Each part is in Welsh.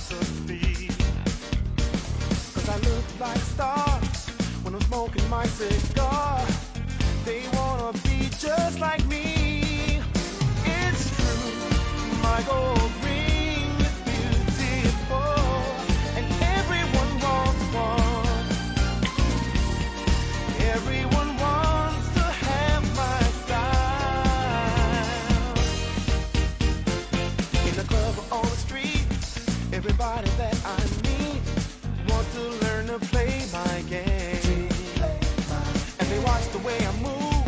philosophy. 'Cause I look like a star when I'm smoking my cigar. They wanna be just like me. It's true, my gold ring is beautiful, and everyone wants one. Everyone wants to have my style. In the club or on the street, everybody that I meet wants to learn to play my game. And they watch the way I move,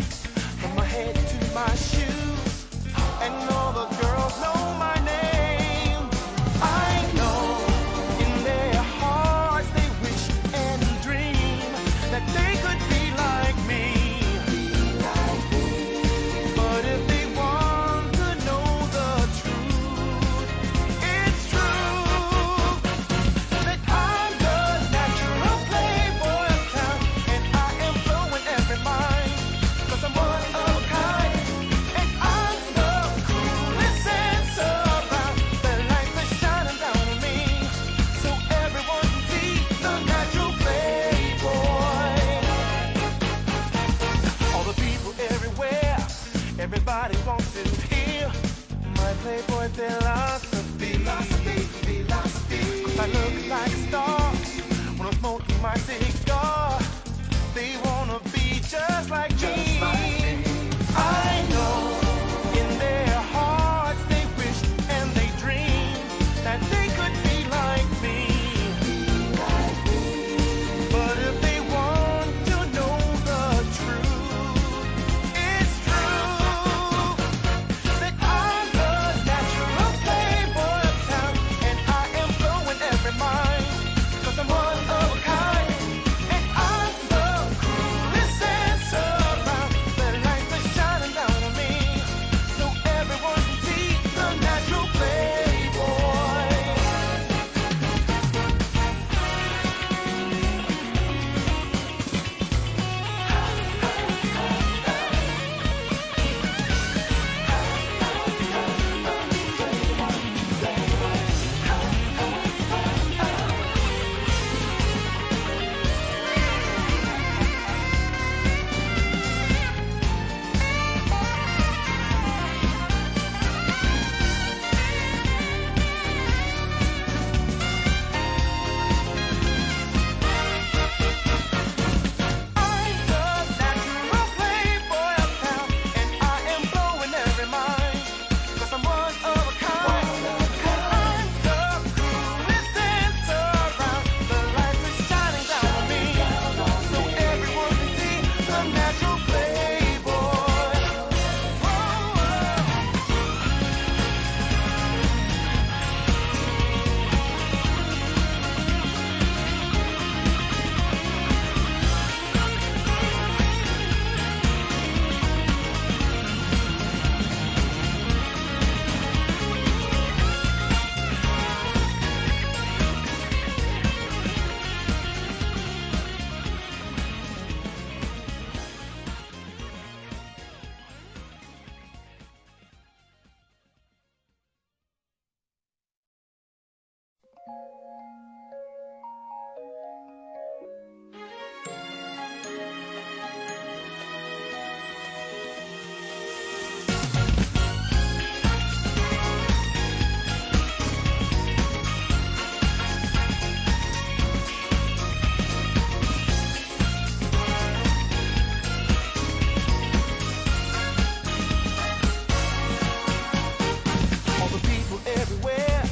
from my head to my shoes, and all the girls know my name. I know in their hearts they wish and dream that they could be like me. But if they want to know the truth, it's true that I'm the natural playboy of town, and I am blowing every mind, 'cause I'm one of a kind, and I'm the coolest sense around. The lights are shining down on me, so everyone can see the natural playboy. All the people everywhere, everybody wants to hear my playboy philosophy. Philosophy, philosophy. 'Cause I look like a star when I'm smoking my cigar. They wanna be just like me. I know in their hearts they wish and they dream that they could be like me. But if they want to know the truth, it's true that I'm the natural playboy of town, and I am blowing every mind, 'cause I'm one of a kind, and I'm the coolest sense around. The lights are shining down on me, so everyone can see the natural playboy. I'm the natural playboy of town, and I am blowing every mind, 'cause I'm one of a kind. And I'm the coolest dancer around. The lights are shining down on me, so everyone can see the natural playboy. Oh, oh. All the people everywhere,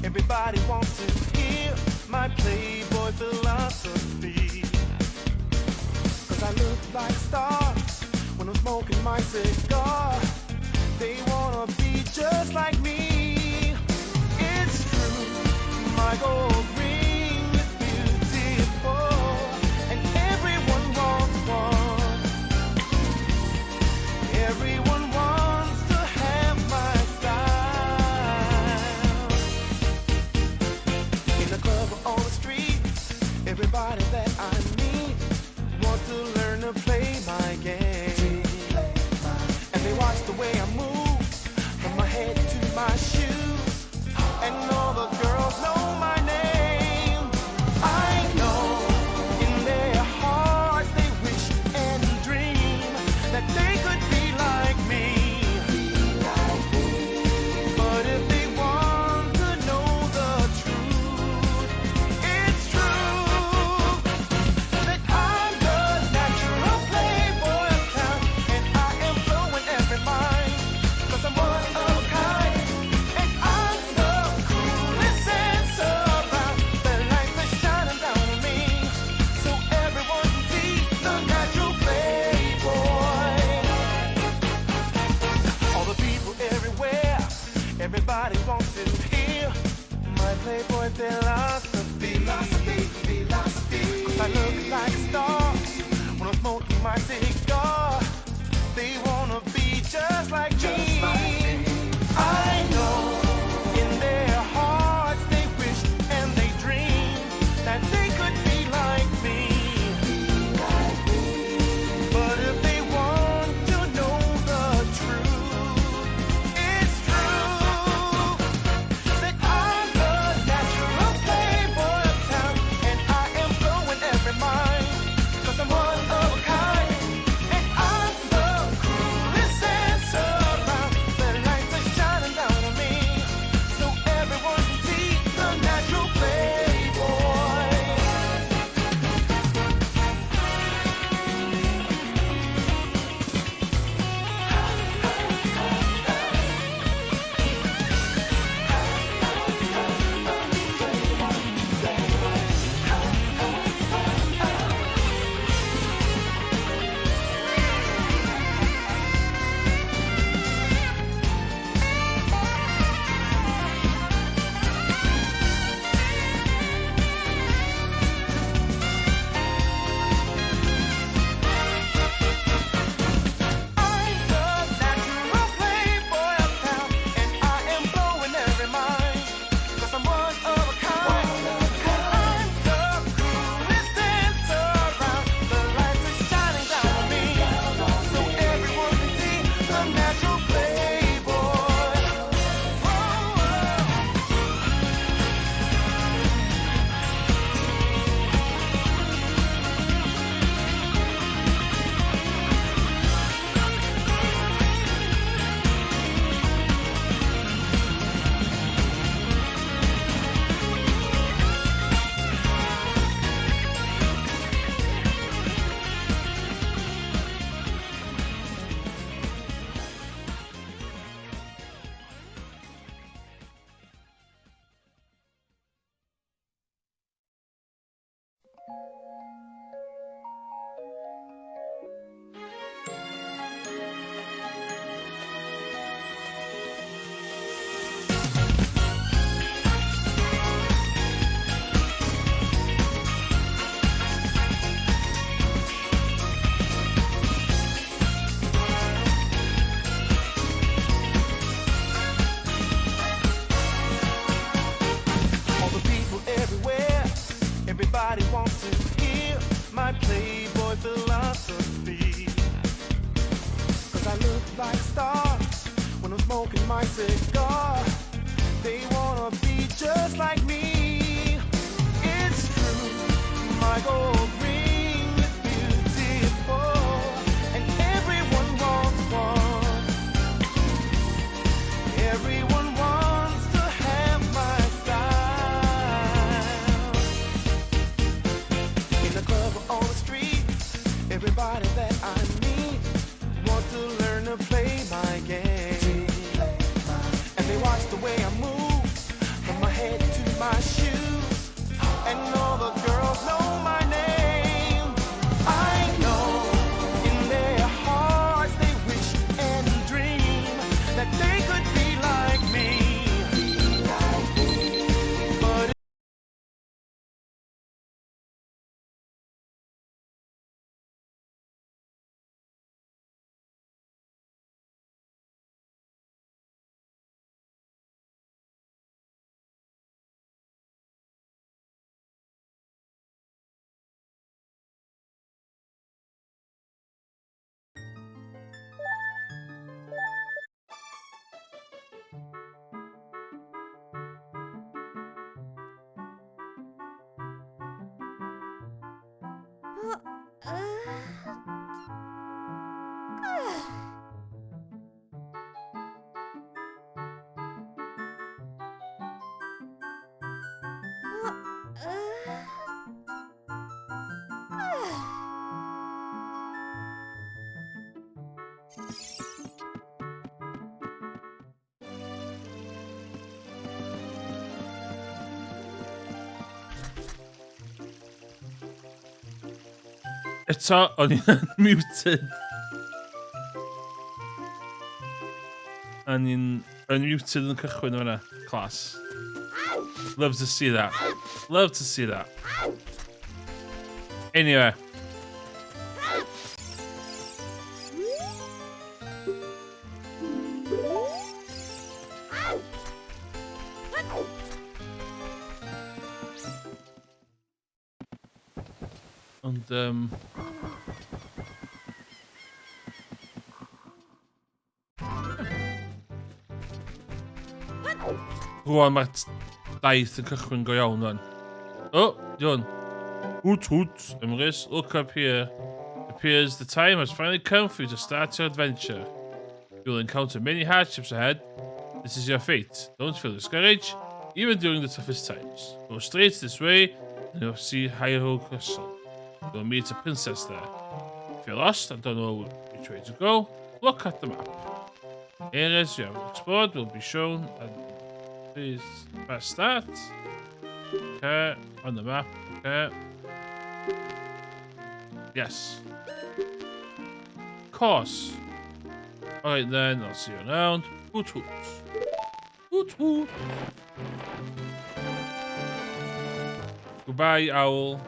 everybody wants to hear my playboy philosophy. 'Cause I look like a star when I'm smoking my cigar. They wanna be just like me. It's true, my gold ring is beautiful, and everyone wants one. Everyone wants to have my style. In the club or on the street, everybody that I meet wants to learn to play my game. And they watch the way I move, from my head to my playboy philosophy. Philosophy, philosophy. 'Cause I look like a star when I'm smoking my cigar. They wanna be just like me. I know in their hearts they wish and they dream that they could be like me. But if they want to know the truth, it's true that I'm the natural playboy of town, and I am blowing every mind, 'cause I'm one of a kind, and I'm the coolest dancer around. The lights are shining down on me, so everyone can see the natural playboy. I'm the natural playboy of town, and I am blowing every mind, 'cause I'm one of a kind. And I'm the coolest dancer around. The lights are shining down on me, so everyone can see the natural playboy. Oh, oh. All the people everywhere, everybody wants to hear my playboy philosophy. 'Cause I look like a star when I'm smoking my cigar. They wanna be just like me. It's true, my gold ring is beautiful, and everyone wants one. Everyone wants to have my style. In the club or on the street, everybody that I meet wants to learn to play my game. And they watch the way I move from my head to my shoes. And all the girls know my name. I know in their hearts they wish and dream that they could be like me. But Eto, o'n i'n muted. O'n i'n Unmuted yn cychwyn o'na. Class. Love to see that. Love to see that. Anyway. Ond, um... Rwan mae'r daith yn cychwyn go iawn rwan. Oh, di hwn. Hoot hoot, Emrys, look up here. It appears the time has finally come for you to start your adventure. You'll encounter many hardships ahead. This is your fate. Don't feel discouraged, even during the toughest times. Go straight this way, and you'll see Hyrule Castle. You'll meet a princess there. If you're lost and don't know which way to go, look at the map. Areas you have explored will be shown and please press that. Okay, on the map. Okay. Yes. Of course. Alright then, I'll see you around. Hoot hoot. Hoot hoot. Goodbye, owl.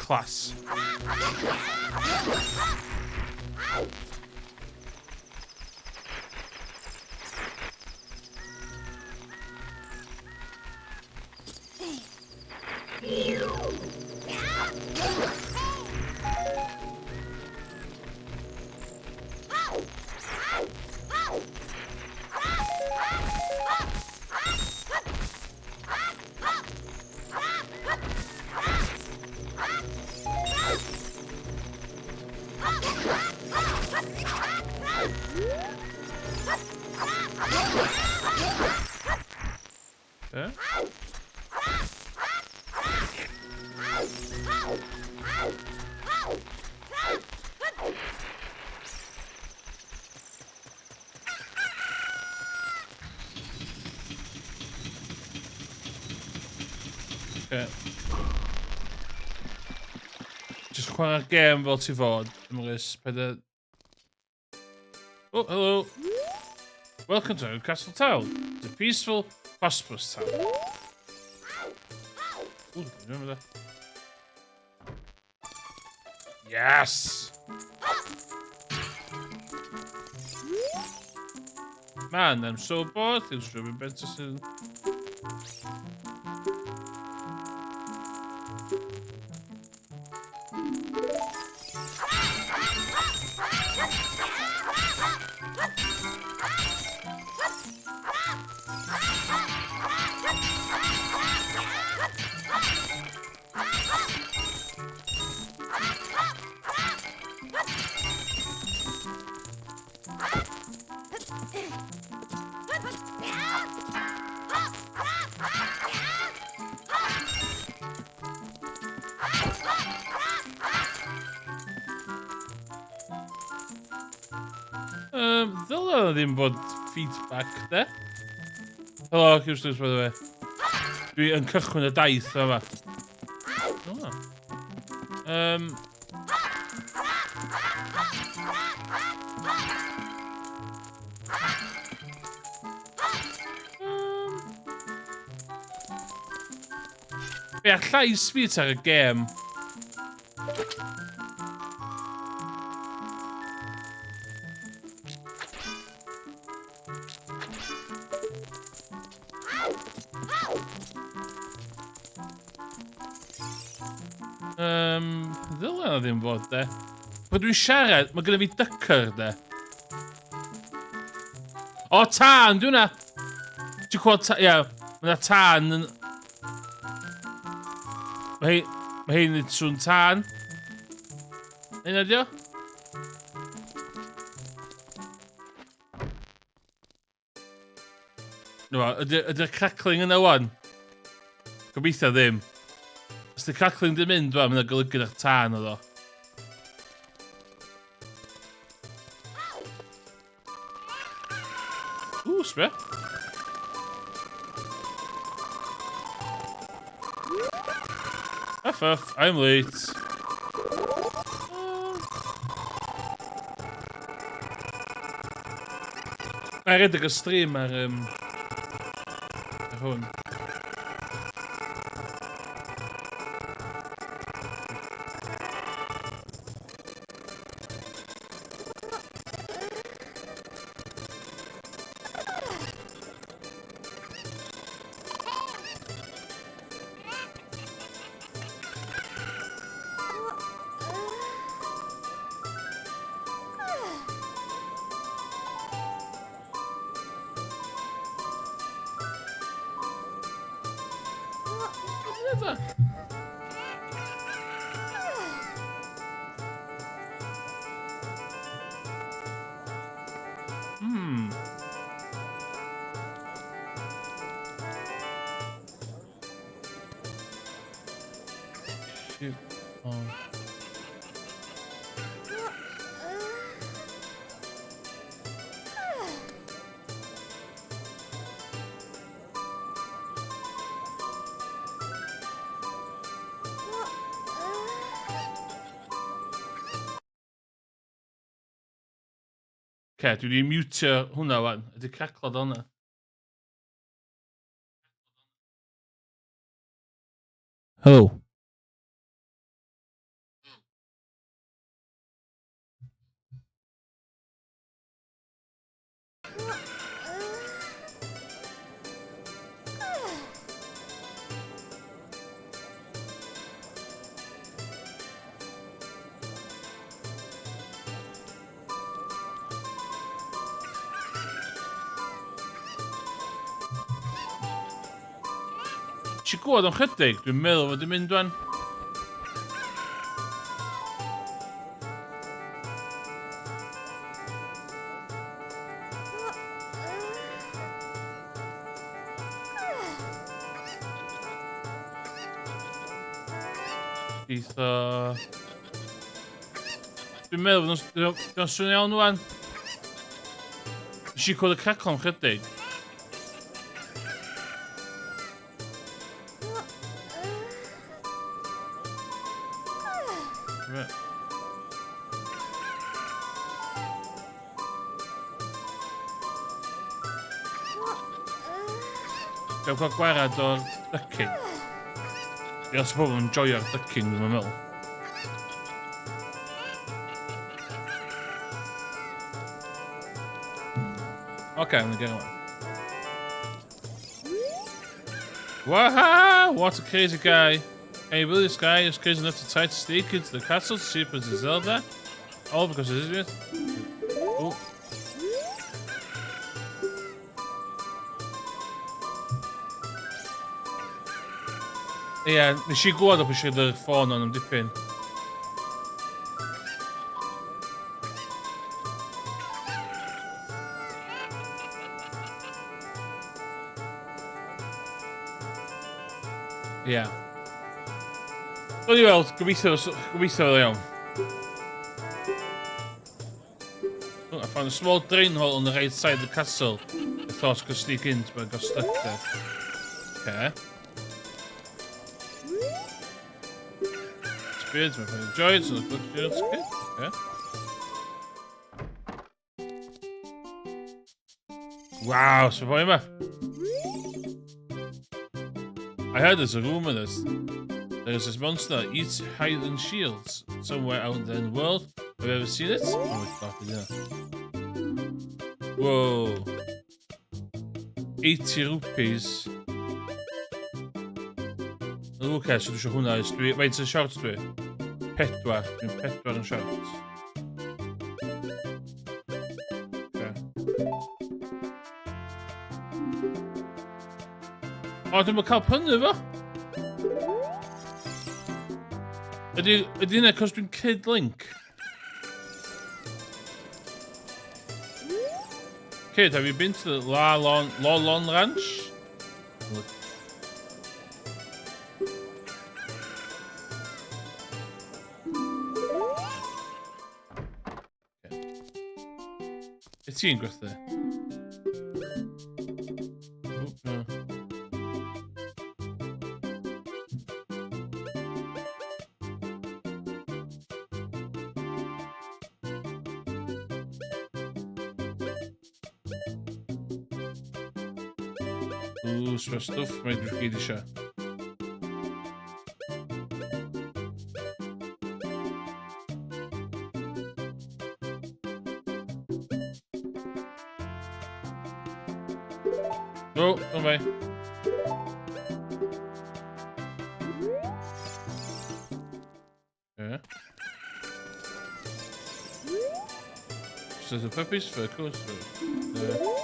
Class. Yeah. Okay. Just chwarae'r gêm fel ti fod, Emrys. Paid Oh, hello. Welcome to Castle Town. It's a peaceful, prosperous town. Ooh, remember that. Yes! Man, I'm so bored. Things should be better soon. Um, ddylai ddim fod feedback, de? Hello, Cwstws, by the way. Dwi yn cychwyn y daith yma. Oh. Um, Be a llais fi ar y gêm? Ddylen o ddim fod, de. Pan dwi'n siarad, mae gennym fi dycer, de. O, tân, dwi hwnna! Ti'n clywed ta... Ia, mae yna tân yn... Mae hein, mae hein yn sŵn tân. Hynna di o? No, ydy'r ydy crackling yna wan? Gobeithio ddim. Os ydy'r crackling ddim mynd, wan, mae'n golygu na'r tân oedd o. Ww, sbio. F F, I'm late. Mae'n rhedeg y stream ar, um, ar hwn. Shoot. Oh. Ce, dwi wedi mutio hwnna wan. Ydy caclod hwnna? Hello. Ti gwybod am chydig, dwi'n meddwl fod i'n mynd wan. Eitha... Dwi'n meddwl fod nhw'n swnio iawn wan. Nes i clywed y crackle am chydig. Dwi'n cael gwarad o'r ducking. Ie, os pobl yn joio'r ducking, dwi'n meddwl. Oce, okay, I'm gonna get one. Waha! What a crazy guy. Can you believe this guy is crazy enough to try to sneak into the castle to see Princess Zelda? All because of this. Oh. Ie, yeah, nes i gwybod o pwysig yr ffôn o'n am dipyn. Ie. Yeah. Dwi'n i weld, gobeithio, gobeithio fel iawn. Oh, I found a small drain hole on the right side of the castle. I thought I could sneak in, but I got stuck there. Okay. Spears, my friend enjoyed, so the good okay. Okay. Waw, so boi yma. I heard there's a rumor that there's this monster that eats Hylian shields somewhere out there in the world. Have you ever seen it? Oh my god, yeah. Whoa. 80 rupees. Okay, so dwi eisiau hwnna. Dwi, faint yn short dwi? Pedwar. Dwi'n pedwar yn short. Okay. O, dwi'n cael prynu fo. Ydy, ydy hynna cos dwi'n Kid Link? Kid, have you been to the La Lon, Lon Ranch? Look. Be ti'n gwerthu? Oh, no. Ooh, sma stwff mae dwi'n gyd eisiau. Oh, oh my. Yeah. So the puppies for course. Yeah.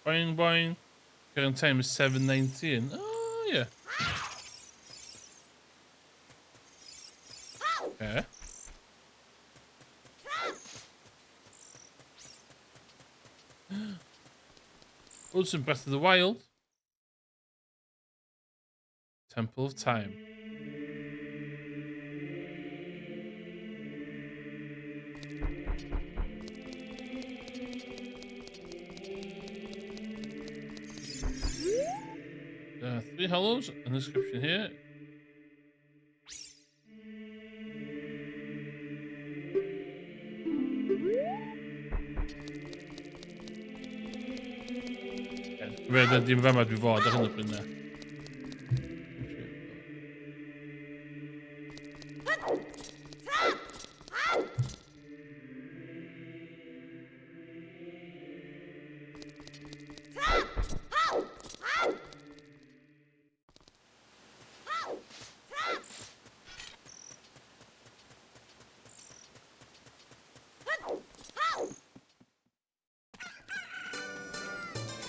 Boing, boing. Current time is 7:19. Oh, yeah. Okay. Oh, some Breath of the Wild. Temple of Time. Three hollows, an inscription here. Fe, dim fama dwi fod ar hyn o bryd na.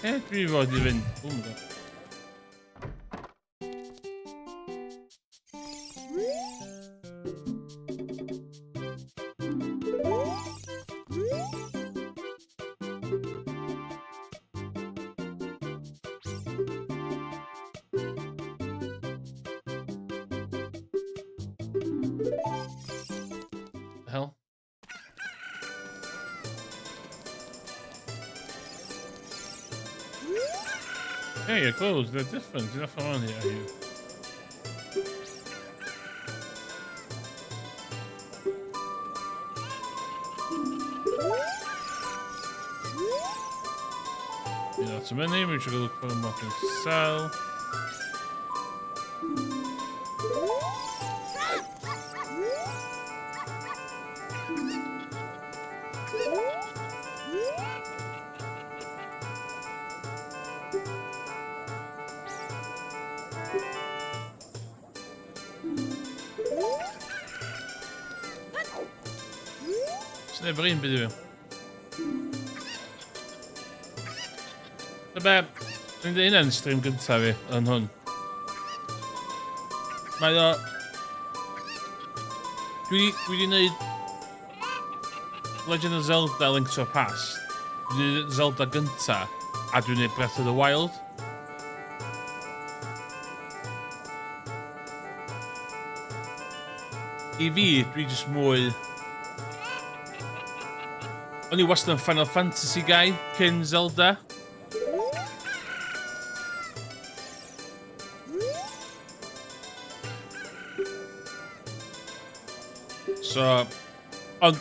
Lle dwi fod i fynd? Oh my god. The hell? Hey, your clothes, they're different. You're not from around here, are you? Yeah, not so many. We should go look for more things to sell. Sneb yr un byd i fi. Be, dwi'n dweud hynna'n stream gyntaf fi yn hwn. Mae o... Dwi wedi gwneud Legend of Zelda Link to the Past. Dwi'n gwneud Zelda gynta, a dwi'n gwneud Breath of the Wild. I fi, dwi jyst mwy... O'n i wastad yn Final Fantasy guy cyn Zelda. So, ond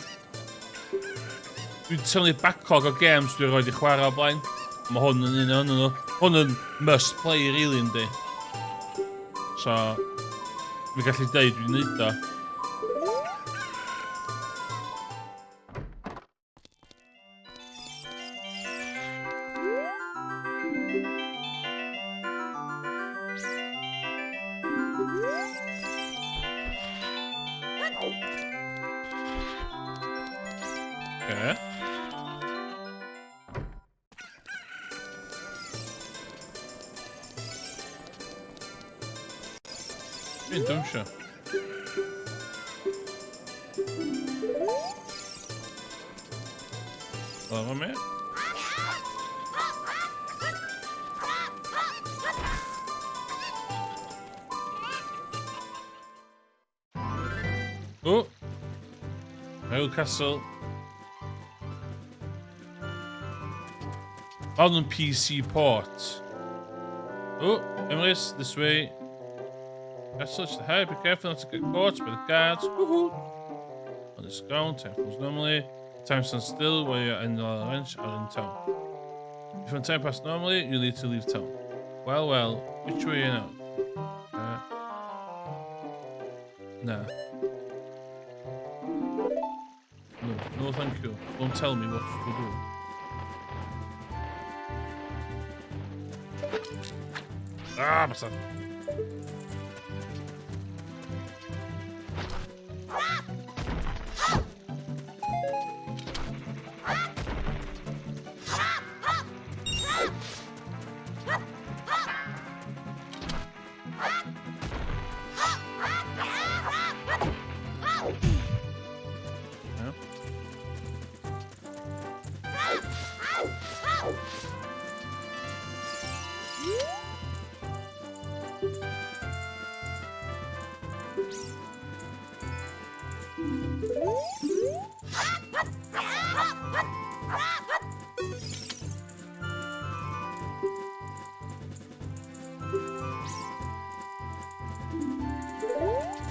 dwi'n tynnu backlog o games dwi'n rhoi i chwarae o blaen. Mae hwn yn un o'n nhw. Hwn yn must play, really, yndi. So, fi'n gallu deud dwi'n neud o. Okay. Dwi'n dawnsio. Wel, ma' me. O! Hyrule Castle. On yn PC port. Oh, Emrys, this way. Castle to the high, be careful not to get caught by the guards. Woohoo! On this ground, time flows normally. Time stands still while you're in the ranch or in town. If you want time pass normally, you need to leave town. Well, well, which way are you now? Na. No, no thank you. Don't tell me what to do. Ah, bastard.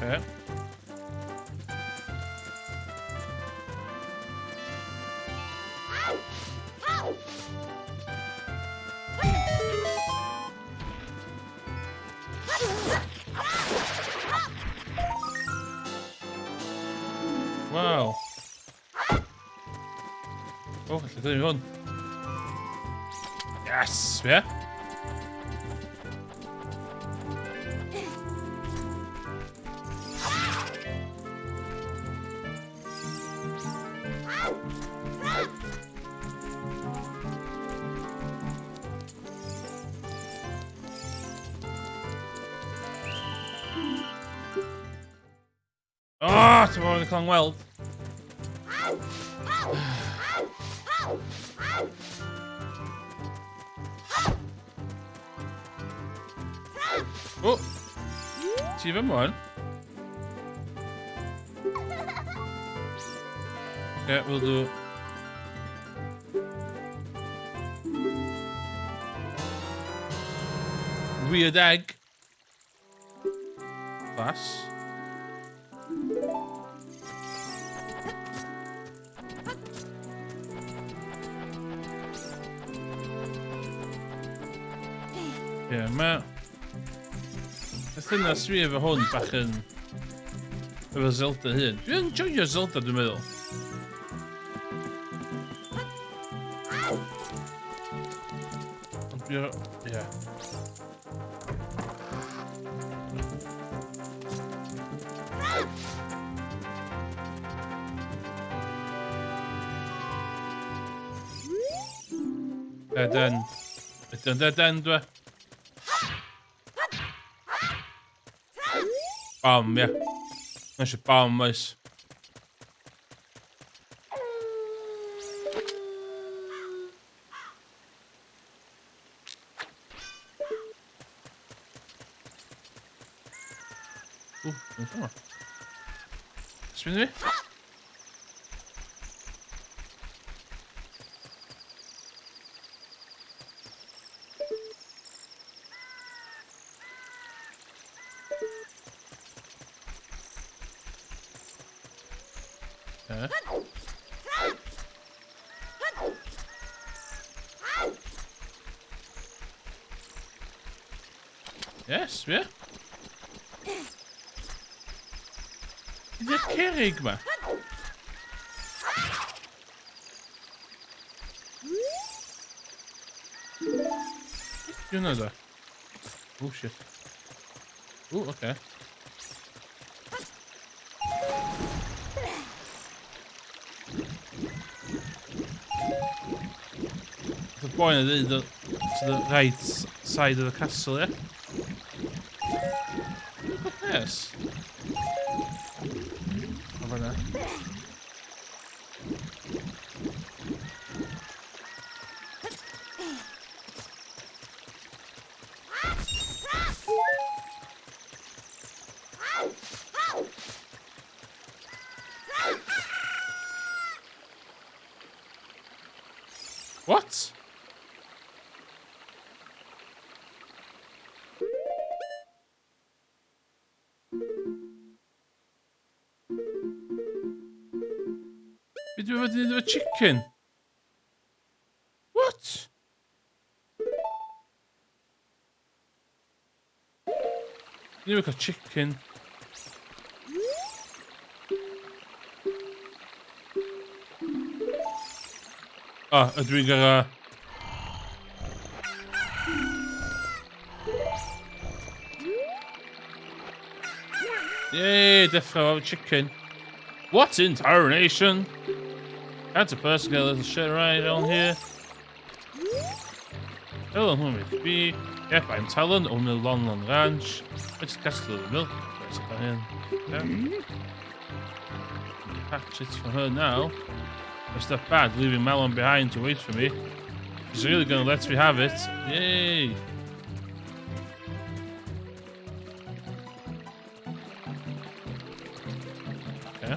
Okay. Wow. O, oh, lle dyn ni hwn? Yes, ie. Yeah. O, oh, ti'n fawr yn cael ngweld. O! Ti fy mwn? Yeah, we'll do. Weird egg. Class. Ie, yeah, mae... Perthynas fi efo hwn bach yn... Efo Zelda hun. Dwi'n enjoyio Zelda, dwi'n meddwl. Ond dwi'n... Ie. Dead end. Ydy o'n dead end, dwi? Bam, ie. Mae eisiau bam, oes. Ww, dwi'n ffordd. Sbyn fi? Okay. Yes, yeah. Ydy'r cerig ma? Di hwnna da? Oh shit. Oh, okay. The boi na dweud to the right side of the castle, yeah? Yes. O fan'na. What? Be dwi fod i wneud efo chicken? What? Ni wedi cael chicken. Ah, ydw i'n gorau... Yay, deffro efo chicken. What in tarnation? That's a person get a little shit right on here. Hello, who may it be? Yep, I'm Talon, owner of Lon Lon Ranch. I just cast a little milk. Let's go in. Yeah. Patch it for her now. It's that bad, leaving Malon behind to wait for me. She's really gonna let me have it. Yay! Okay.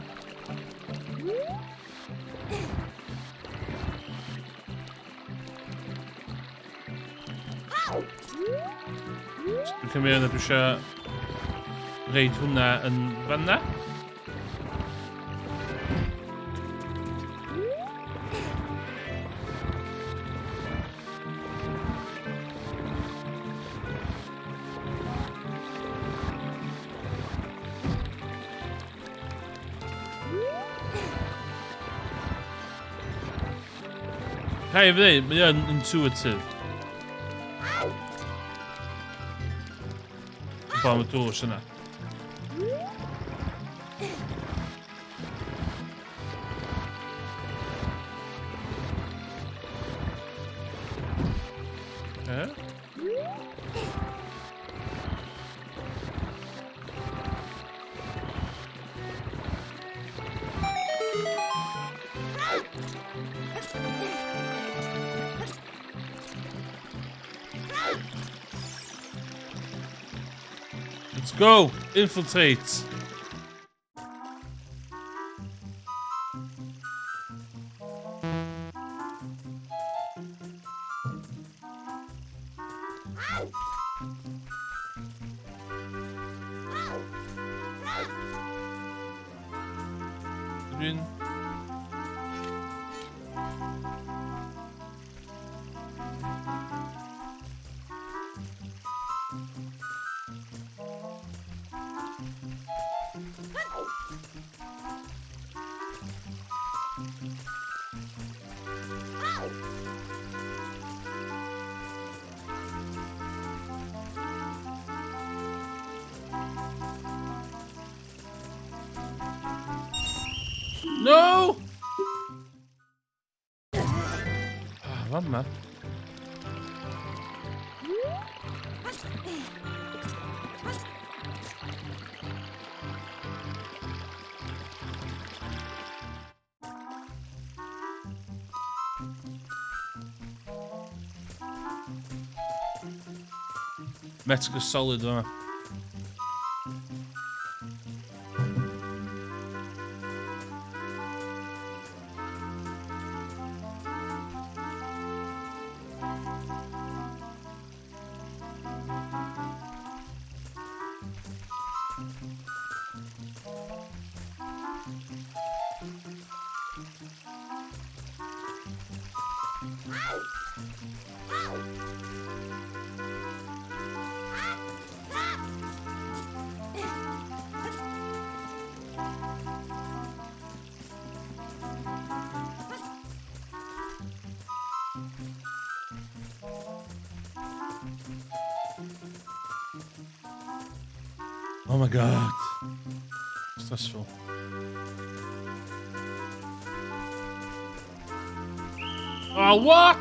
Dwi'n cymryd yna dwi eisiau reid hwnna yn fanna. Rhaid fi ddweud, mae o'n intuitive. Bo am y drws yna. Eh? Let's go! Infiltrate! Dwi'n... No! Ah, fama. Metal Gear Solid fama. Oh my god. Stressful. Oh, what?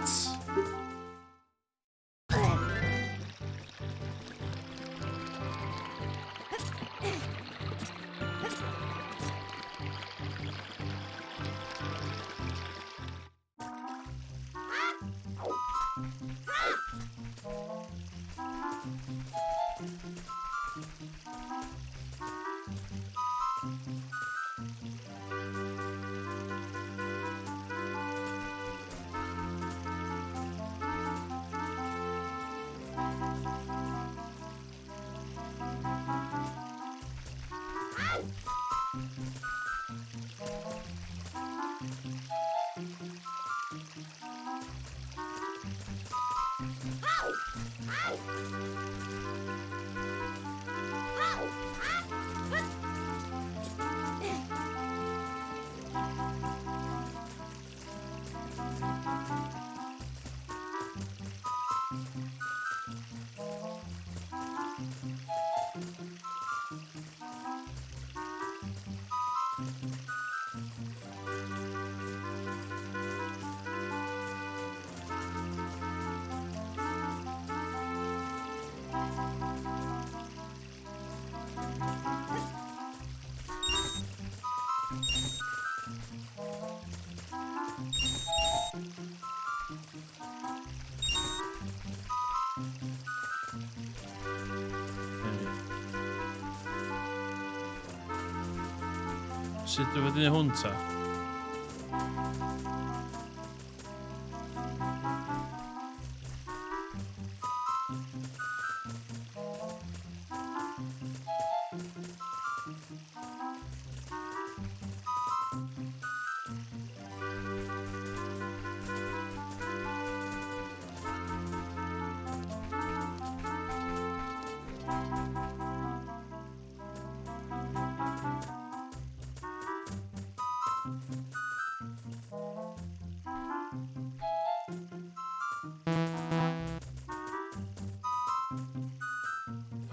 Sut dwi fod i wneud hwn ta?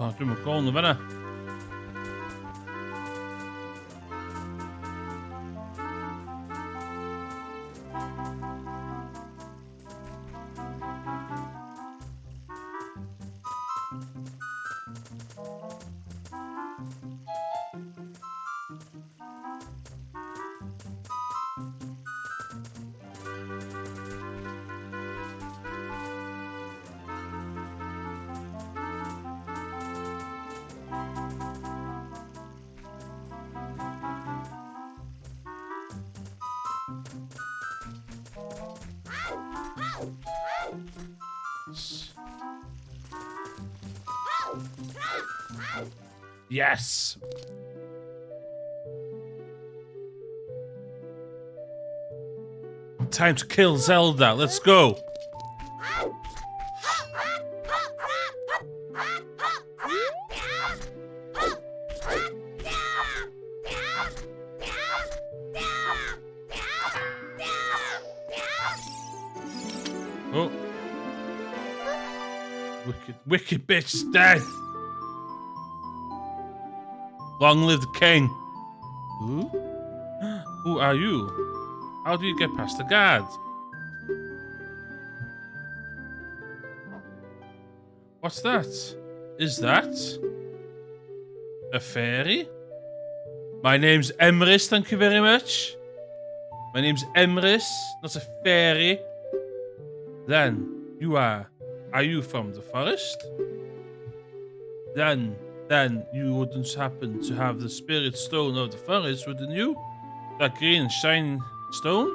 O, dwi'n mynd gol nhw fanna. Yes! Time to kill Zelda. Let's go. Oh. Wicked, wicked bitch dead. Long live the king. Who? Who are you? How do you get past the guard? What's that? Is that a fairy? My name's Emrys, thank you very much. My name's Emrys, not a fairy. Then, you are. Are you from the forest? Then, then you wouldn't happen to have the spirit stone of the forest, wouldn't you? That green shiny stone?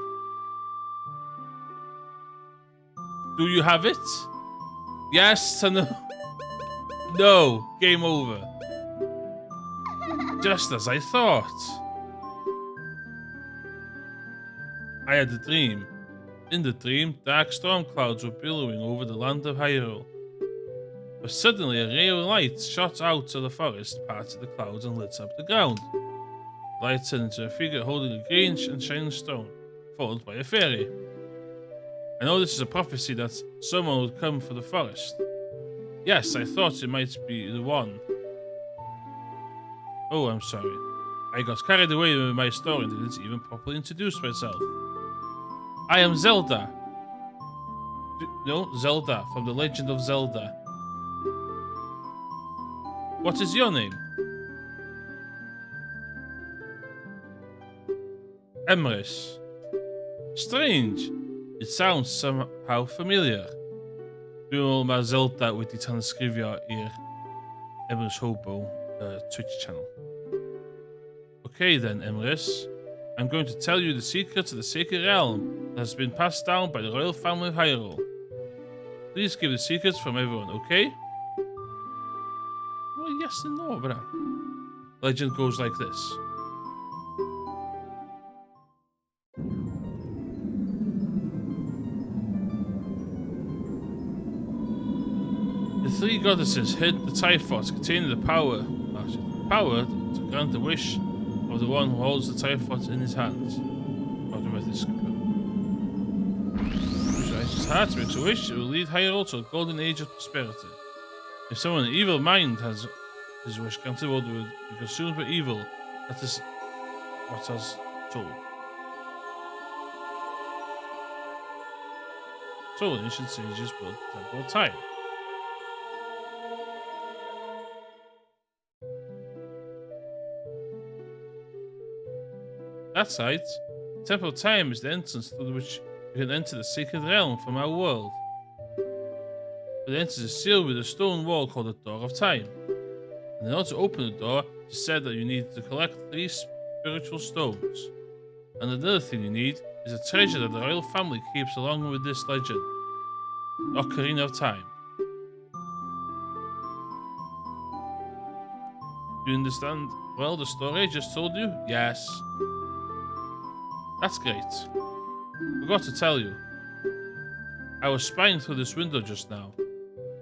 Do you have it? Yes and no. No, game over. Just as I thought. I had a dream. In the dream, dark storm clouds were billowing over the land of Hyrule. But suddenly a ray of light shot out of the forest, parted the clouds and lit up the ground. The light turned into a figure holding a green and shining stone, followed by a fairy. I know this is a prophecy that someone would come for the forest. Yes, I thought it might be the one. Oh, I'm sorry. I got carried away with my story and didn't even properly introduce myself. I am Zelda. No, Zelda, from The Legend of Zelda. What is your name? Emrys. Strange. It sounds somehow familiar. Dwi'n meddwl mae Zelda wedi tanysgrifio i'r Emrys Hobo Twitch channel. Okay then, Emrys. I'm going to tell you the secret of the sacred realm that has been passed down by the royal family of Hyrule. Please give the secrets from everyone, okay? Well, yes and no, but legend goes like this. The three goddesses hid the Triforce containing the power to grant the wish of the one who holds the Triforce in his hands. His heart makes a wish, it will lead Hyrule to a golden age of prosperity. If someone with an evil mind has his wish granted, the world will be consumed by evil. That is what has told. So ancient sages built the Temple of Time. That's right. The Temple of Time is the entrance through which you can enter the sacred realm from our world. But the entrance is sealed with a stone wall called the Door of Time. And in order to open the door, it is said that you need to collect 3 spiritual stones. And another thing you need is a treasure that the royal family keeps along with this legend, the Ocarina of Time. Do you understand well the story I just told you? Yes. That's great. Forgot to tell you. I was spying through this window just now.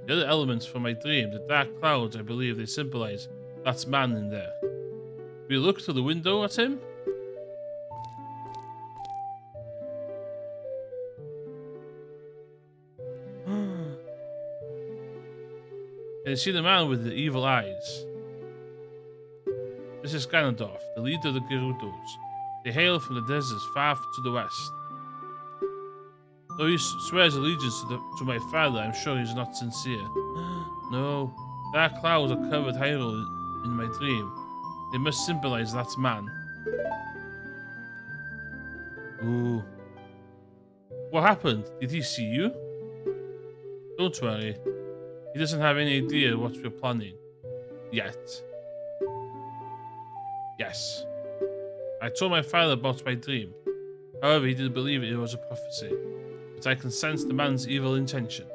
The other elements from my dream, the dark clouds, I believe they symbolize that man in there. Will you look through the window at him? Can you see the man with the evil eyes? This is Ganondorf, the leader of the Gerudos. They hail from the deserts far to the west. Though he swears allegiance to my father, I'm sure he's not sincere. No, dark clouds have covered Hyrule in my dream. They must symbolize that man. Ooh. What happened? Did he see you? Don't worry. He doesn't have any idea what we're planning. Yet. Yes. I told my father about my dream. However, he didn't believe it was a prophecy. But I can sense the man's evil intentions.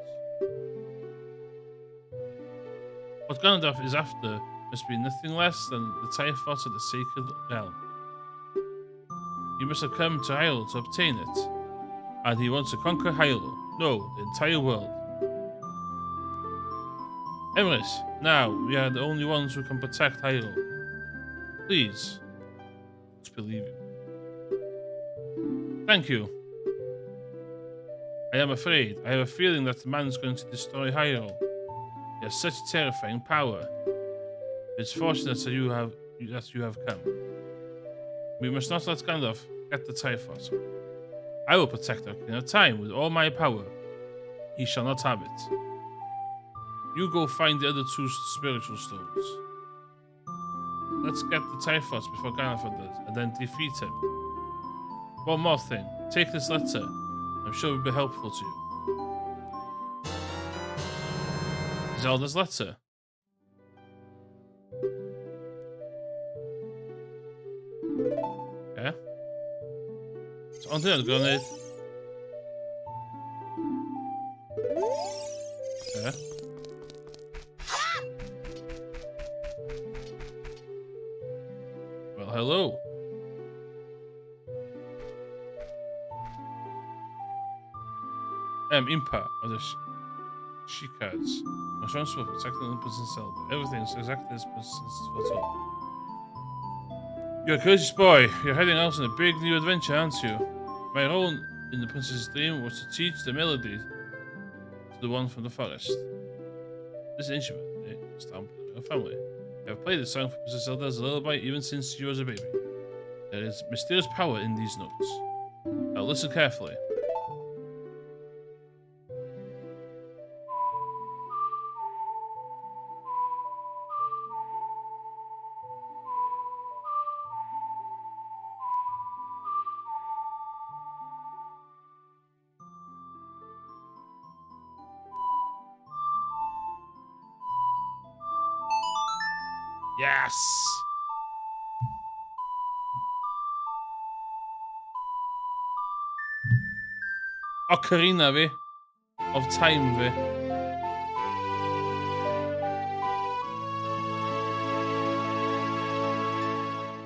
What Ganondorf is after must be nothing less than the Triforce of the Sacred Realm. He must have come to Hyrule to obtain it. And he wants to conquer Hyrule. No, the entire world. Emrys, now we are the only ones who can protect Hyrule. Please, just believe you. Thank you. I am afraid. I have a feeling that the man's going to destroy Hyrule. He has such terrifying power. It's fortunate that you have come. We must not let Ganondorf get the Triforce. I will protect our King of Time with all my power. He shall not have it. You go find the other 2 spiritual stones. Let's get the Triforce before Ganondorf does, and then defeat him. One more thing. Take this letter. I'm sure it will be helpful to you. Zelda's letter. Okay. So, ond hynny'n gwneud. Okay. Well, hello. Impa of the Sheikahs. I'm responsible for protecting the Princess Zelda. Everything is exactly as Princess foretold. You're a courageous boy. You're heading out on a big new adventure, aren't you? My role in the princess's dream was to teach the melody to the one from the forest. This instrument is down her family. I have played this song for Princess Zelda as a lullaby even since she was a baby. There is mysterious power in these notes. Now listen carefully. Yes! Ocarina fi. Of time fi.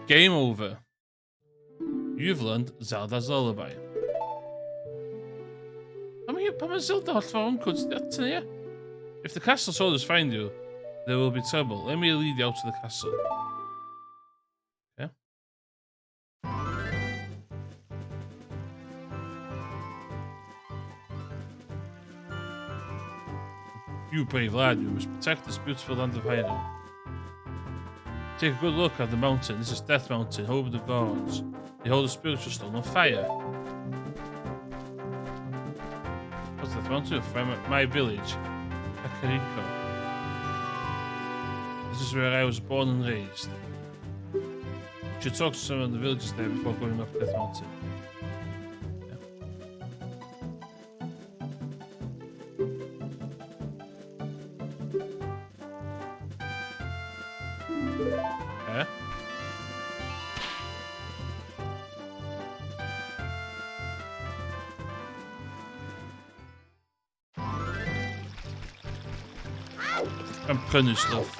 Game over. You've learned Zelda's Lullaby. Pam mae Zelda holl ffordd o'n cwrs di ato ni, ie? If the castle soldiers find you, there will be trouble. Let me lead you out to the castle. Okay. You brave lad, you must protect this beautiful land of Hyrule. Take a good look at the mountain. This is Death Mountain, home of the gods. They hold the spiritual stone on fire. What's Death Mountain? From my village, Kakariko. This is where I was born and raised. You should talk to some of the villagers there before going up Death Mountain. Yeah. Okay. I'm prynu stwff.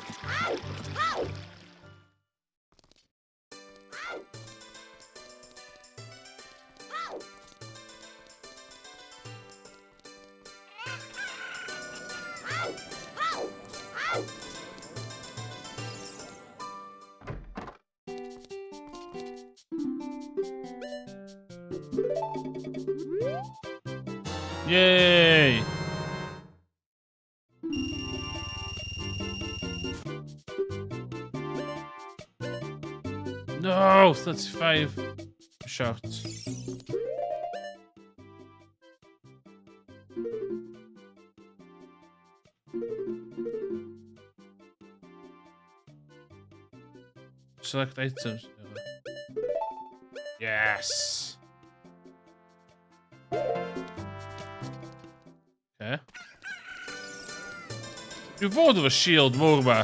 Yay! No, 35 shot. Select items. Yes. Okay. Dwi'n fod efo shield mowr yma.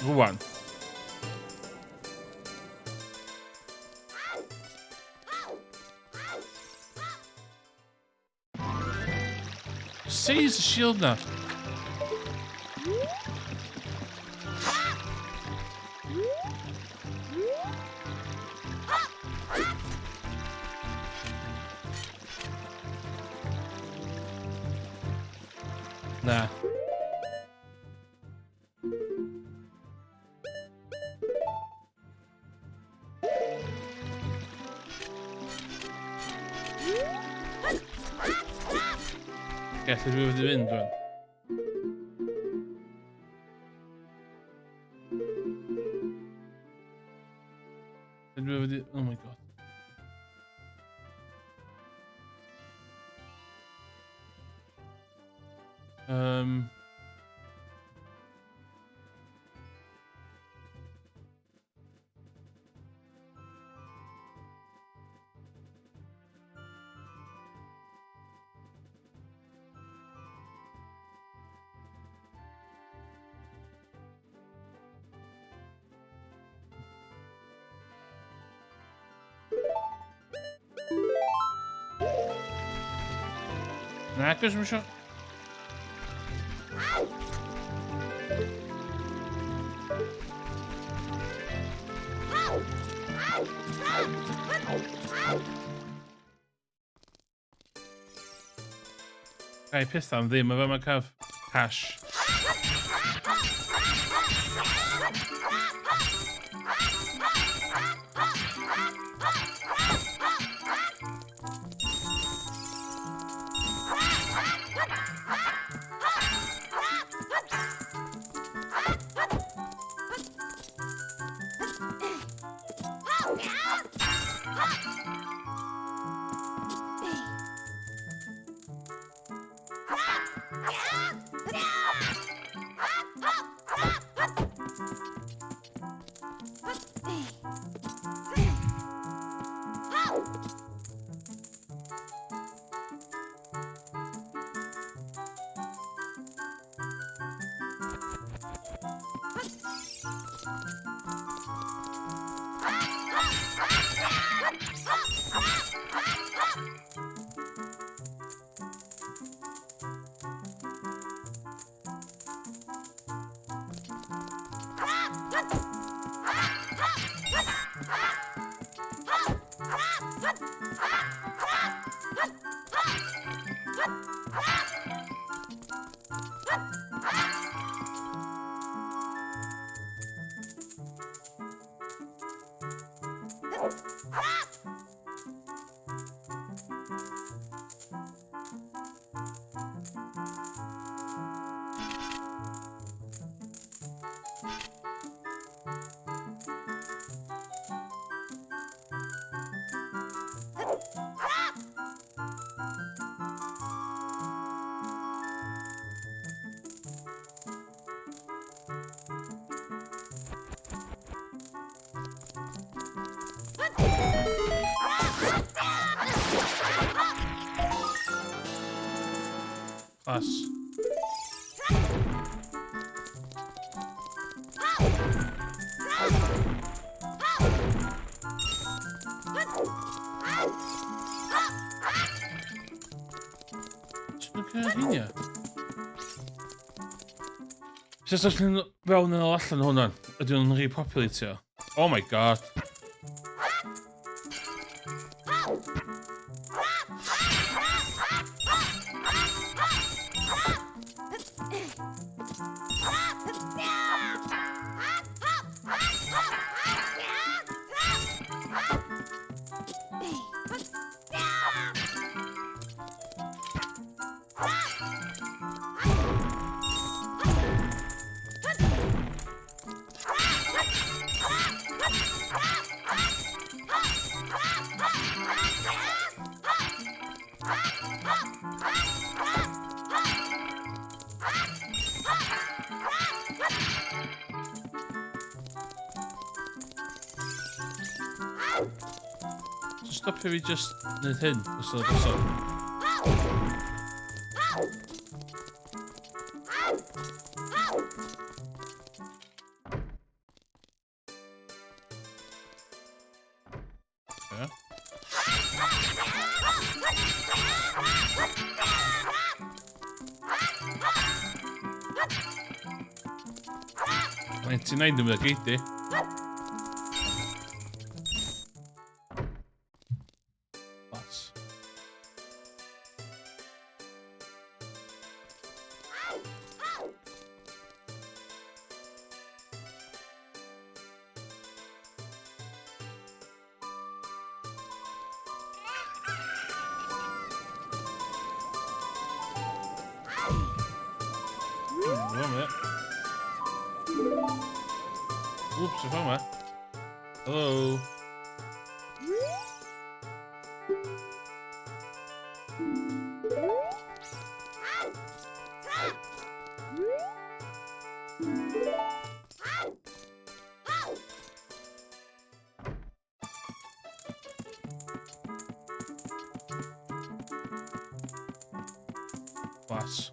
Rwan. Seize y shield na. Na. Gallu dwi wedi fynd rwan. Dwi wedi... Oh my god. Na, cos mi eisiau... Gai pethau am ddim efo yma caf. Cash. Class. Sut mae'n cyrraedd hynny? Sut os nhw'n fewn yn ôl allan hwnna? Ydy nhw'n repopulate-io? Oh my god. So stopio fi just wneud hyn, os oedd drosodd. Yeah. 99 dwi'n mynd geidi. Class. Oops, y fama. Hello. Class.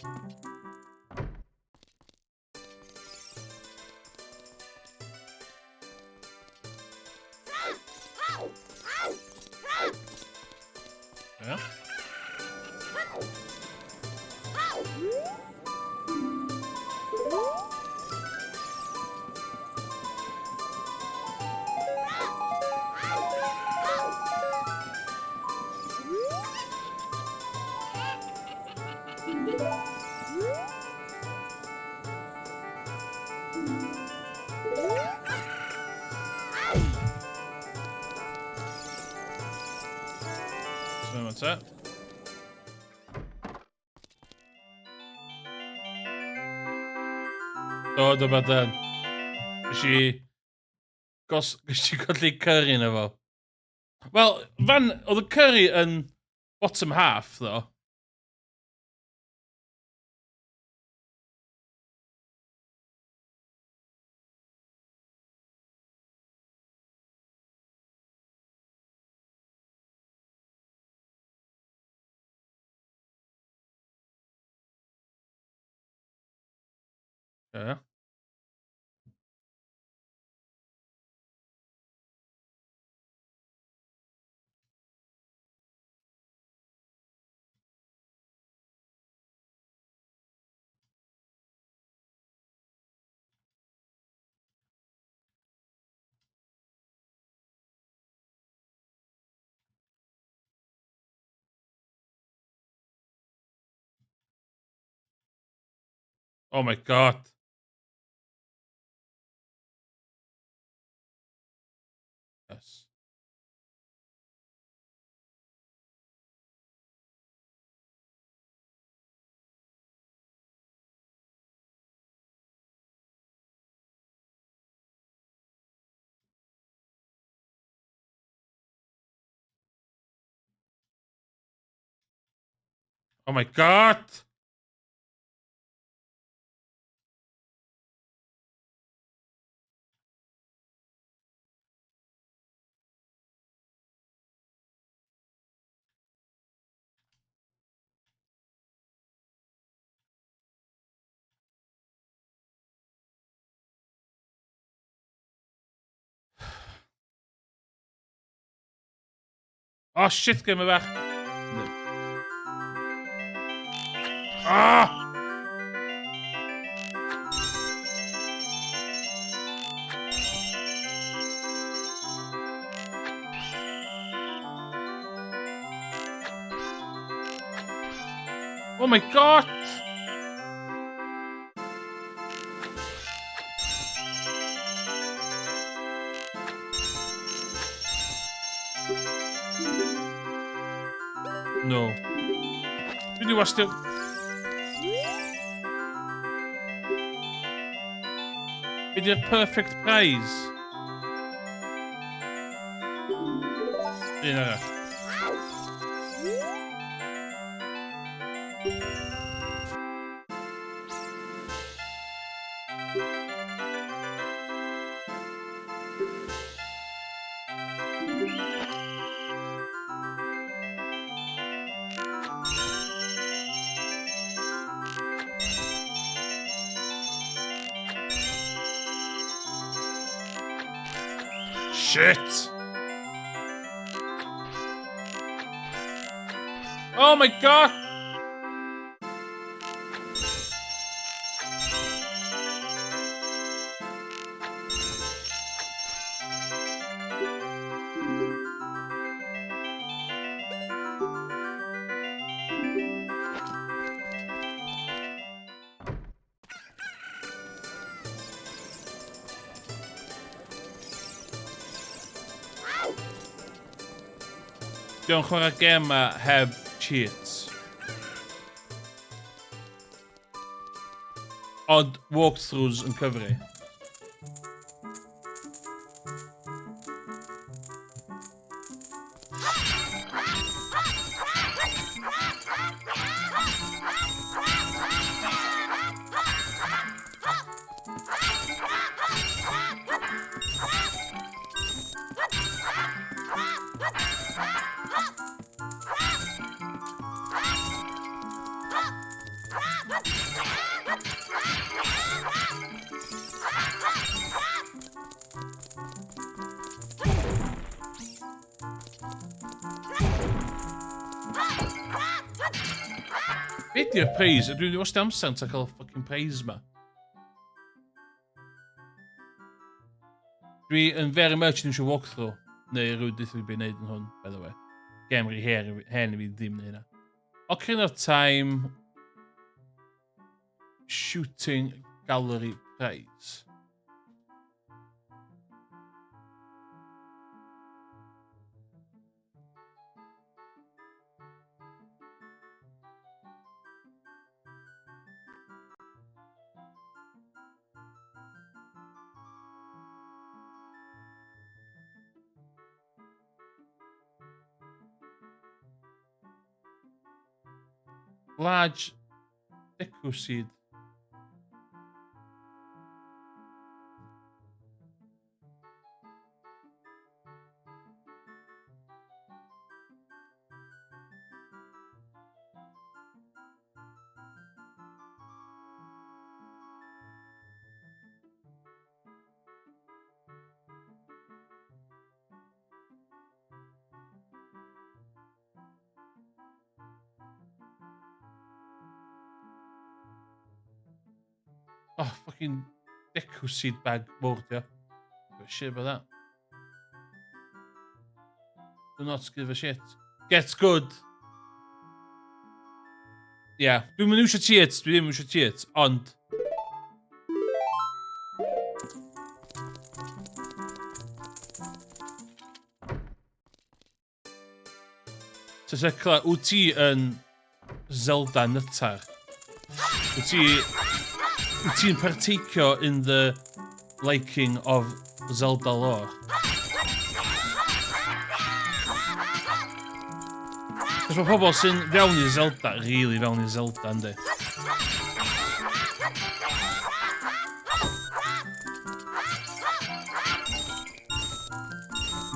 Yeah. So yma te. Do, dyma dyn. Nes i... Gos, nes i golli curry na fo. Wel, fan, oedd y curry yn bottom half, ddo. Yeah. Oh my god. Yes. Oh my god! Oh shit, game bach. Ah! Oh my god! No. Dwi di wastio... Be di'r perfect prize? Un arall. Shit! Oh my god! Dwi'n chwarae gem ma heb cheats. Ond walkthroughs yn cyfri. Be di'r prize? Dwi'n wedi wastio amser yn cael y fucking prize ma. Dwi yn very much ddim eisiau walkthrough. Neu rhyw dweud fi beth wneud yn hwn, by the way. Gem rhy hen, hen i fi ddim neu hynna. Ocarina of Time. Shooting Gallery Prize. Large Deku Seed. Oh, fucking Deku seed bag mawr, dio. Give a shit about that. Do not give a shit. Get good! Yeah, dwi'n mynd eisiau cheats, dwi ddim eisiau cheats, ond... So Secla, wyt ti yn Zelda nytar? Wyt ti... Wyt ti'n parteikio in the liking of Zelda lore? Cos mae pobl sy'n fewn i Zelda, really fewn i Zelda, yndi?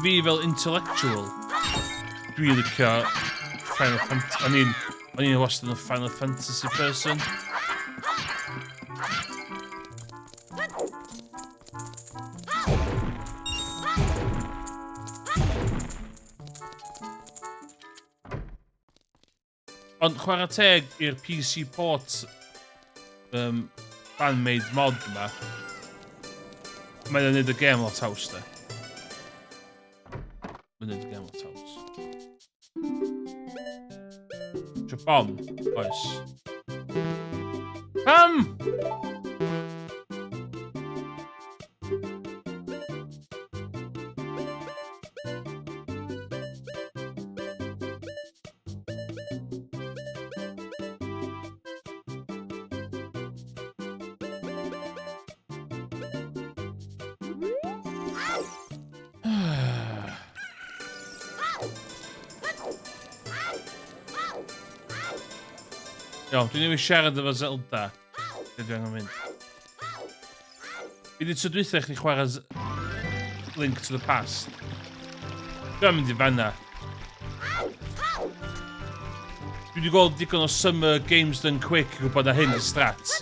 Fi fel intellectual, dwi'n licio Final Fantasy. O'n i'n o'n i'n wastad yn Final Fantasy person. Ond chwarae teg i'r PC port um, fan-made mod yma, mae'n neud y gêm lot haws, de. Mae'n neud y gêm lot haws. Isio bom? Oes. Pam? Iawn, dwi'n newid siarad efo Zelda. Be dwi angen mynd? Fi di tro dwytha i chdi chwarae Link to the Past. Dwi'n mynd i fanna. Dwi wedi gweld digon o Summer Games Done Quick i gwybod na hyn di strats.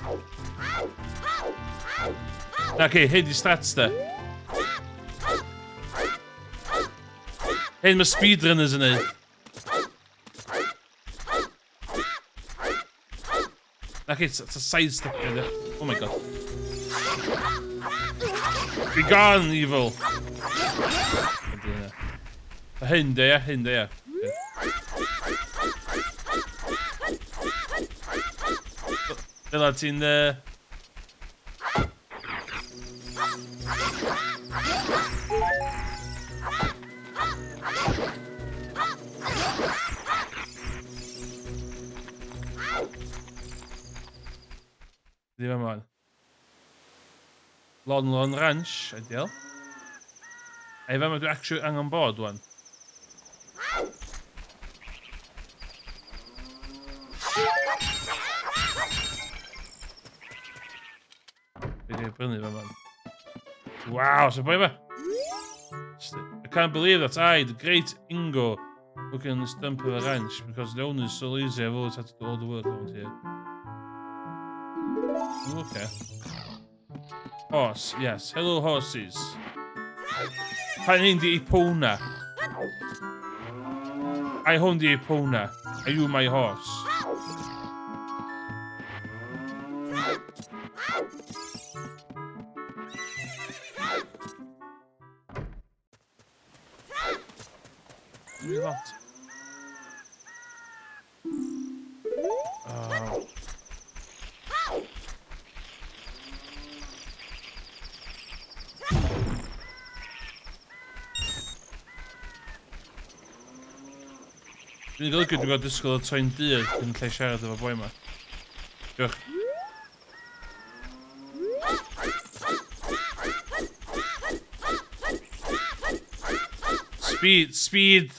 Na, okay, hyn di strats da. Hyn mae speedrunners yn neud. Na chi, it's a sidestep. Oh my god. Be gone, evil! A hyn de, ia, hyn de, ia. Fel ti'n... Ddim yma. Lon Lon Ranch, ideal. Ei fa, dwi actually angen bod, wan. Be dwi'n brynu fe man? Wow, sy'n boi fe? I can't believe that I, the great Ingo, working on this dump of a ranch because the owner is so lazy I've always had to do all the work around here. Okay. Horse, yes. Hello, horses. Pan hyn di Epona? Ai hwn di Epona? Are you my horse? Really lot. Oh. Dwi'n golygu dwi'n gorfod disgwyl y toi'n dydd cyn lle siarad efo boi yma. Diolch. Speed, speed!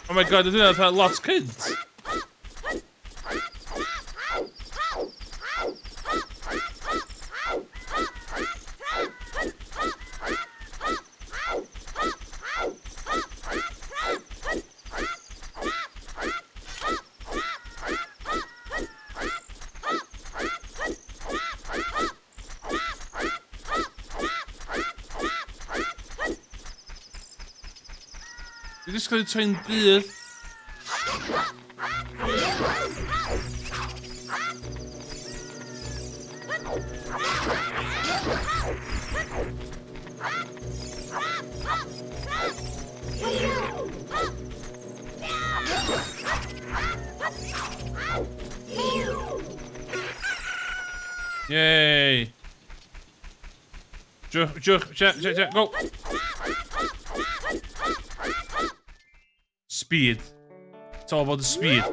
Oh my god, ydyn nhw'n lot cynt. Dwi'n disgwyl i troi'n dydd. Yay! Jiwch, jiwch, check, check, check, go! Speed. It's all about the speed.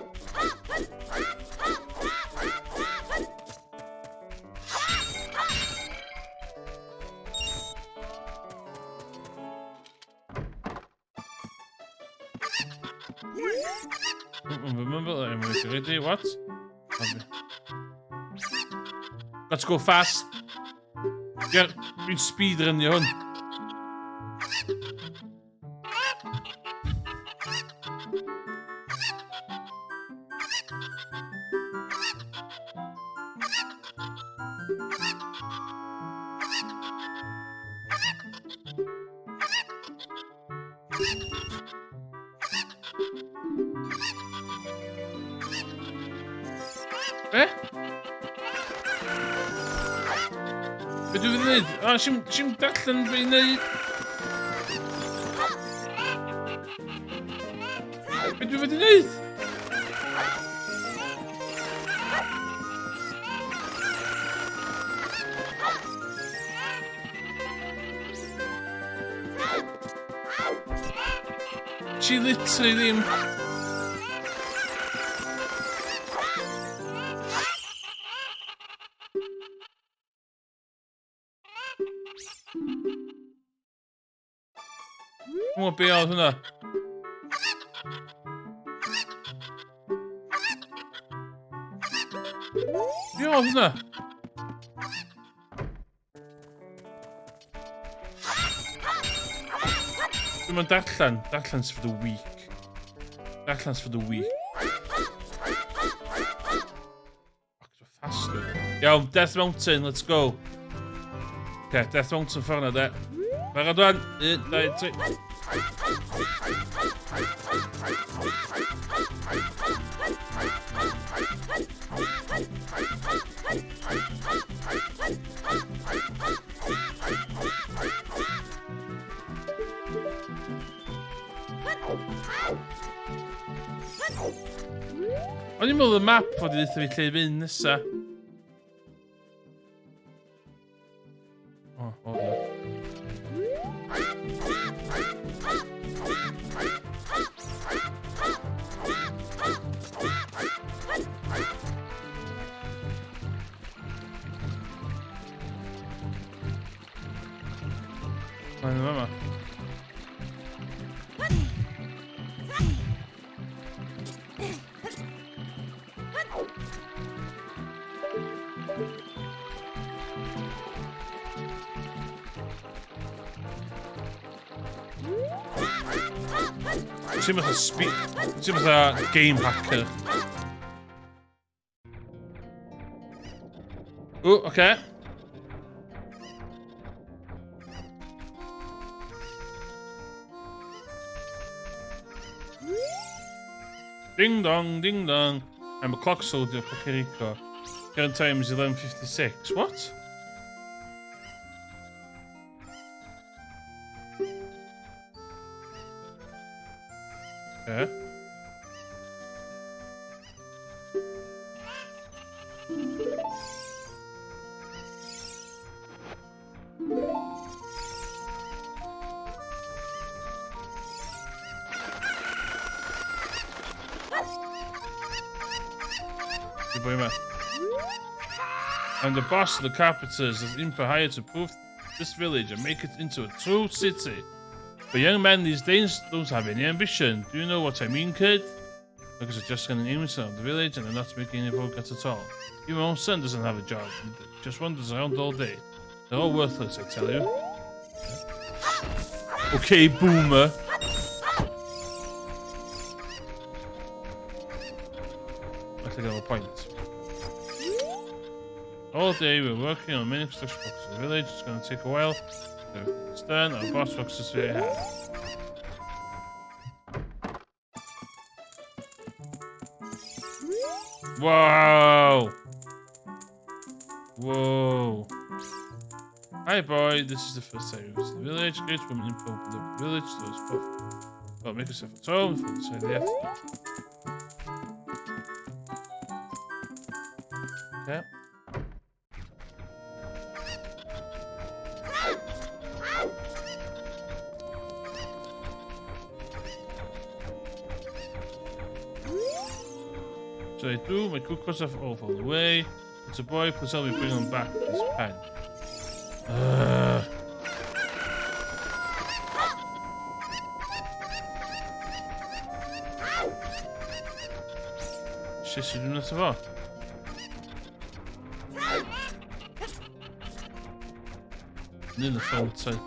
Ready, what? Let's go fast. Yeah, dwi'n speedrunio hwn. Be? Be dwi'n fynd i wneud? O, si'n darllen be i wneud. Be dwi'n fynd i wneud? She literally ddim... Dwi'n gwybod be oedd hwnna. Be oedd hwnna? Dwi'n mynd darllen. Darllen's for the weak. Darllen's for the weak. Fuck, so fast dwi. Iawn, Death Mountain, let's go. Okay, Death Mountain ffordd na, de. Barod wan. 1, 2, 3. O'n i'n meddwl y map fod i ddeutha fi lle i fynd nesa. O, o, o. Mae'n yma. Ti'n fatha speed... Ti'n fatha game hacker. Ooh, okay. Ding dong, ding dong. I'm a clock soldier for Kiriko. Current time is 11:56. What? Okay. boi yma. I'm the boss of the carpenters that Impa hired to proof this village and make it into a true city. But young men these days don't have any ambition. Do you know what I mean, kid? Because they're just an innocent of the village and they're not making any progress at all. Even my own son doesn't have a job. He just wanders around all day. They're all worthless, I tell you. Okay, boomer. I think I have a point. All day we're working on many construction blocks in the village. It's going to take a while. Everything's done. Our boss works us very hard. Whoa! Whoa. Hi boy, this is the first time you visit the village. Great woman in opened up the village, so it's perfect. Well, make yourself at home, for the left. Okay. So I do, my cuckoos have all fallen away. It's a boy, please help me bring them back with this pen. Sut sy'n dwi'n fo? Yn y fountain.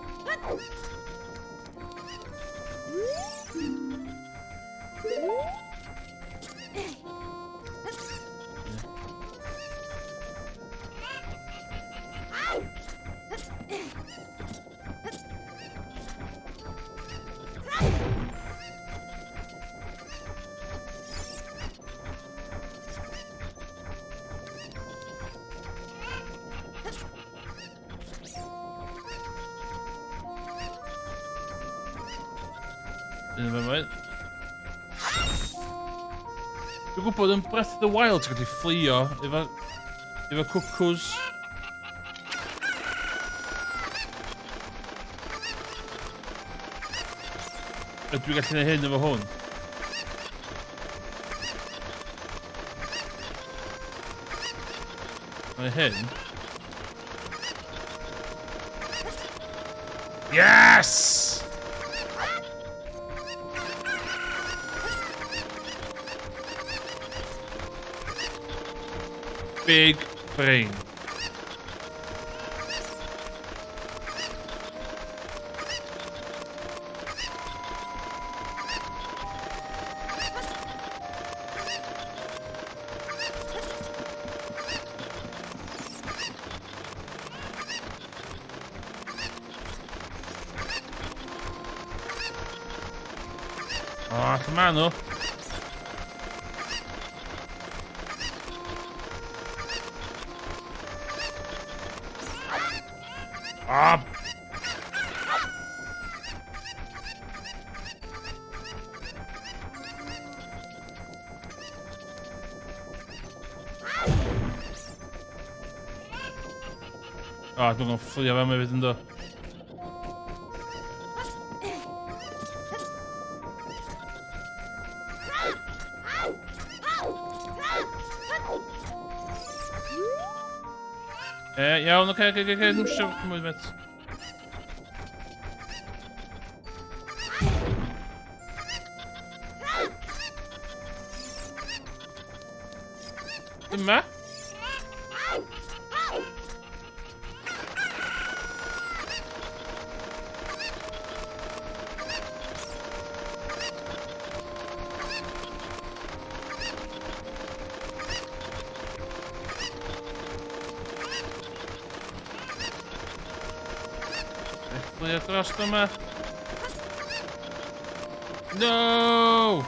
Un o'r fama. Dwi'n gwybod yn Breath of the Wild ti'n gallu fflio efo, efo cwcws. Ydw i'n gallu gwneud hyn efo hwn? Mae hyn. Yes! Big brain. O, allan ma nhw. Ah! O, dwi'n gwybod fflio fe hefyd yn do. Iawn, oce, oce, oce, oce, dwi'n siarad mwy met. Dyma. Fflio dros dyma. No!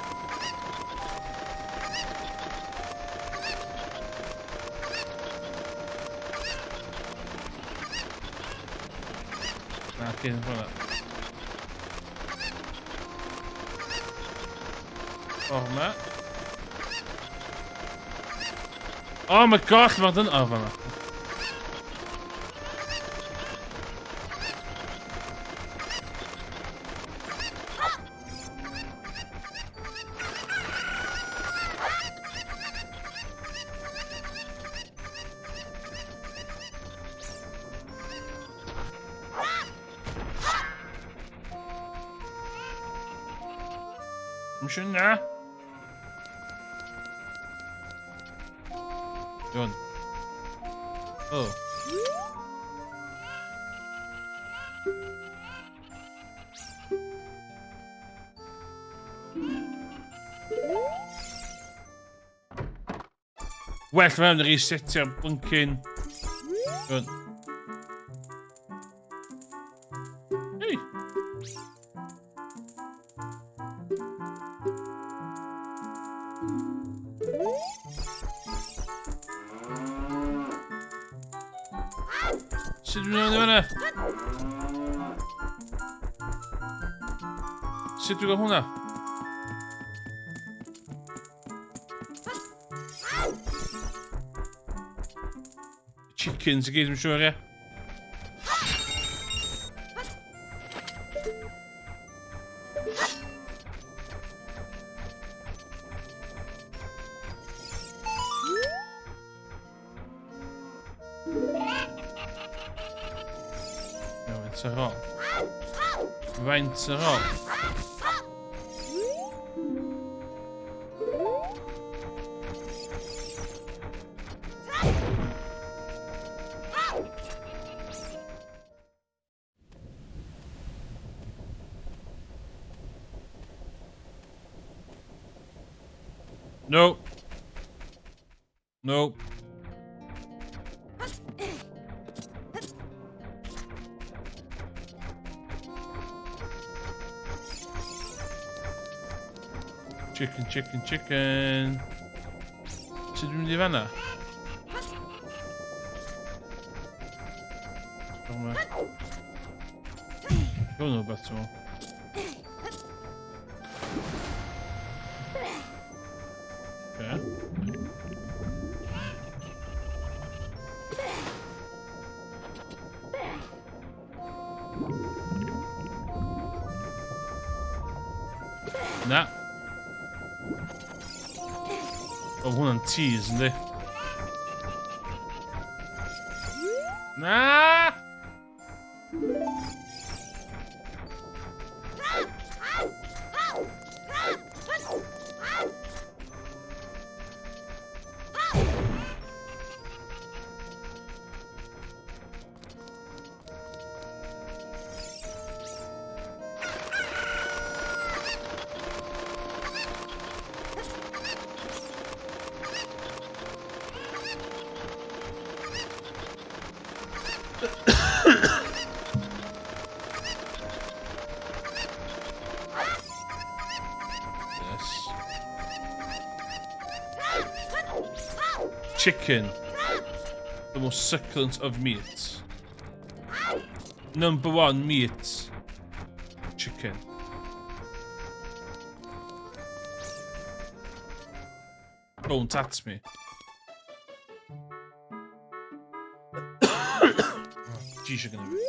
Na, cyn hwnna. O, hwnna. Oh my gosh, mae'n dyn... Oh, fanna. Dwi'n siŵr na. Dwi'n. Oh. Well fewn resetio'r blinkin. Dwi'n. Hey! Sut dwi'n mynd i fyna? Sut dwi'n gael hwnna? Chickens i gyd, dwi'n siŵr, ie. Faint ar ôl? Faint ar ôl? No. No. Chicken, chicken, chicken. Sut dwi'n mynd i fanna? Hwn o beth ti'n Okay. Na. O, hwnna'n tease, yndi? Na! Yes. Chicken. The most succulent of meats. Number one meat. Chicken. Don't at me. Ti eisiau gynnu fi.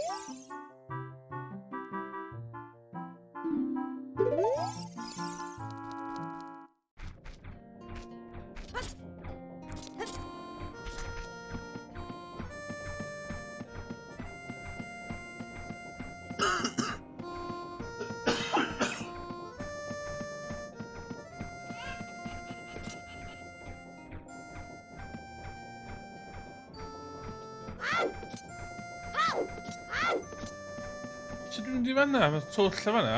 Sut dwi'n mynd i fanna? Mae twll y fanna.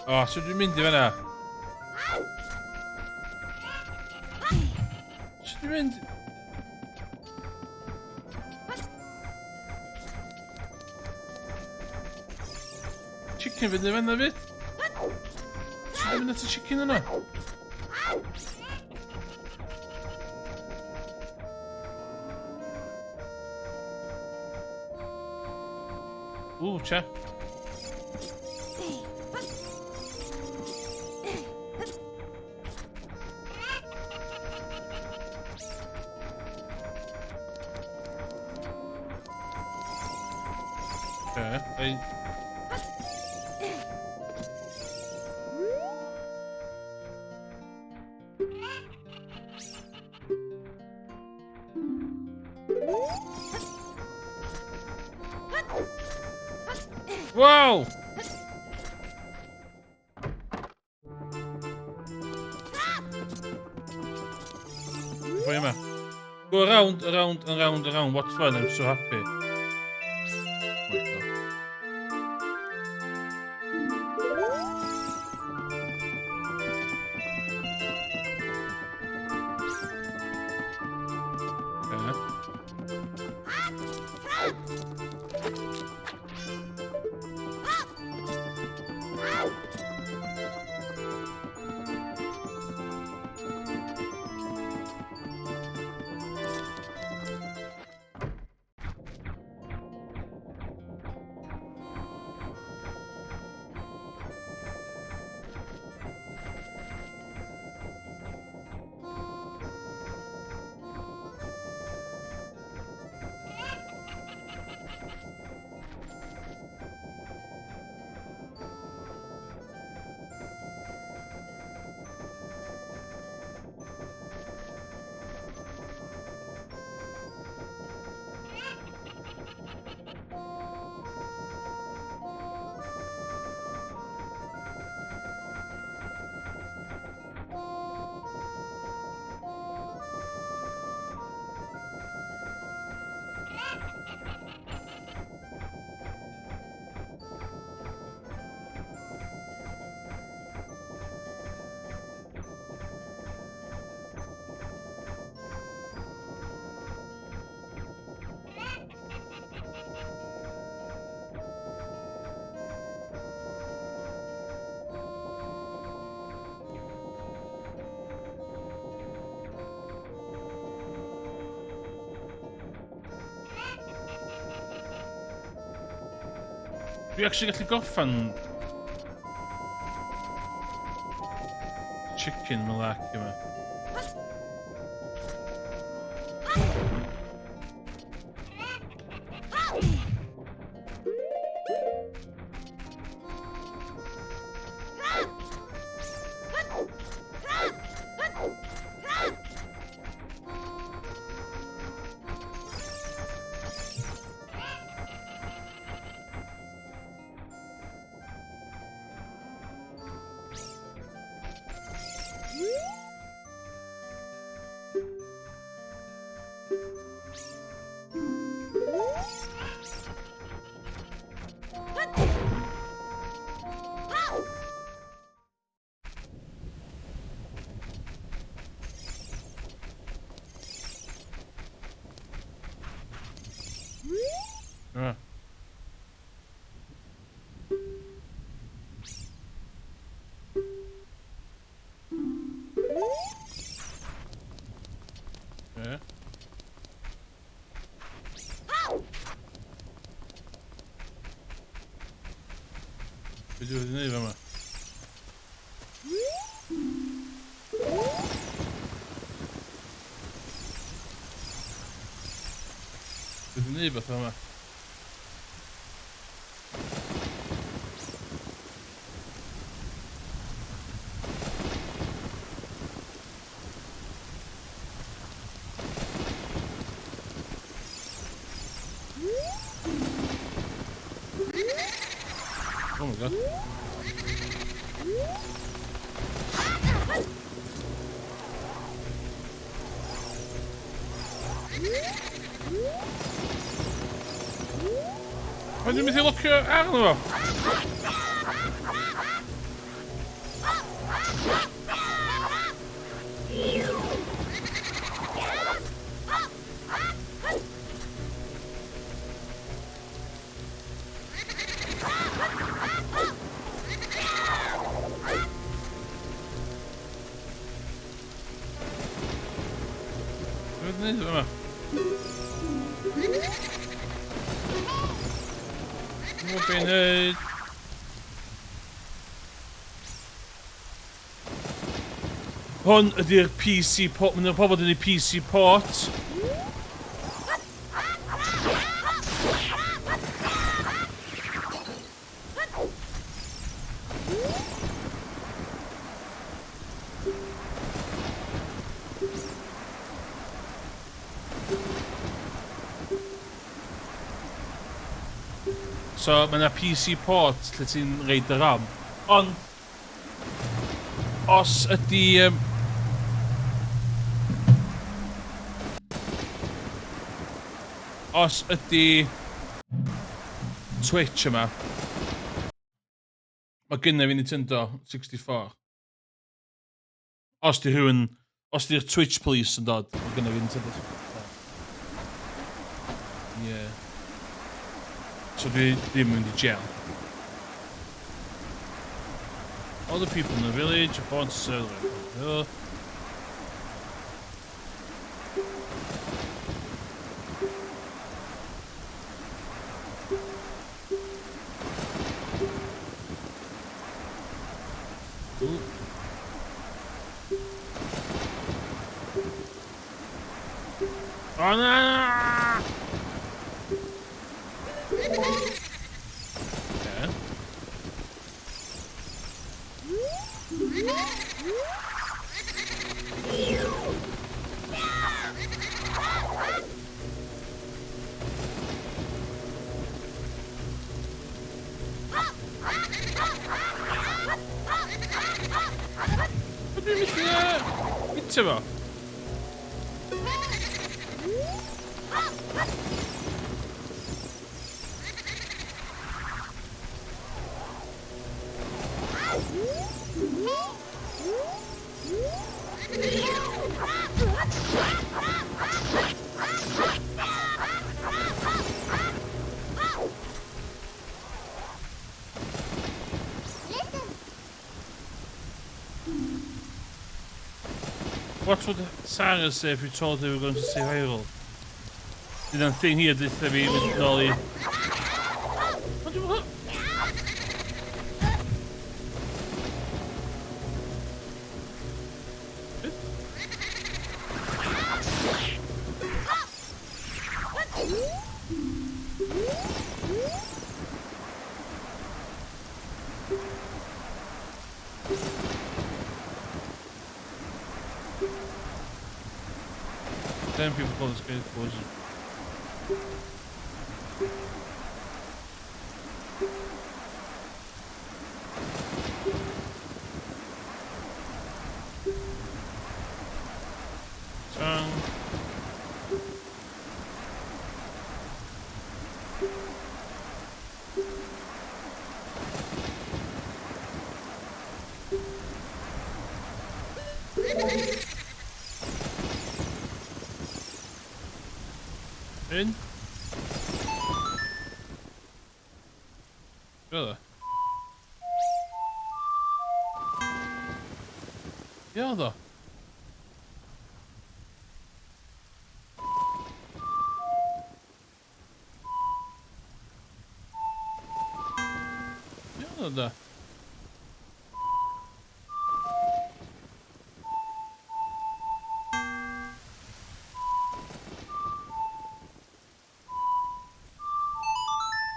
O, oh, sut dwi'n mynd i fanna? Sut dwi'n mynd? Chicken fynd i fanna fyd? Sut dwi'n mynd at y chicken yna? Ooh, cha. Okay, ei. Wow! Pwy yma? Go around, around, and round, and round. What fun, I'm so happy. Oh my God. Okay. Dwi actually gallu gorffan chicken malarkey yma. Yeah. Be dwi wedi gwneud fama? Dwi wedi gwneud beth fama. Oh my God. Mae'n dwi'n mynd i locio arno fo? Dwi'n gwneud yma. Dwi'n gwybod beth i wneud. Hwn ydy'r PC port. Mae'n pobl yn ei PC port. So mae yna PC port lle ti'n reid y RAM. Ond, os ydy... os ydy Twitch yma, mae gynna fi Nintendo 64. Os di rhywun... Os di'r Twitch police yn dod, mae gynna fi Nintendo 64. Yeah. So dwi ddim yn mynd i jail. All the people in the village are born to serve the Ooh. Oh na! Okay. Dwi'n methu hitio fo? What would Sarah say if you told her we were going to see Hyrule? Dyna'n thing hi a dweud fi mynd nôl i... O, dwi'n gwybod! Then people call this game poison. Tongue. In? Be oedd o? Be oedd o? Be oedd o da?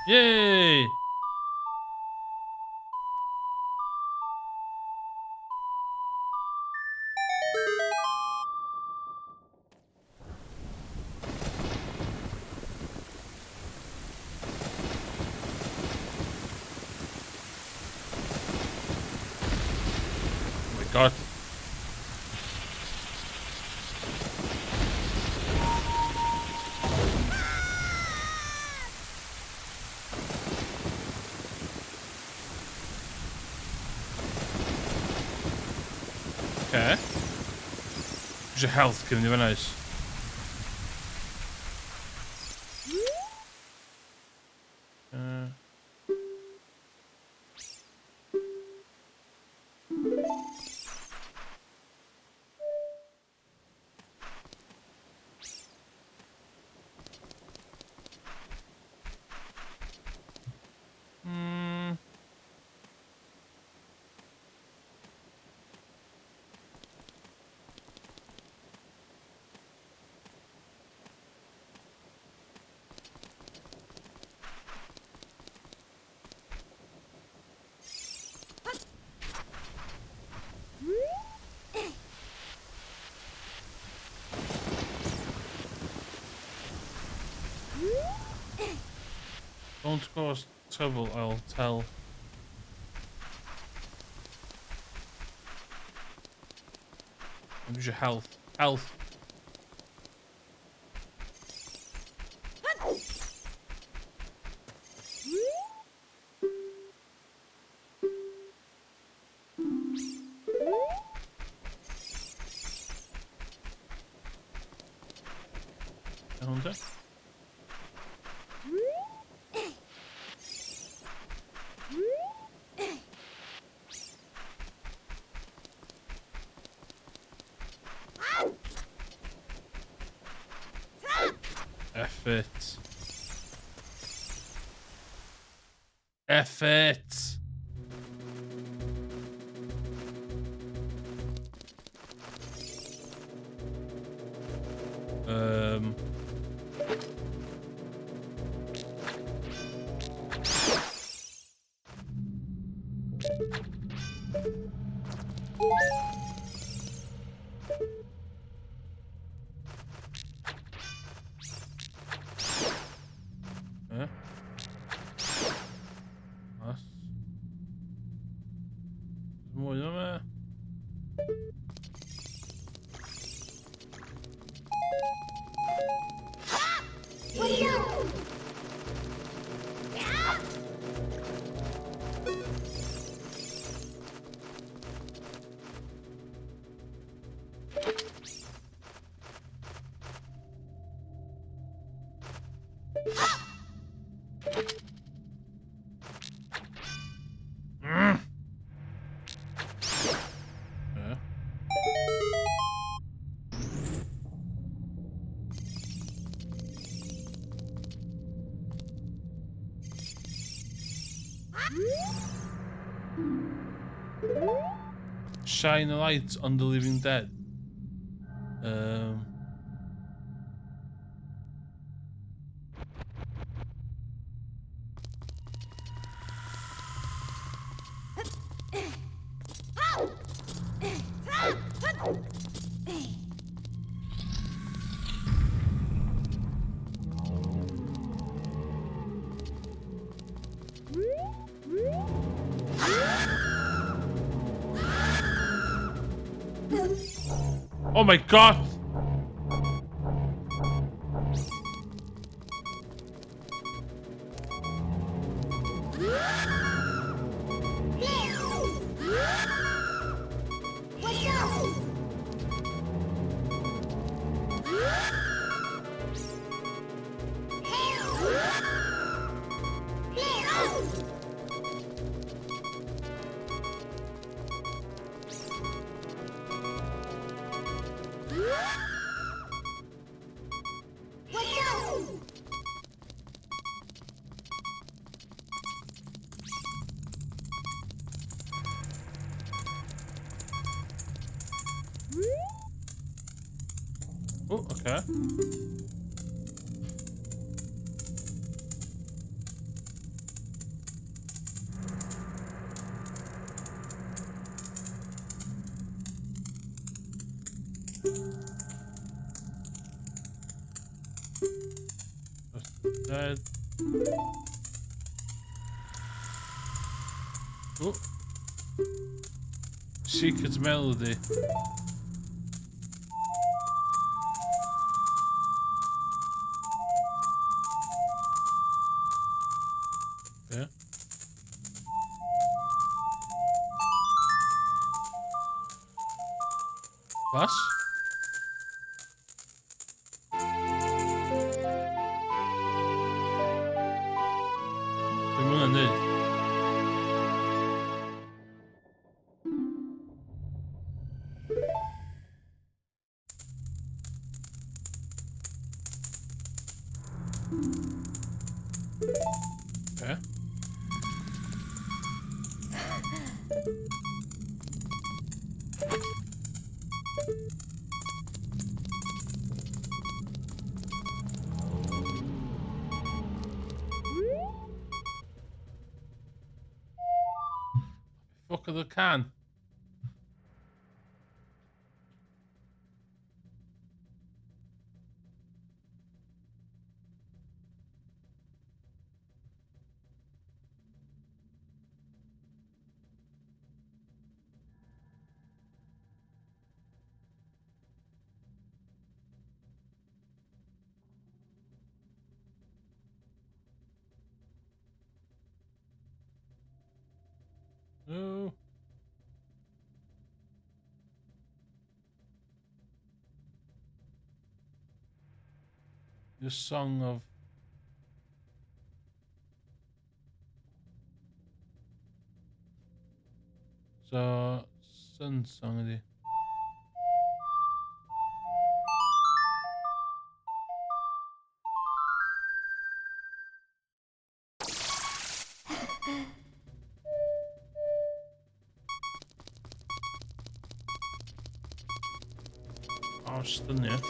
Yay! Oh my god. Okay. Eisiau health gyda ni, nice. Don't cause Trouble, I'll tell. Dwi eisiau health. Health. Iawn te. F it. F it. Eh? Mas. Mwy o me. Eh? Shine a light on the living dead. Oh my god! Oh, okay. Dead. Oh. Secret melody. Yeah. Plus? Be mae hwnna'n neud? Okay. Fuck of the can. No. The Song of... So, Sun Song ydi. O, styniad.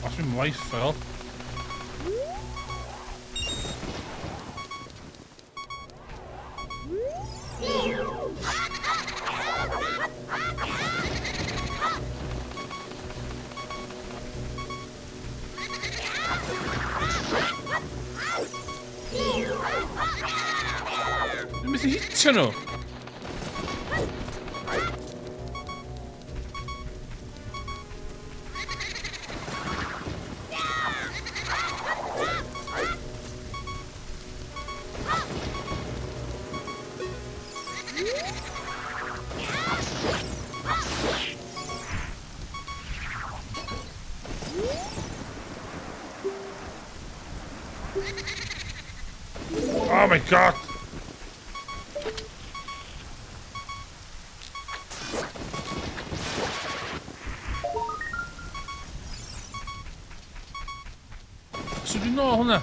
Os fi'n life fel. Dwi'n methu hitio nhw. Oh my god! Sut dwi'n nôl hwnna?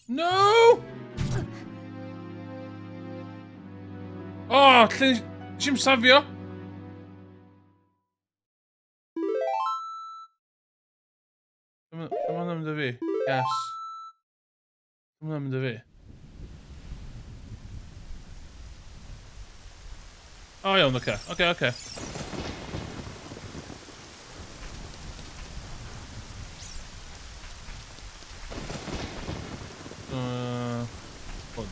No! Oh, lle... Nes i'm safio? Dyma hwnna'n mynd â fi. Yes. Dyma hwnna'n mynd â fi. O, iawn, oce. Oce, oce. Hwn.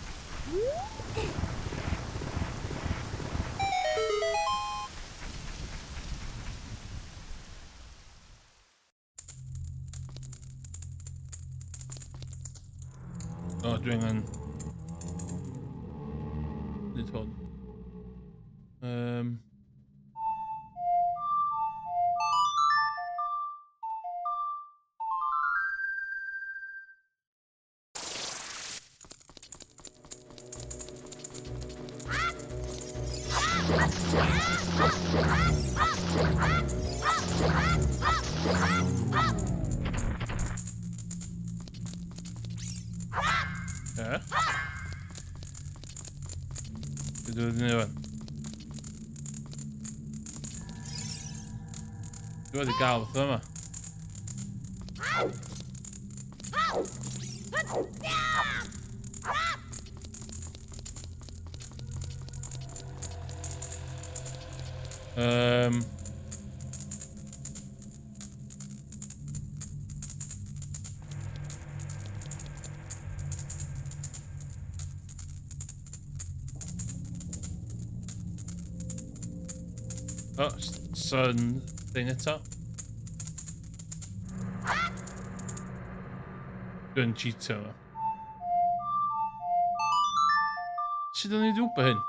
O, dwi angen... Nid hwn. Ie. Be dwi wedi gwneud wan? Dwi wedi gael beth yma. Oh, sun thing eto. Dwi'n cheatio yma. Sut o'n i wedi gwybod hyn?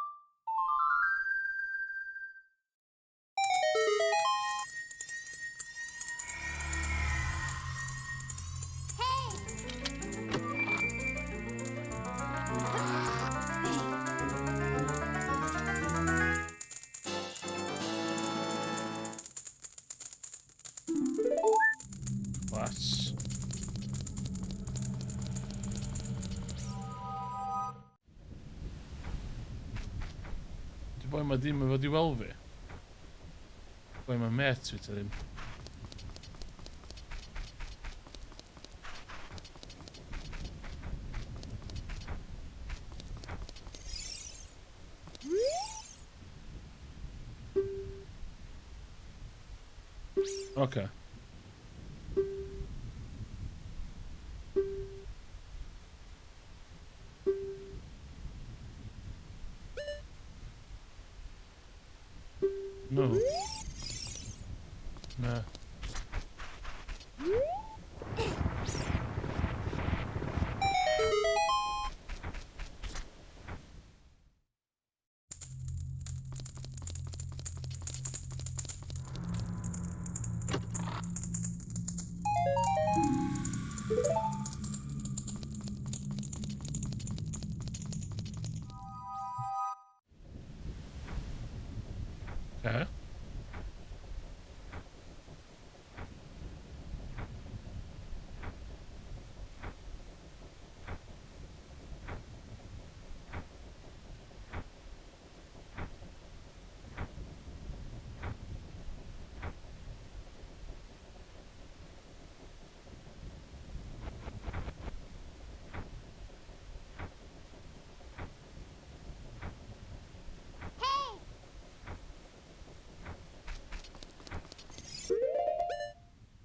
Class. Boi ma ddim yn fod i weld fi. Boi ma met fi ta ddim. Okay. No. Na. Okay.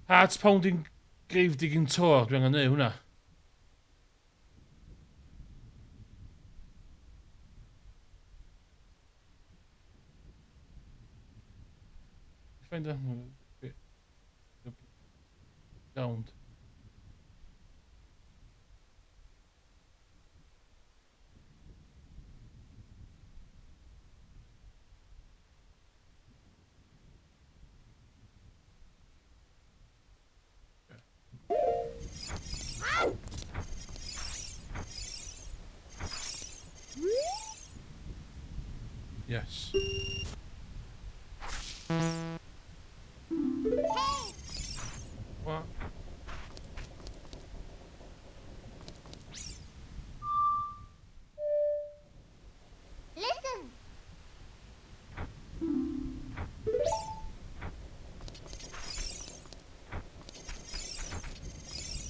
Hearts pounding grave digging tour, dwi angen neud hwnna. Find a ground. Yes. Hey! What? Listen!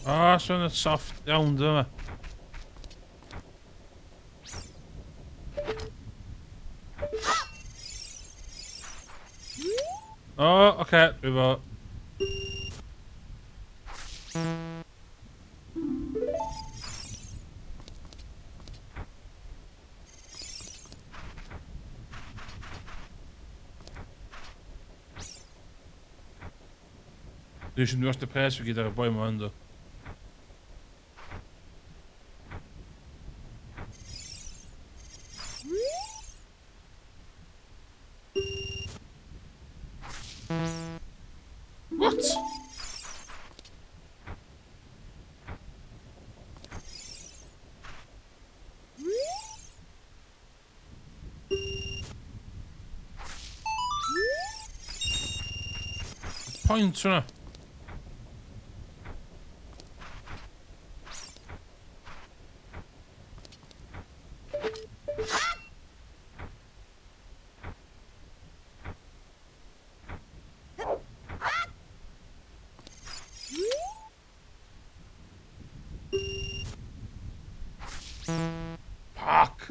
Ah, oh, soft iawn dyma. O, oh, oce, okay, dwi fo. Dwi eisiau mynd i wastad pres fi gyda'r boi yma ynddo. What? Point hwnna. Fuck.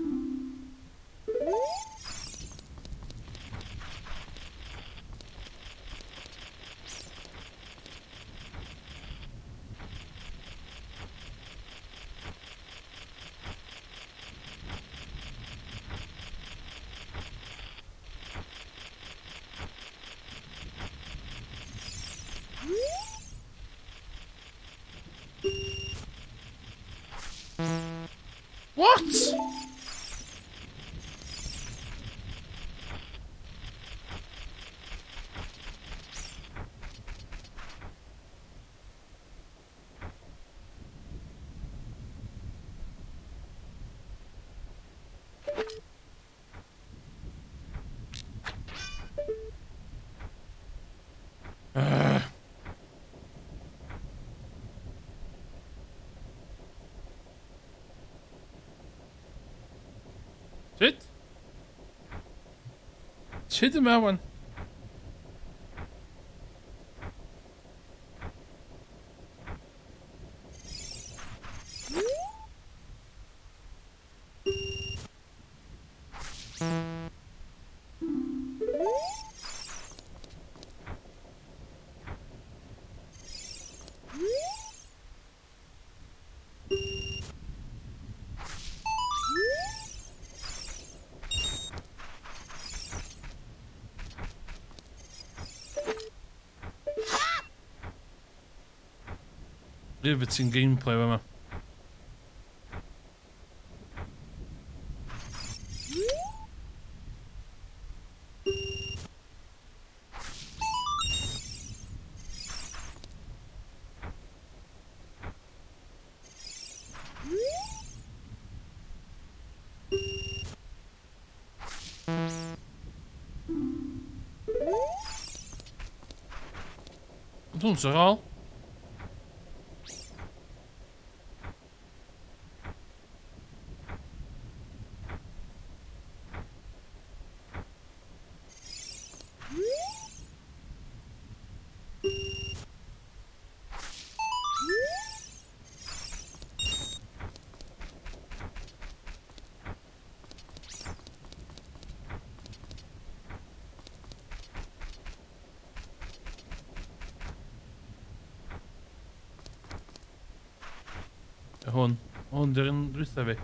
What? Sut? Tyd yma, wan. Riveting gameplay fama. Wat doen ze al? Hwn. Hwn di'r un dwytha fi.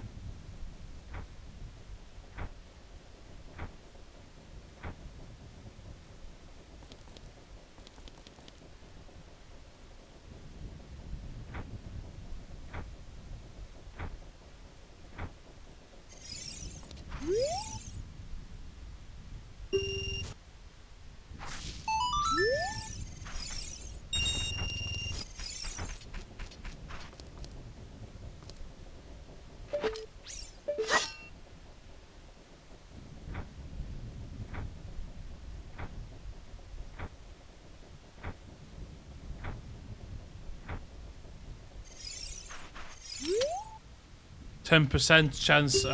10% chance,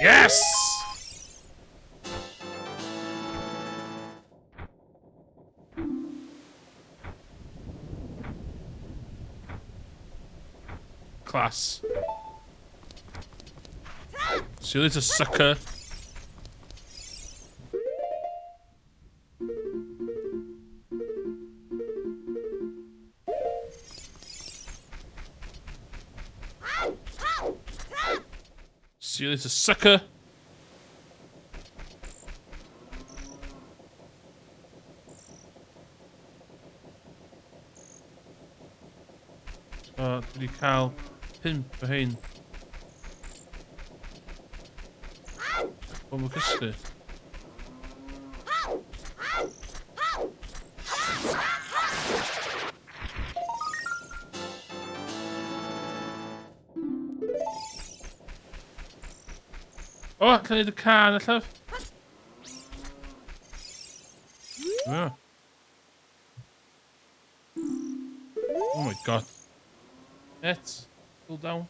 Yes! Class. See you later, sucker. See you later, sucker. So, dwi wedi cael 5 o hein. O, mae'n cysgu. O, oh, allan neud y can allaf. Yeah. Oh my god. Et, cool down.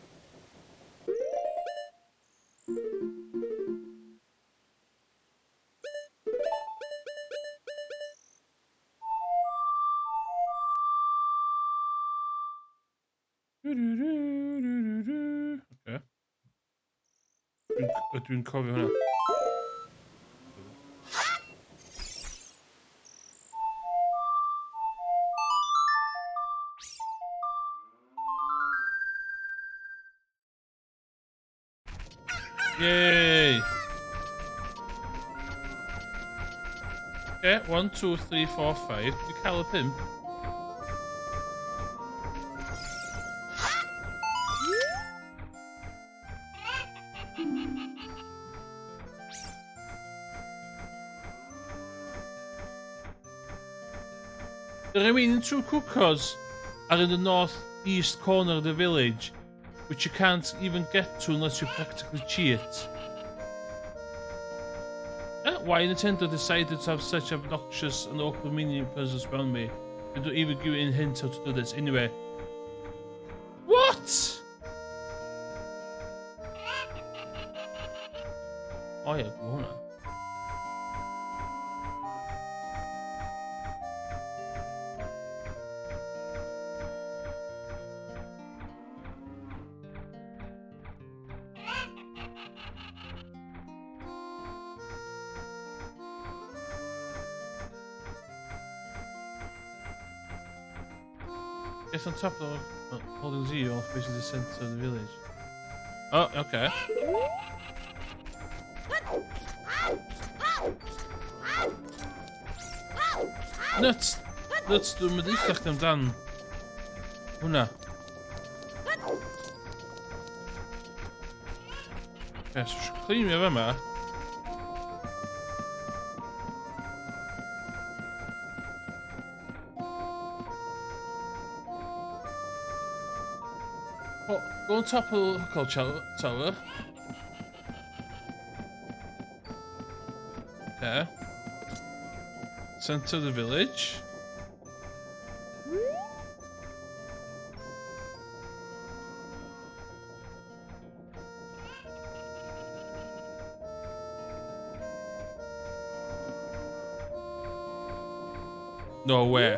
Okay. Dwi'n cofio hwnna. Yay! Okay, 1, 2, 3, 4, 5. Dwi'n cael y 5. The remaining 2 Cuccos are in the north-east corner of the village, which you can't even get to unless you practically cheat. Why Nintendo decided to have such obnoxious and awkward mini puzzles around me? They don't even give you a hint how to do this. Anyway. What? Oh yeah, go hwnna. Get on top of the holding Z while facing the center of the village. Oh, okay. Nuts! Nuts, dwi'n mynd eithaf chdi amdan hwnna. Okay, so eisiau cleanio fe yma. Oh, go on top of the hook tower. Okay. Center of the village. No way.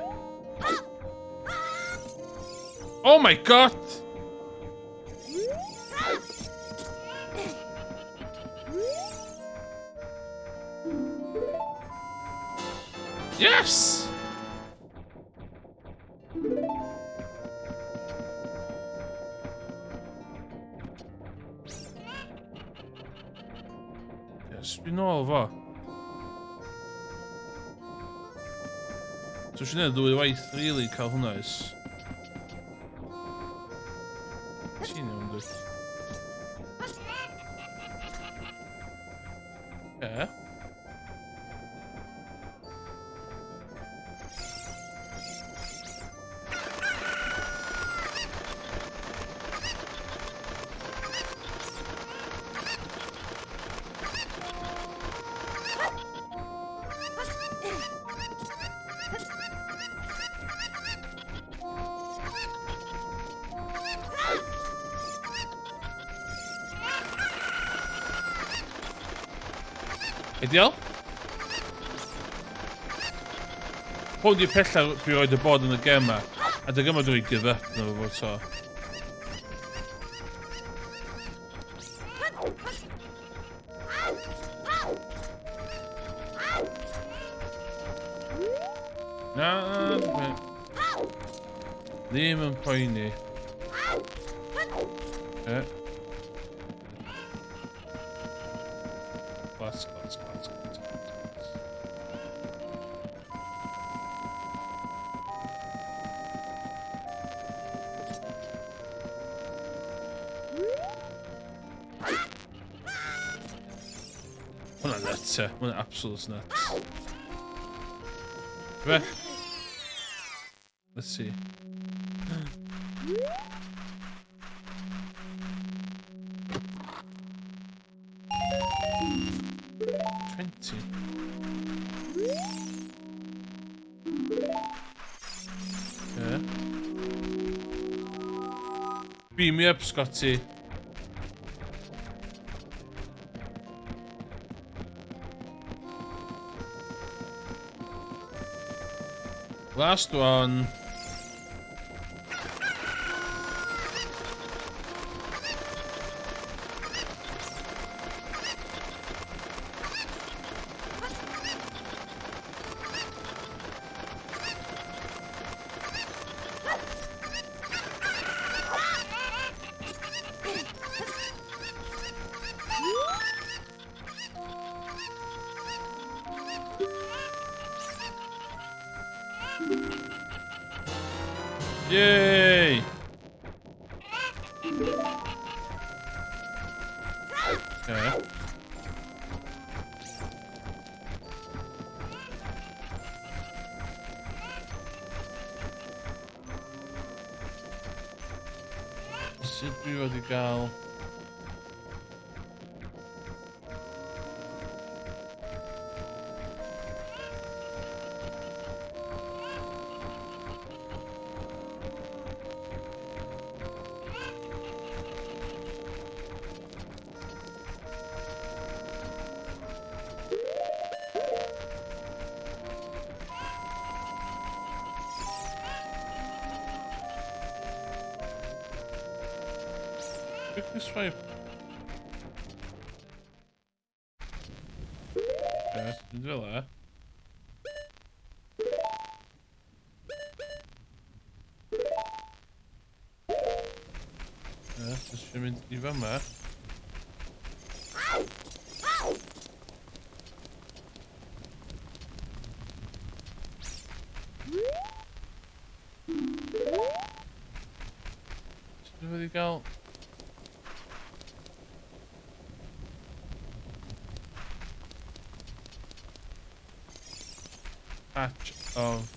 Oh my god! Yes! Yes, dwi'n nôl fo. So eisiau gwneud ddwy waith, really, cael hwnna is. Ti'n iawn, dwi. Yeah. Ideal. Hwn di'r pella dwi roed y bod yn y gem ma. A dyg yma dwi'n give up na fo to. Na, ddim yn poeni. E. Glas, glas, glas, glas, glas, glas. Hwna'n nuts, e. Hwna'n absolute nuts. Fe? Let's see. 20. Yeah. Beam me up, Scotty. Last one. Yay! Okay. Sut dwi wedi gael... Quickly swipe. Yes, dwi'n fel e. Jyst mynd i fama. Sut dwi wedi gael... Patch of...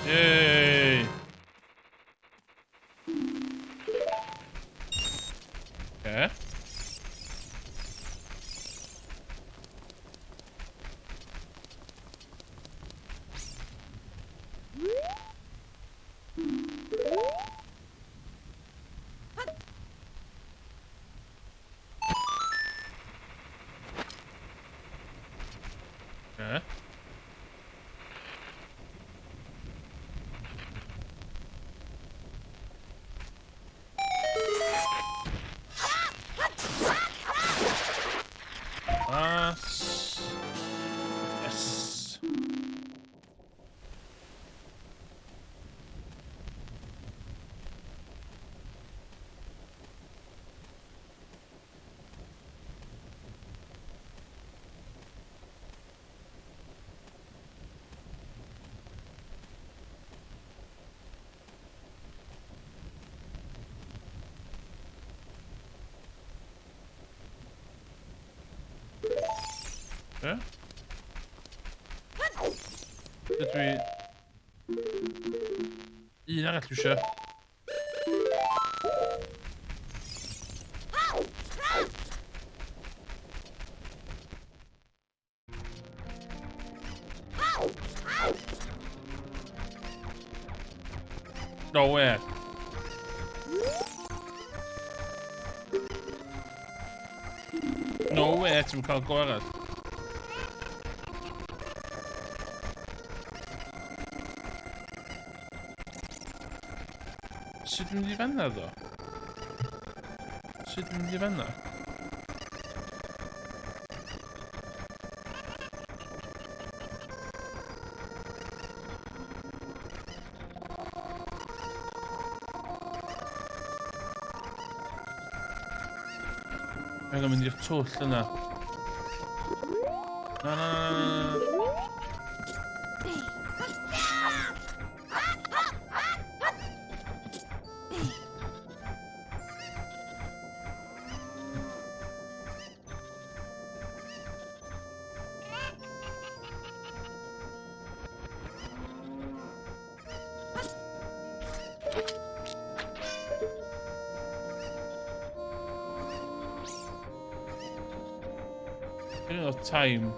Yay! Okay. Okay. Yes. Yes. Yeah. Dydw i... Un arall dwi eisiau. No way. No way, ti'n cael gwared. Sut dwi'n mynd i fanna, ddo? Sut dwi'n mynd i fanna? Mae'n mynd i'r twll yna. Na, na, na, na, na. Enough time.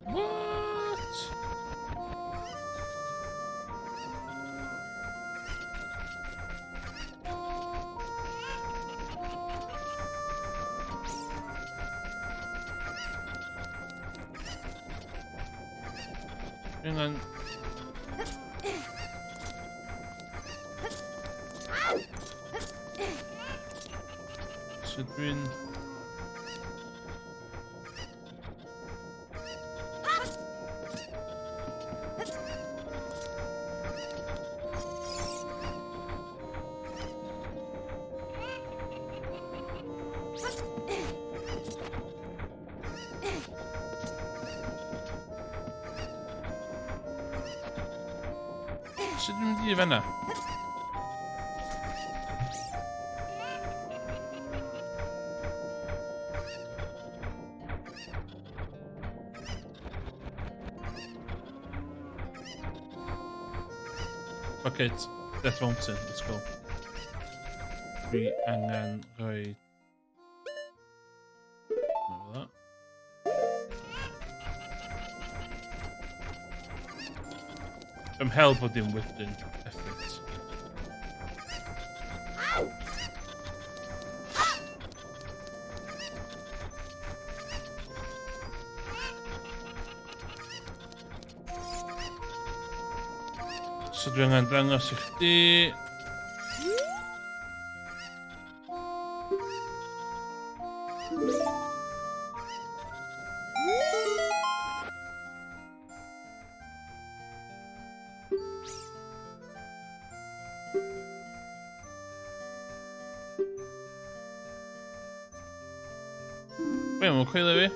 What? Hang on. So dwi'n... Sut dwi'n mynd i fanna? Fuck it. Death Mountain, let's go. Dwi angen rhoi... Ym hel bod dim wedyn. Effort. So dwi angen dangos i chdi. Be, mae'n coelio fi?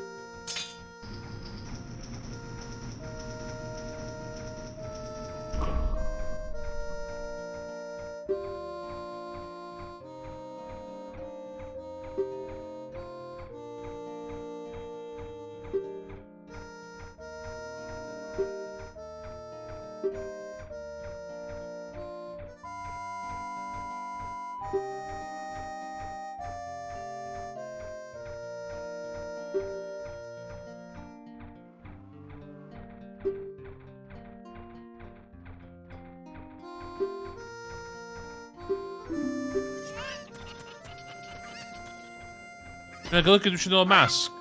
Mae'n golygu dwi eisiau nôl masg.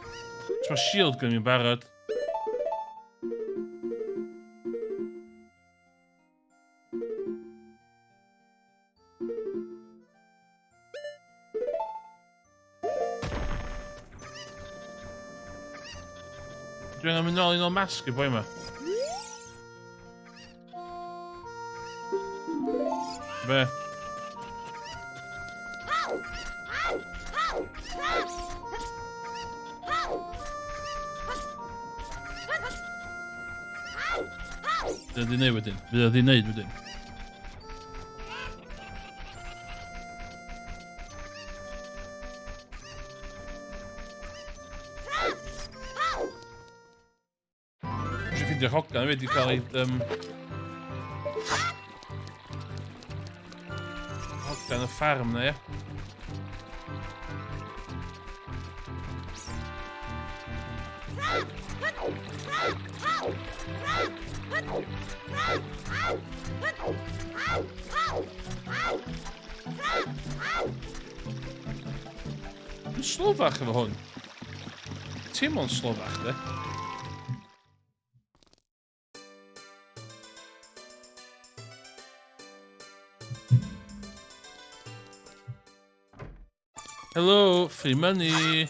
Mae shield gen i'n barod. Dwi'n angen mynd nôl i nôl masg i boi yma. Be? Be oedd hi'n neud wedyn? Be oedd hi'n neud wedyn? Dwi'n ffeindio hogan wedi cael ei... Hogan y ffarm na, ie. Dwi'n slofach efo hwn. Teimlo'n slofach, de. Hello, free money.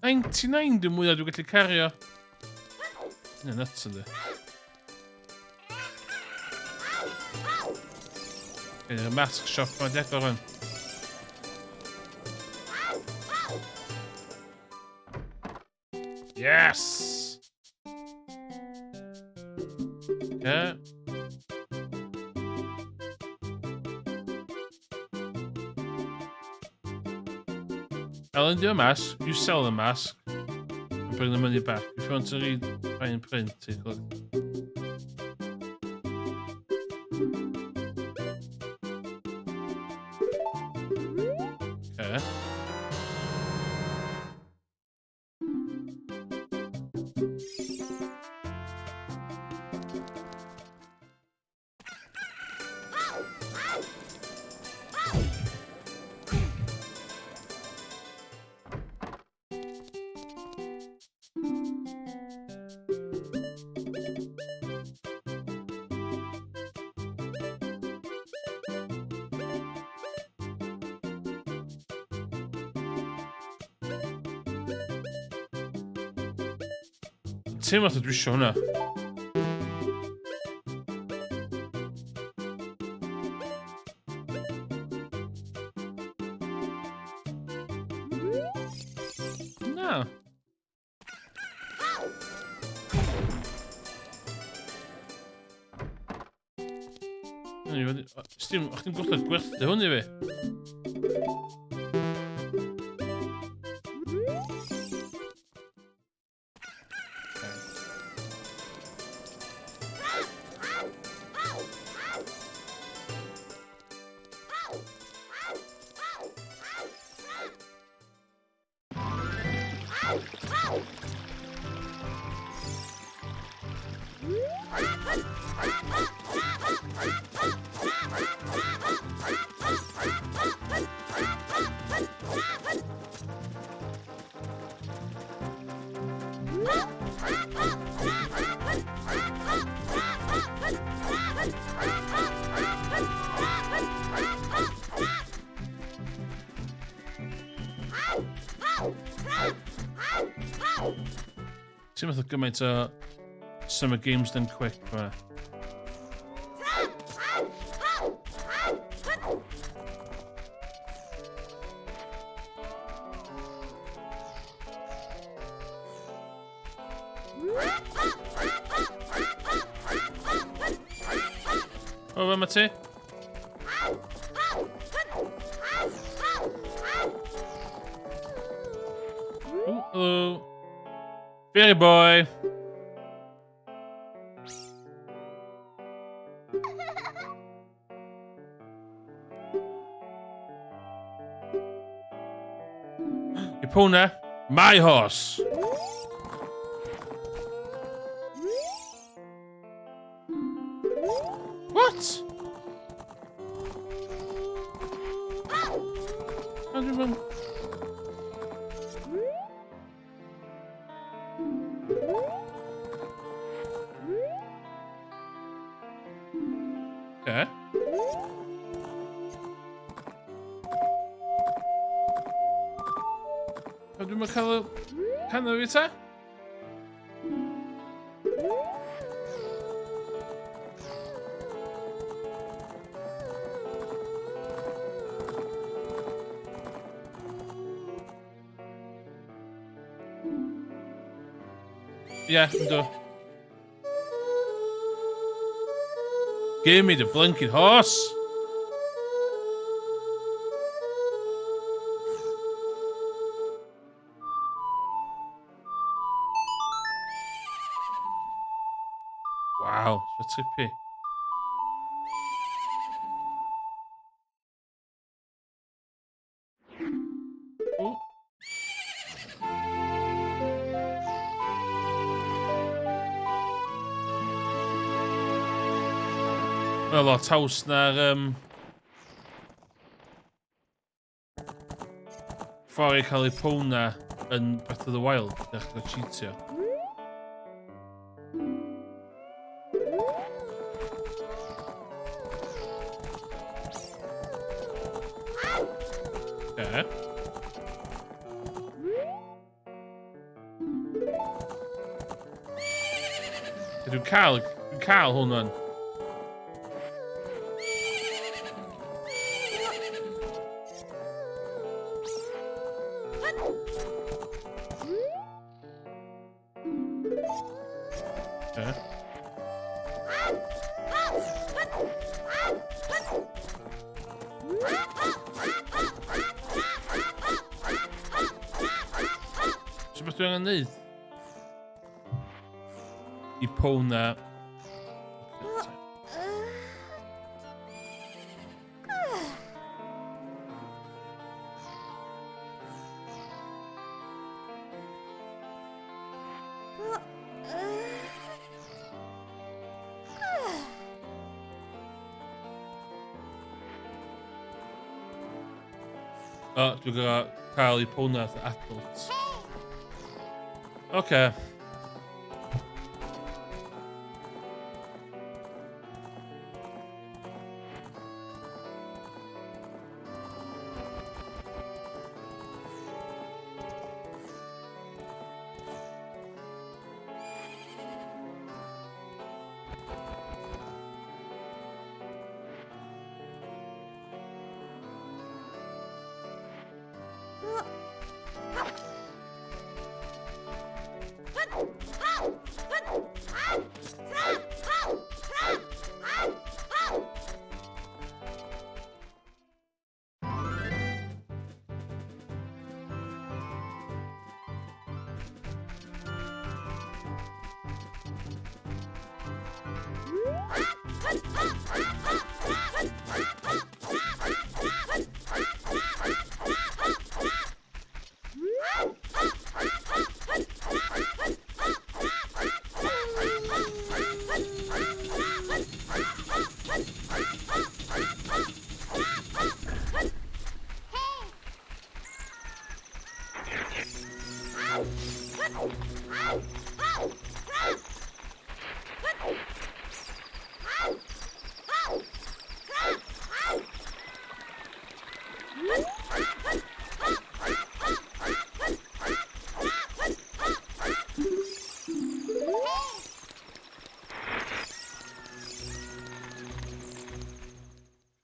$99 dim mwyaf dwi'n gallu cario. Yna nuts ynddi. Ydy'r mask shop mae'n agor hwn. Yes! Yeah. I'll lend you a mask, you sell the mask, and bring the money back. If you want to read fine print, take a look. Okay. Teimlo fatha dwi isio hwnna. Na. Sdim, o'ch chi'n gwrthod gwerthu hwn i fi? Ti'n meddwl gymaint o Summer Games Done Quick fa. O, fe ma ti? Oh, hello. Fairy boy. Epona, my horse. What? How do you run? Okay. A dwi'n cael y canol fi ta? Ie, yeah, ynddo. Give me the blinking horse! Wow, so trippy. Oh. Mae'n lot haws na'r um, ffordd i cael ei pwna yn Breath of the Wild, dechrau cheatio. Okay. Dwi'n cael, dwi'n cael hwn yn. Okay. So beth dwi'n angen neud? I pwn na... O, dwi'n gorau cael i pwna adults. Oce. Okay.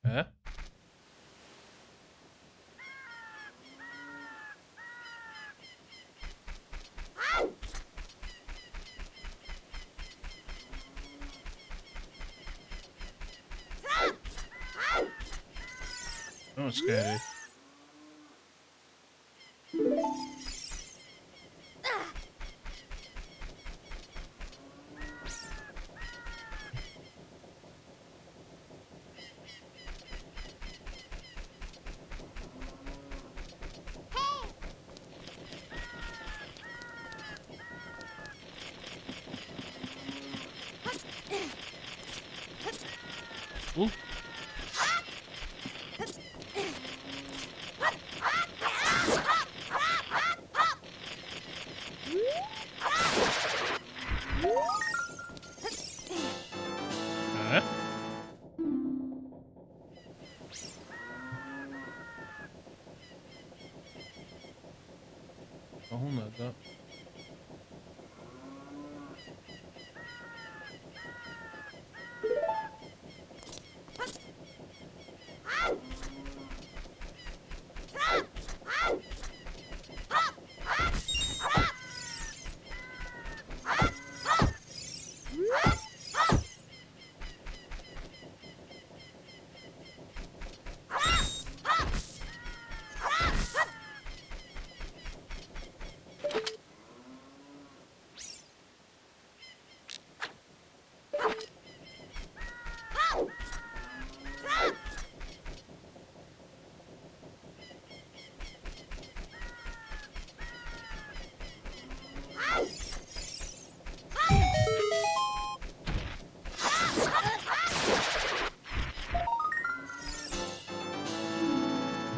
Eh? Oh, scary. Ooh. Eh? Ma hwnna, da.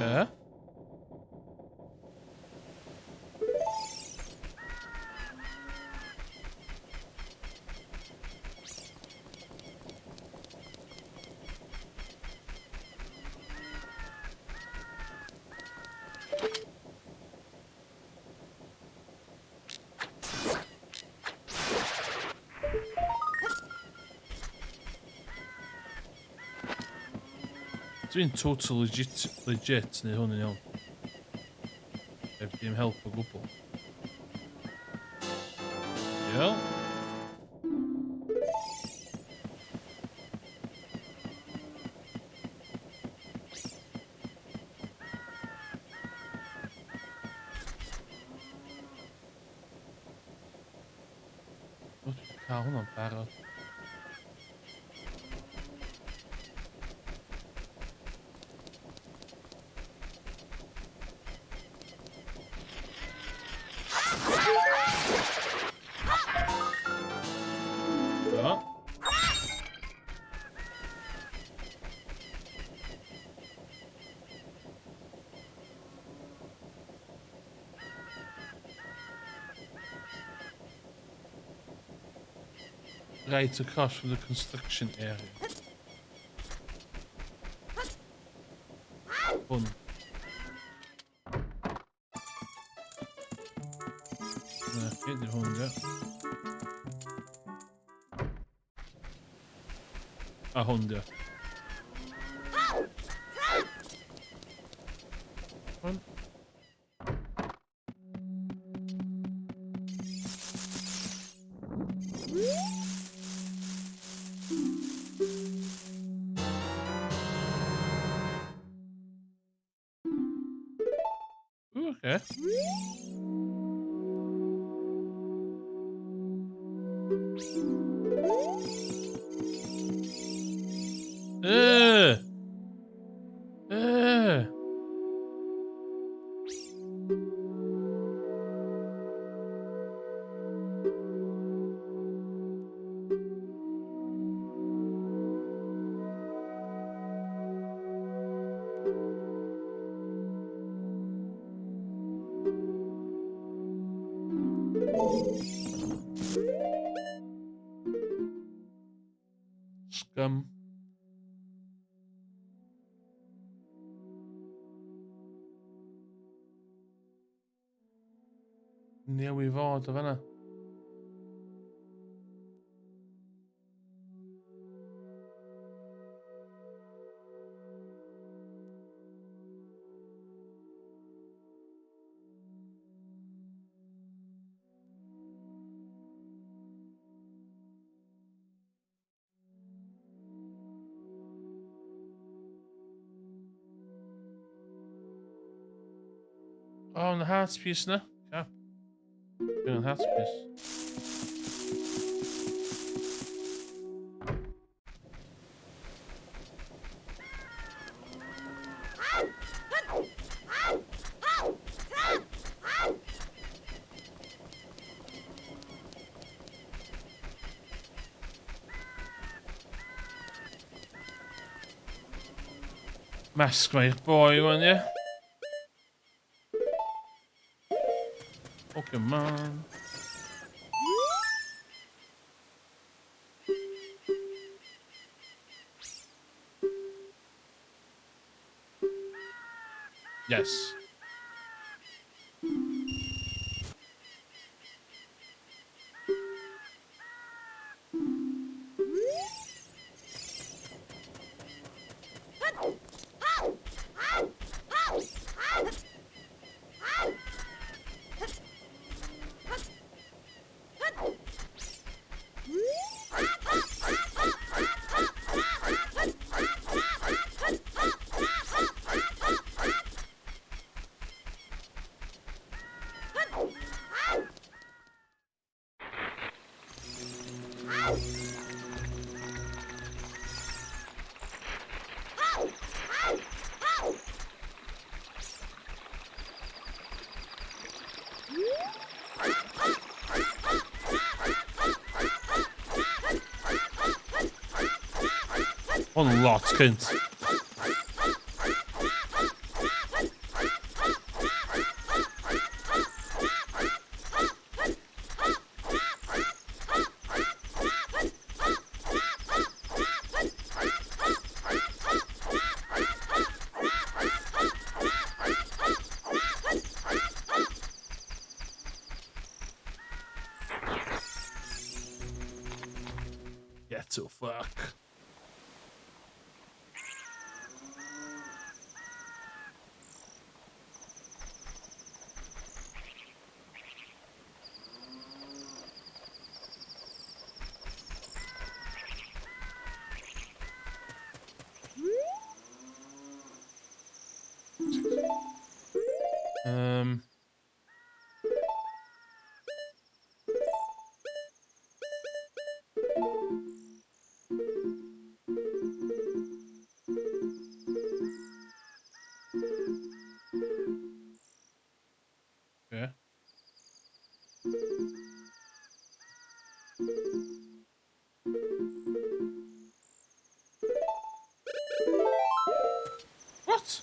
Eh? Dwi'n total legit neu hwn yn iawn. Heb dim help o gwbl. Iawn. O, dwi 'di cael hwnna'n barod. O. Right across from the construction area. Hwn. Na, gyd i hwn, ia. A hwn, ia. Hwn. Okay. Scum. Newi fod o fanna. Oh, and the heart piece na. Cap. Dwi'n heart piece. Mask mae'r boi wan, ie? Pokemon. Yes. Hwn lot cynt. Get to fuck. Yeah. What?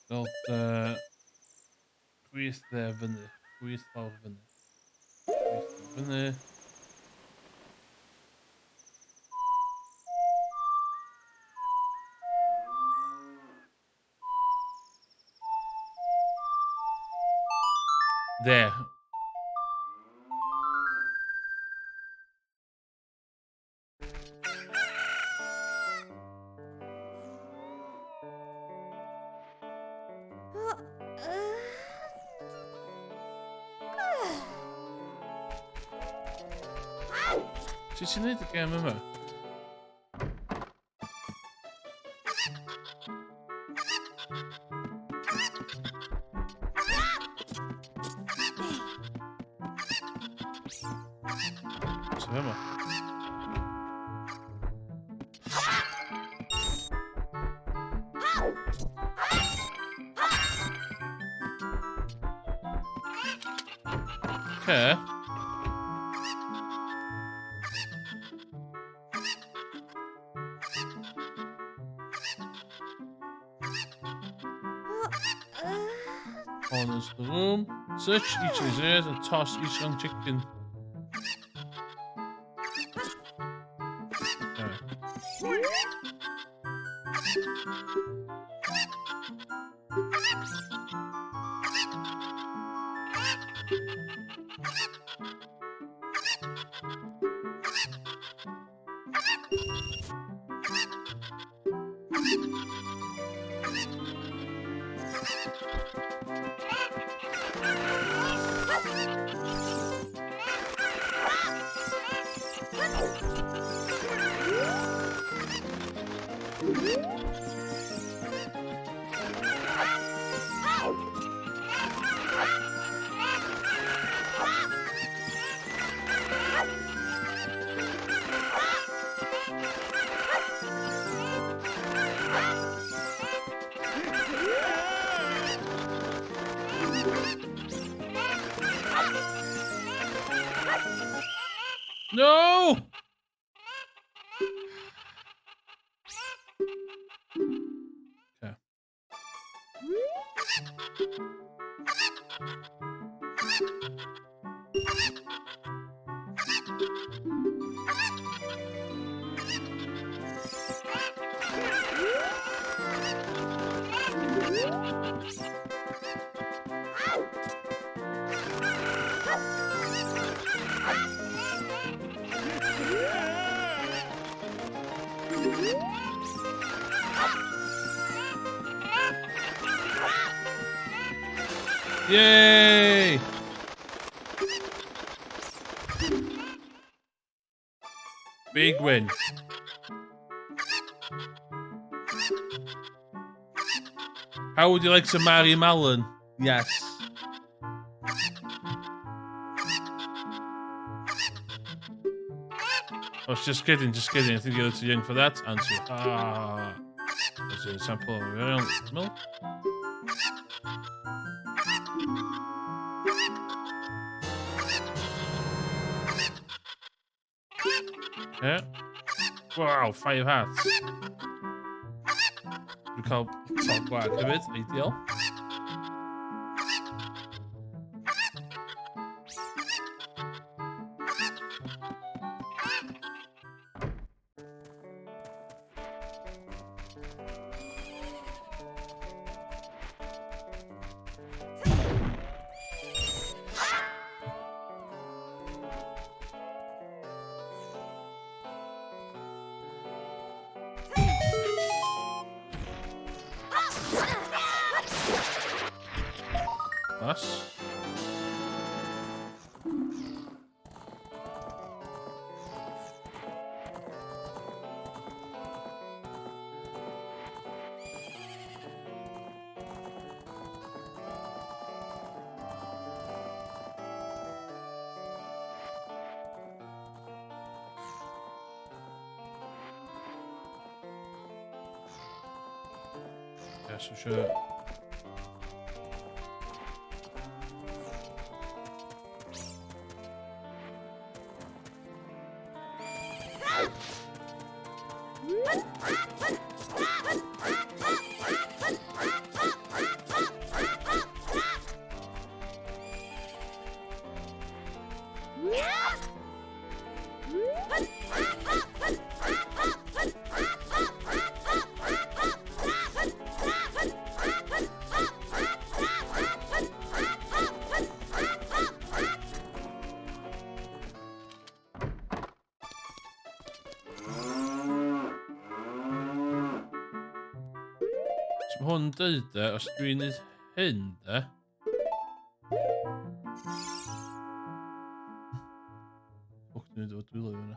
Fel, chwith dde fyny, chwith lawr fyny. Chwith lawr fyny. There. Sut ti'n neud y gêm yma? Sef yma. Okay. Corners of the room. Search each of his ears and toss each young chicken. Okay. No! Okay. Yay! Big win. How would you like to marry Malin? Yes. I was just kidding, just kidding. I think you're too young for that. Answer. Ah. That's a sample of your own milk. Okay. Wow, five hats. Dwi'n cael top gwag hefyd, ideal. Us. Yes, for sure. So mae hwn dweud de, os dwi'n neud hyn de. Ffwc, dwi'n neud efo dwylo i fyna.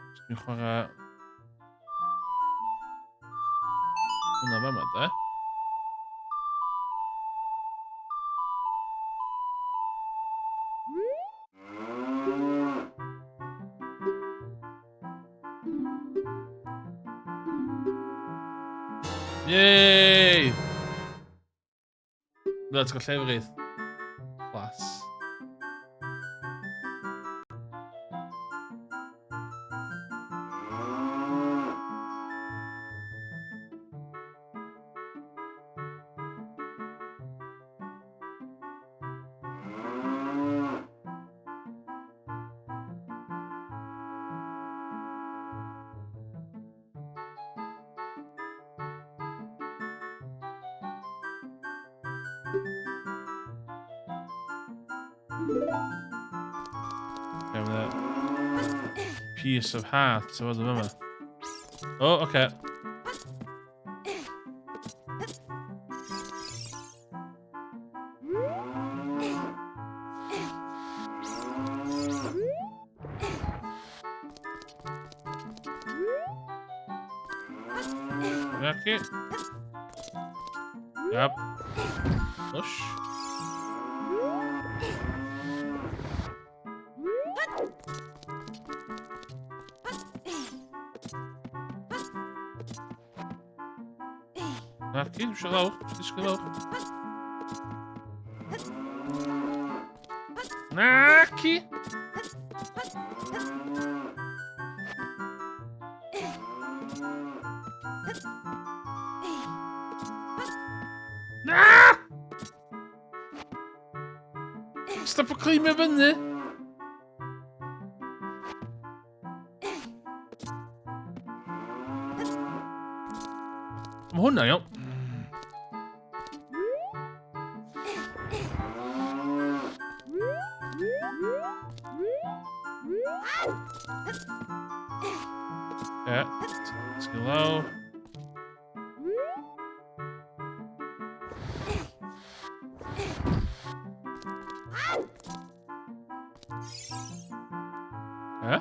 Os dwi'n chwarae... Hwna fama de. Yay! Let's go llefrith. Class. Have that piece of heart, so wasn't yma. Oh, okay. Okay. Yep. Push. Naci, eisiau lawr. Disgwyl lawr. Naci! Na! Stop o climbio fyny! Mae hwnna, iawn. Ie, let's go lawr. Ie.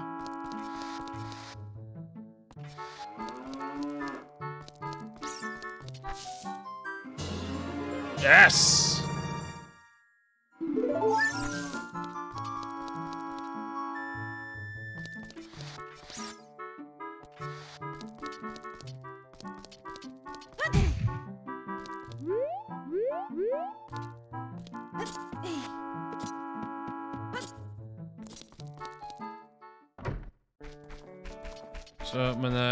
Yes! So, mae yna...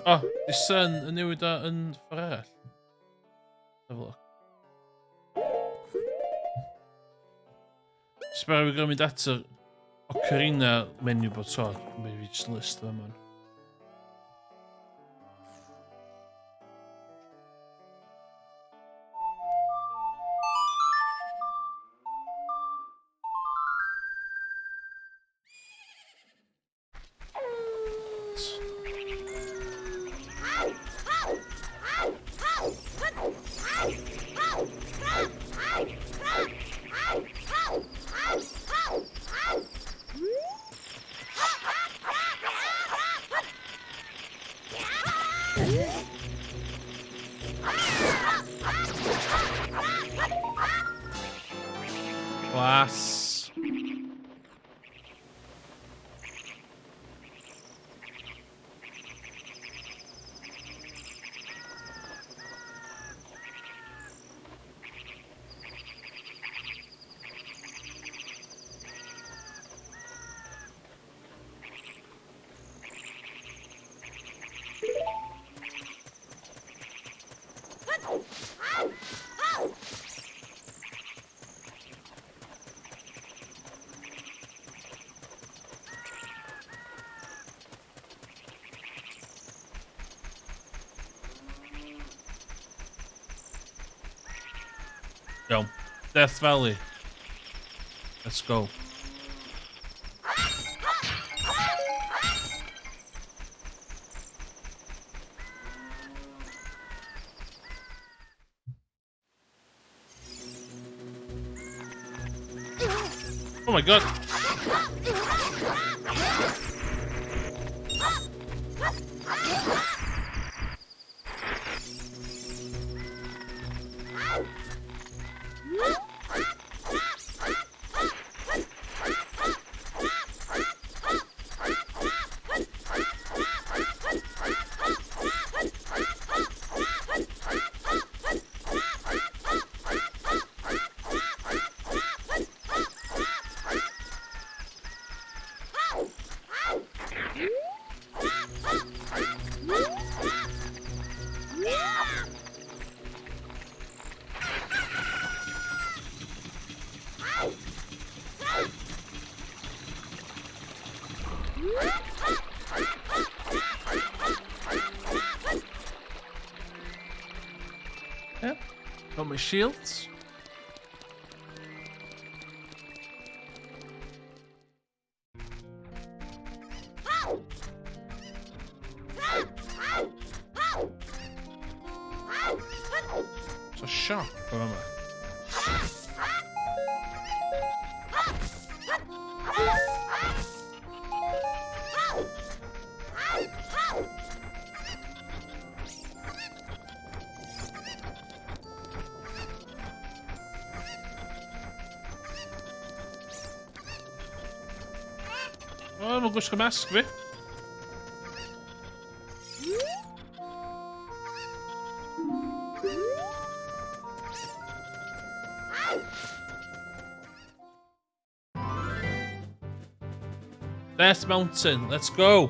Oh, di sun yn newid o yn ffordd arall. Have a look. Sbera fi gael mynd at yr Ocarina menu bod so. Maybe just list them on. Class. Iawn. Death Valley. Let's go. Oh my god! Yeah. Got my shields. It's a shop o yma. O, mae'n gwisgo masg fi. Death Mountain, let's go!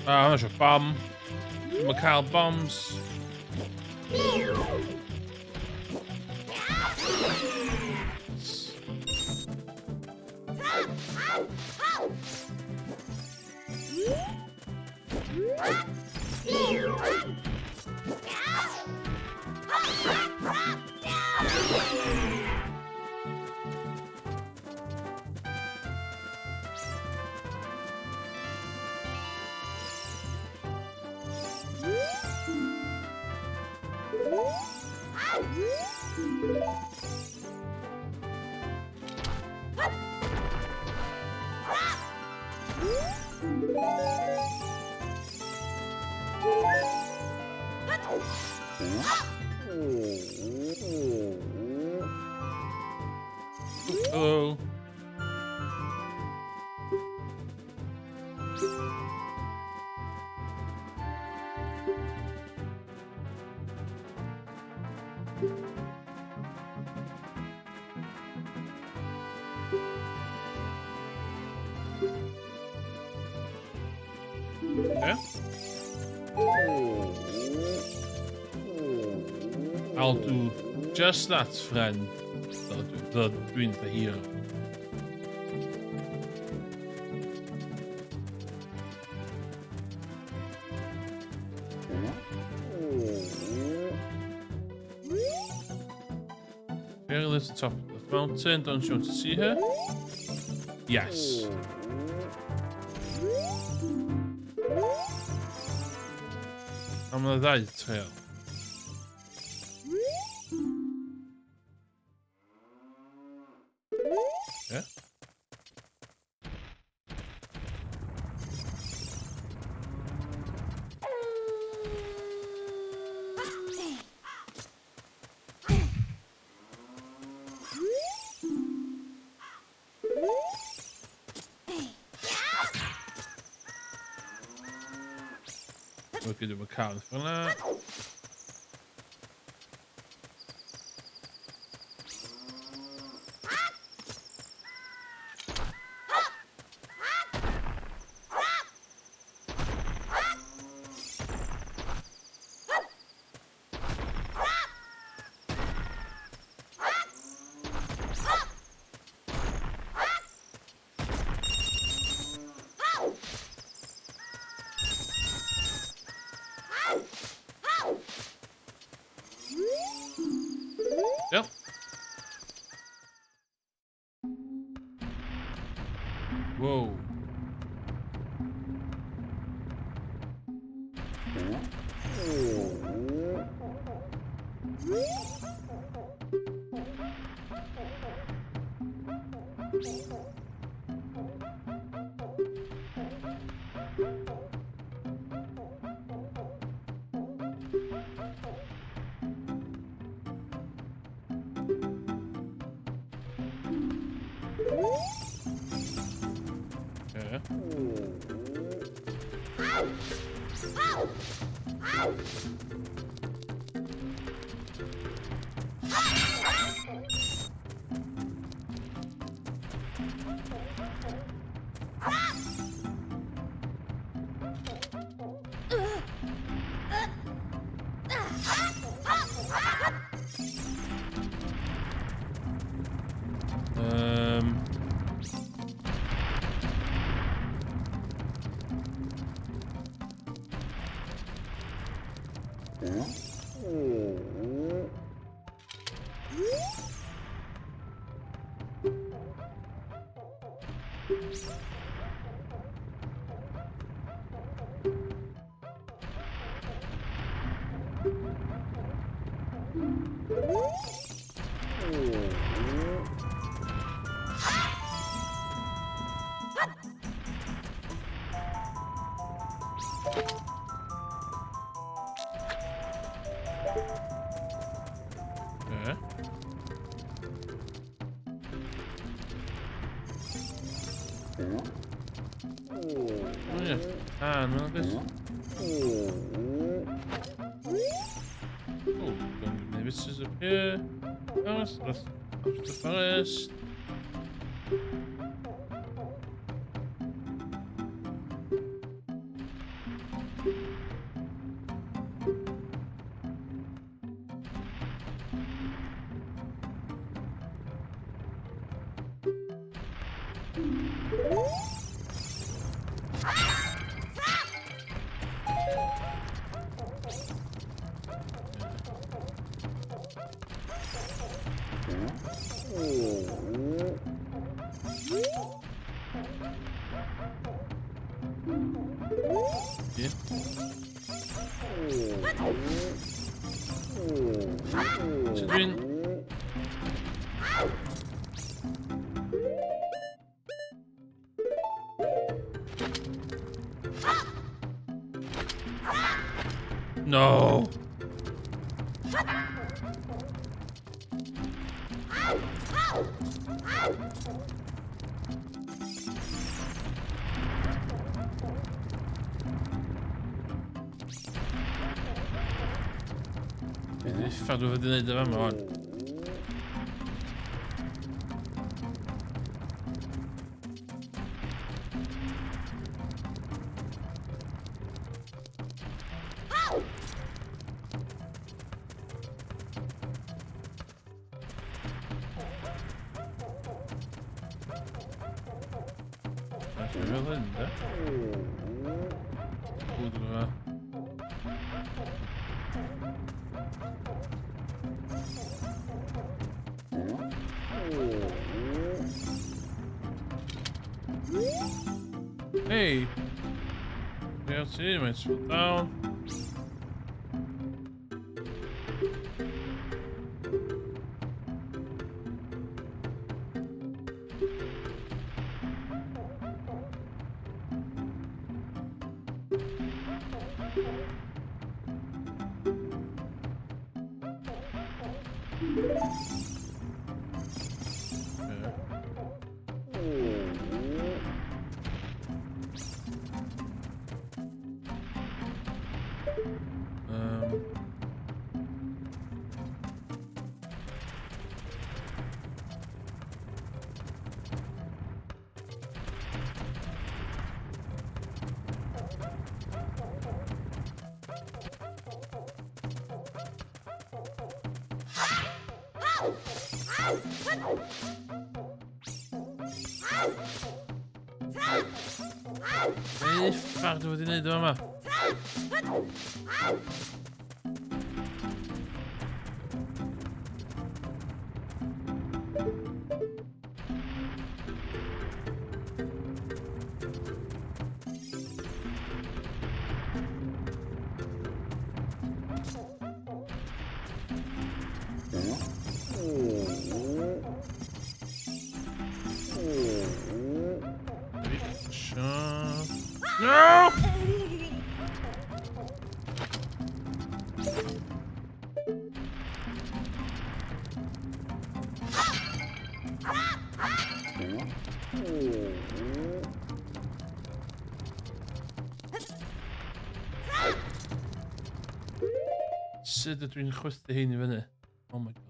Ah, hwnna eisiau bom. Dwi'n cael bombs. Hello. Yeah. I'll do just that, friend. Fel dwi'n the hero. Fairy lives at the top of the mountain. Don't you want to see her? Yes. Am y ddau trail. Yeah. We're good with car for that. Yep. Whoa. Okay. Okay. Oh yeah. Ah, no, this. Oh, don't give me this up here. Oh, that's up the forest. Yeah. So dwi'n... No! Beth uffar dwi wedi gwneud efo yma wan? Fel hyn, de? Bwyd yma. Hey! DLC, might slow down. Yeah. Be uffar dwi wedi gwneud yma? Sut ydw i'n chwythu hyn i fyny? Oh my god.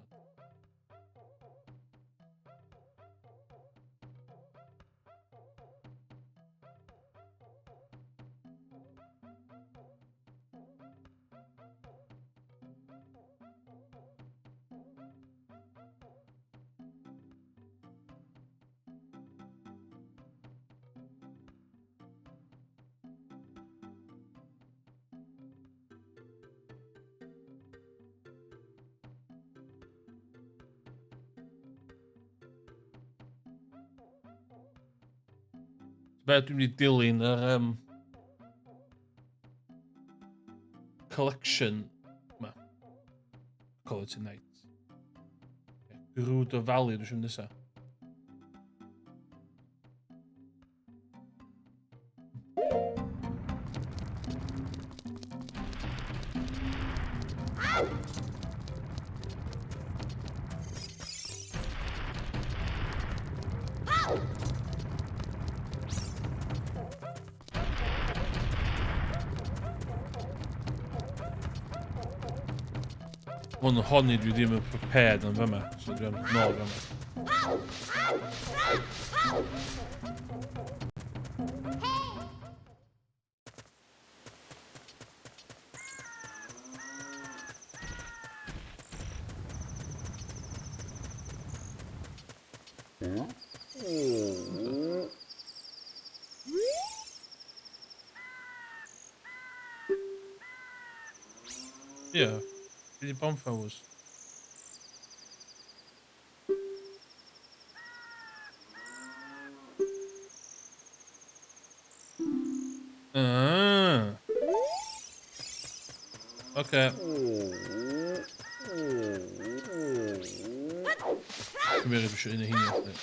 Be dwi'n mynd i dilyn yr collection yma. Call it a night. Gerudo Valley dwi'n siŵr nesaf. Hwn honni dwi ddim yn prepared am fyma, so dwi am nôl fyma. Yeah, the bonfires. Ah. Okay. Cymryd eisiau un o hynny.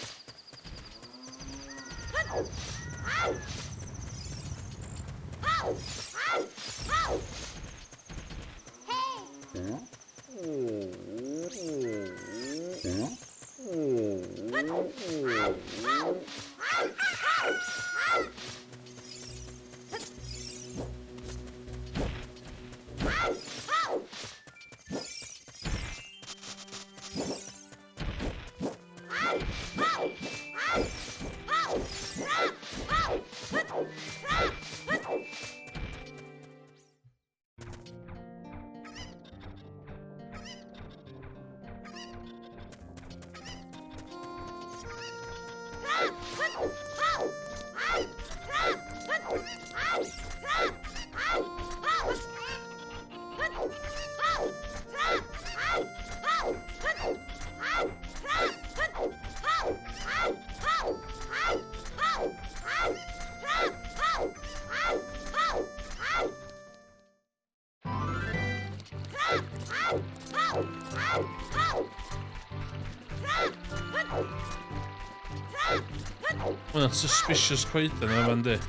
Hwna'n suspicious coeden yma, yndi?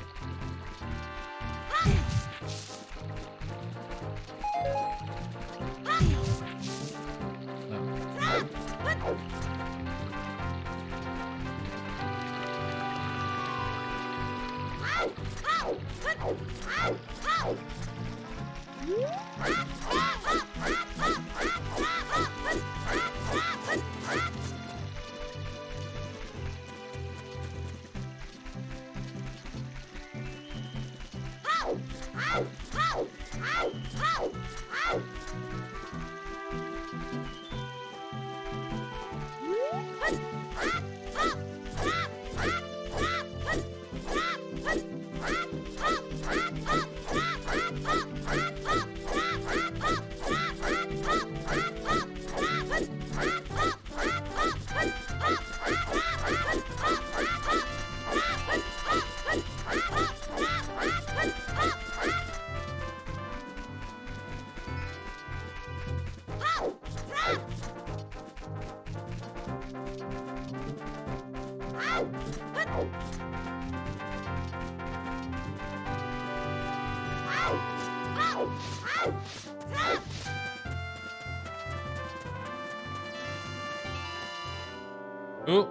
Oh.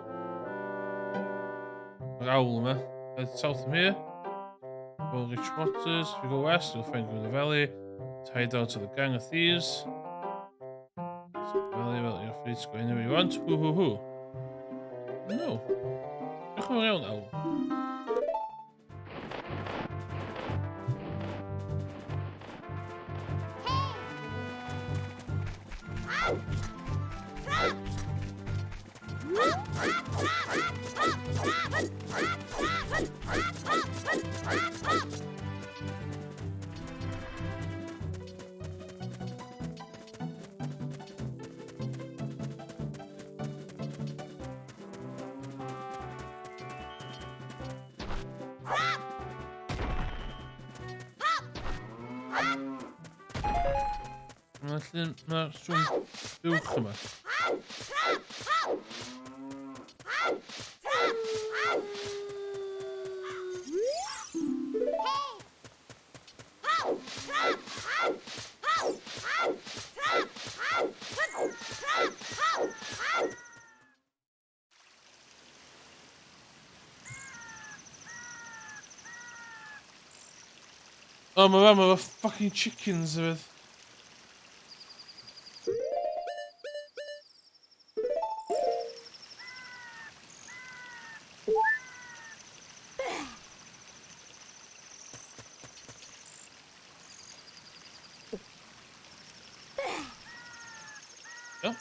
Yr awl yma. Head south from here. We'll reach waters. If we go west, we'll find the valley. Tie down to the gang of thieves. Well, you're free to go anywhere you want. Hoo hoo hoo. No. Diolch yn fawr iawn, Owl. Mae'r llun, mae'r sŵn buwch yma. O, mae fama efo fucking chickens hefyd. Iawn.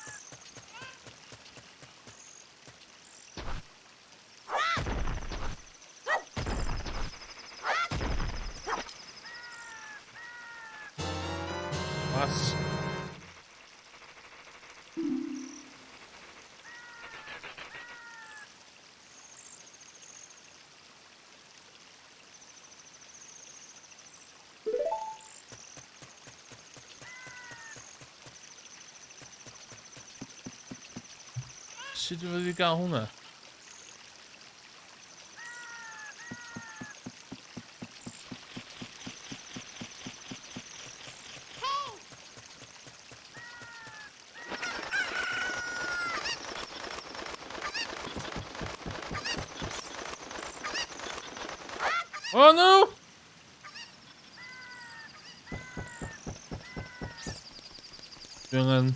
Mas. Sut dwi fod i gael hwnna? Oh no! Dwi angen...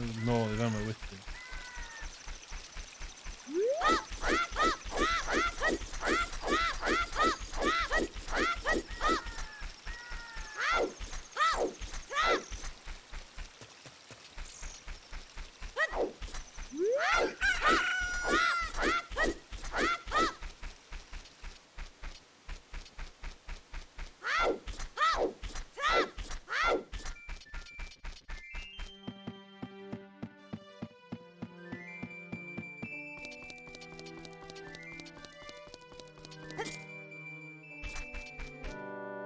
Nôl i fama wedyn.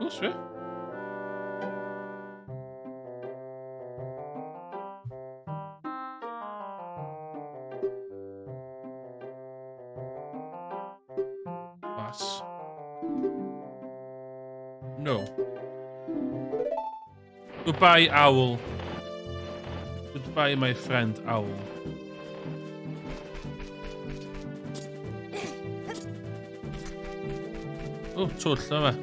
O, sbia. Pass. No. Goodbye, owl. Goodbye, my friend owl. O, twll yma.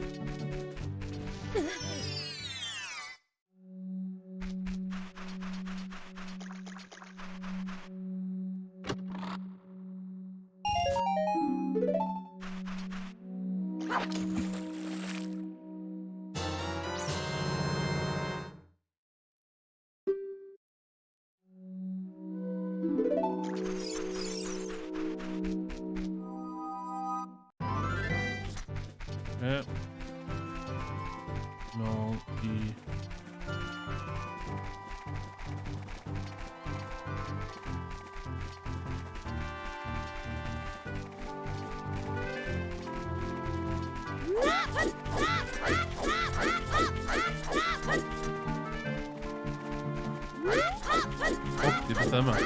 Ie. Nôl i... O, di beth yma.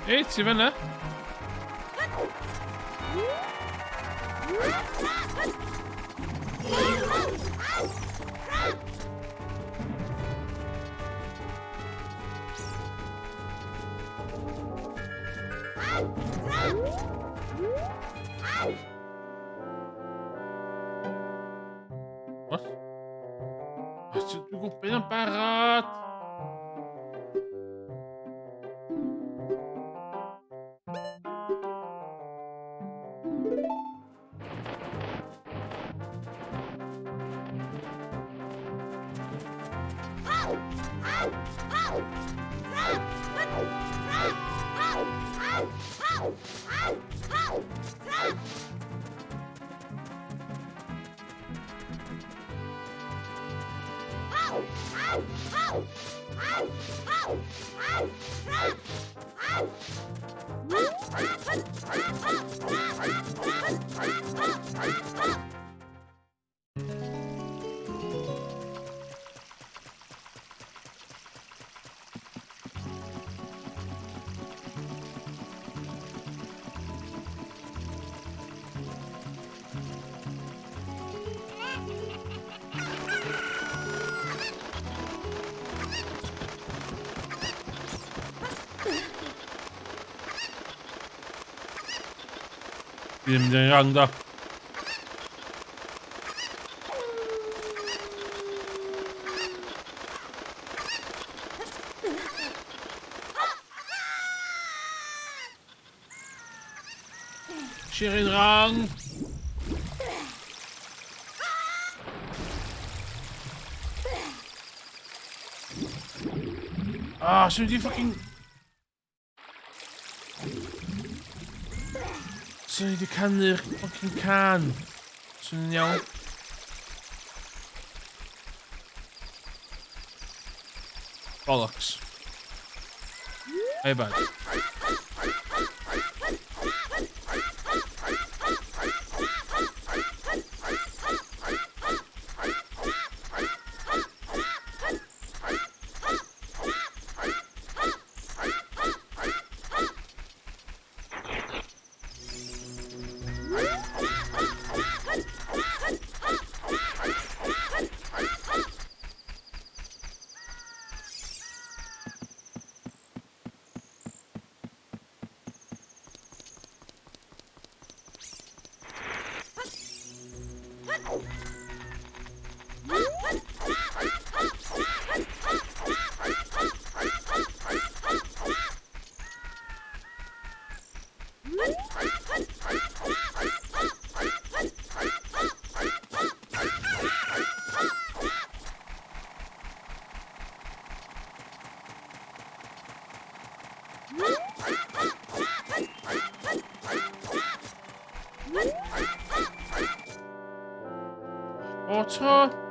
Ei, ti fyna? What? Oh, dwi'n gwybod yn barod! Dwi'n mynd yn wrong do. Shirin wrong. Ah, sy'n di fucking... Swn i wedi canu'r fucking can. Swn i'n iawn. Bollocks. My bad. O, to!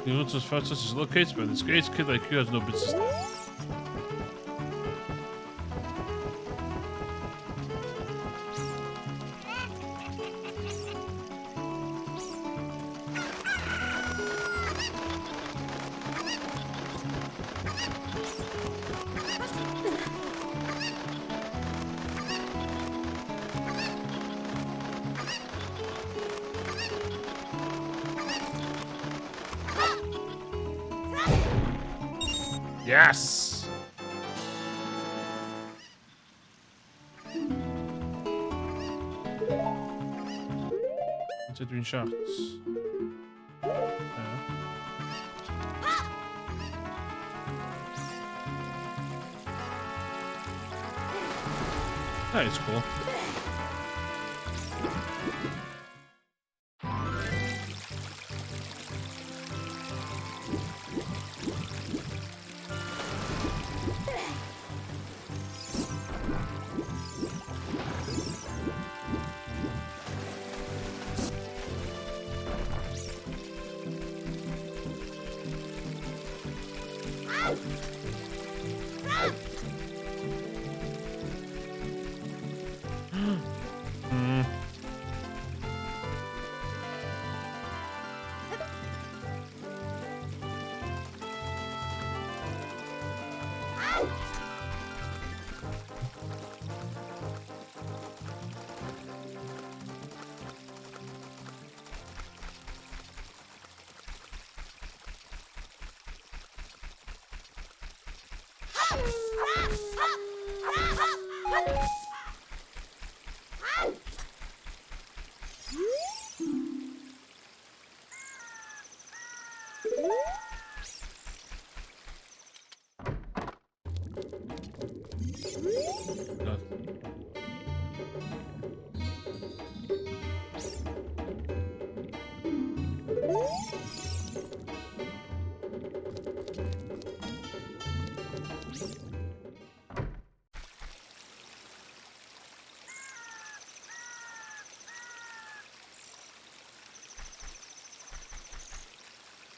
The Lotus Fortress is located by this great kid like you has no business there. Yes! Ydw dwi'n shots? Yeah. That is cool.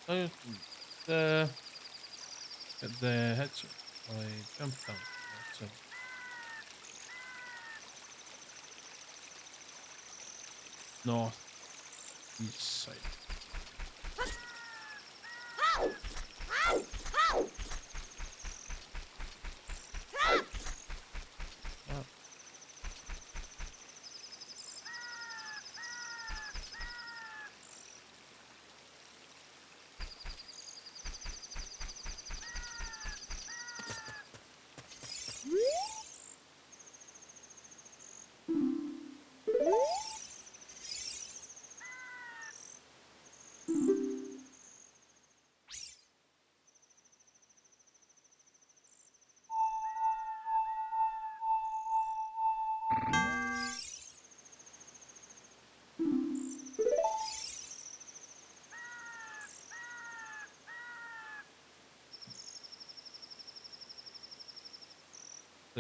No. The head, I jump down. So. North east side. Oh.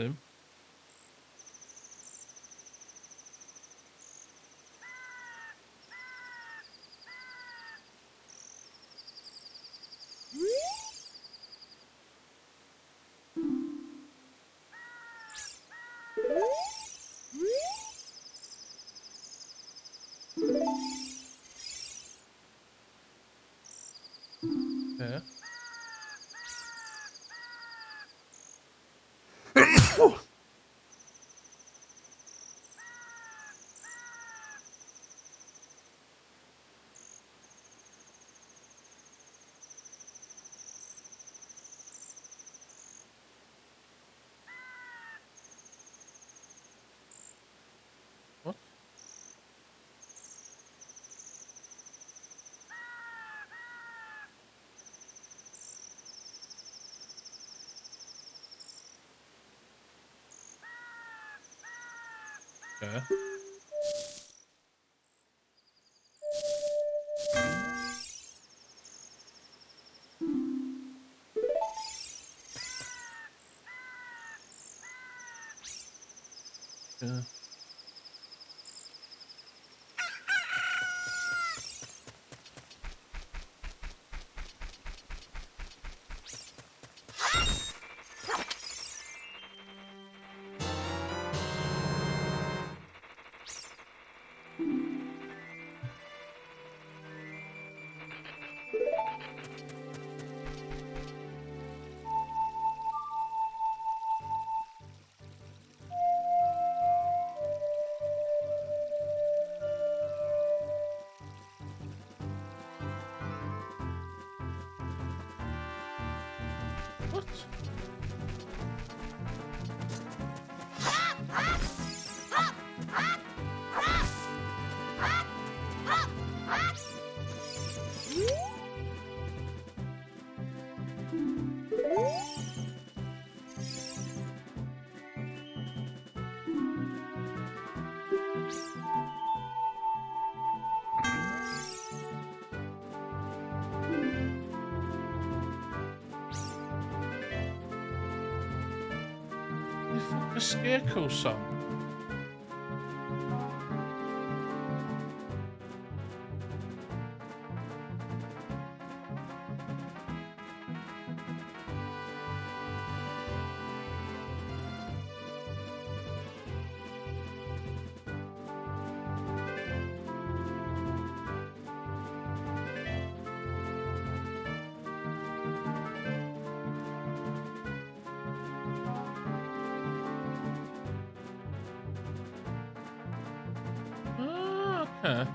Ddim. Yeah. What? Yeah. Yeah. What? The fuck a scarecrow song? Ah, okay.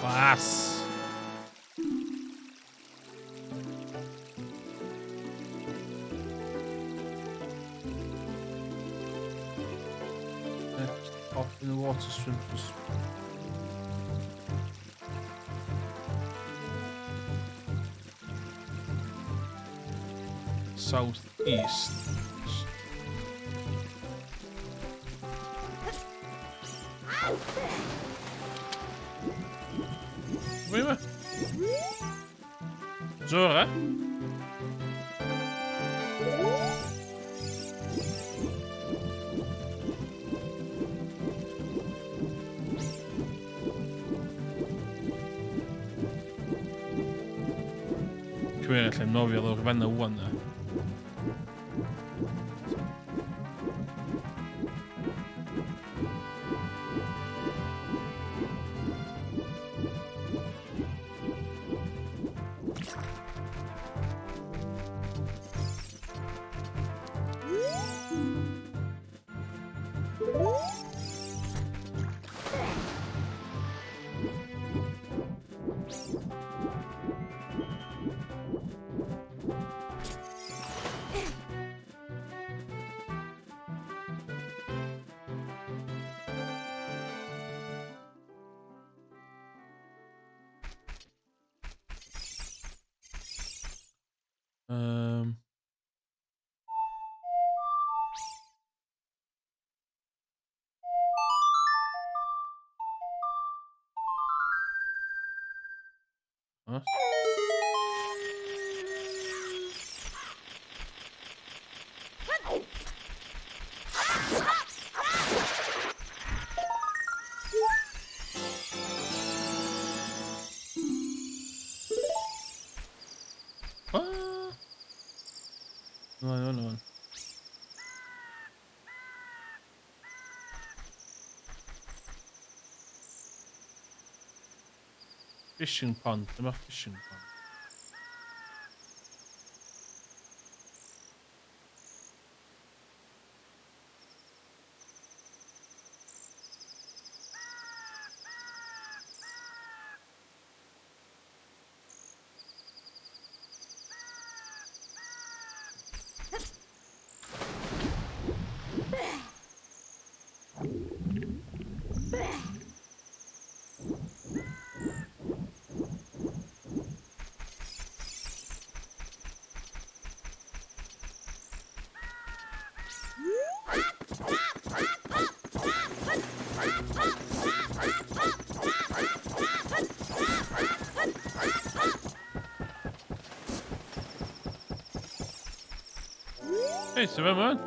Class. Next off in the water swim. Southeast. Wait a minute. Zo, hè? Cymru allan nofio lawr fanna wan na. Huh? Ah. No, no, no. Fishing pond, dyma fishing pond. Hey, so man.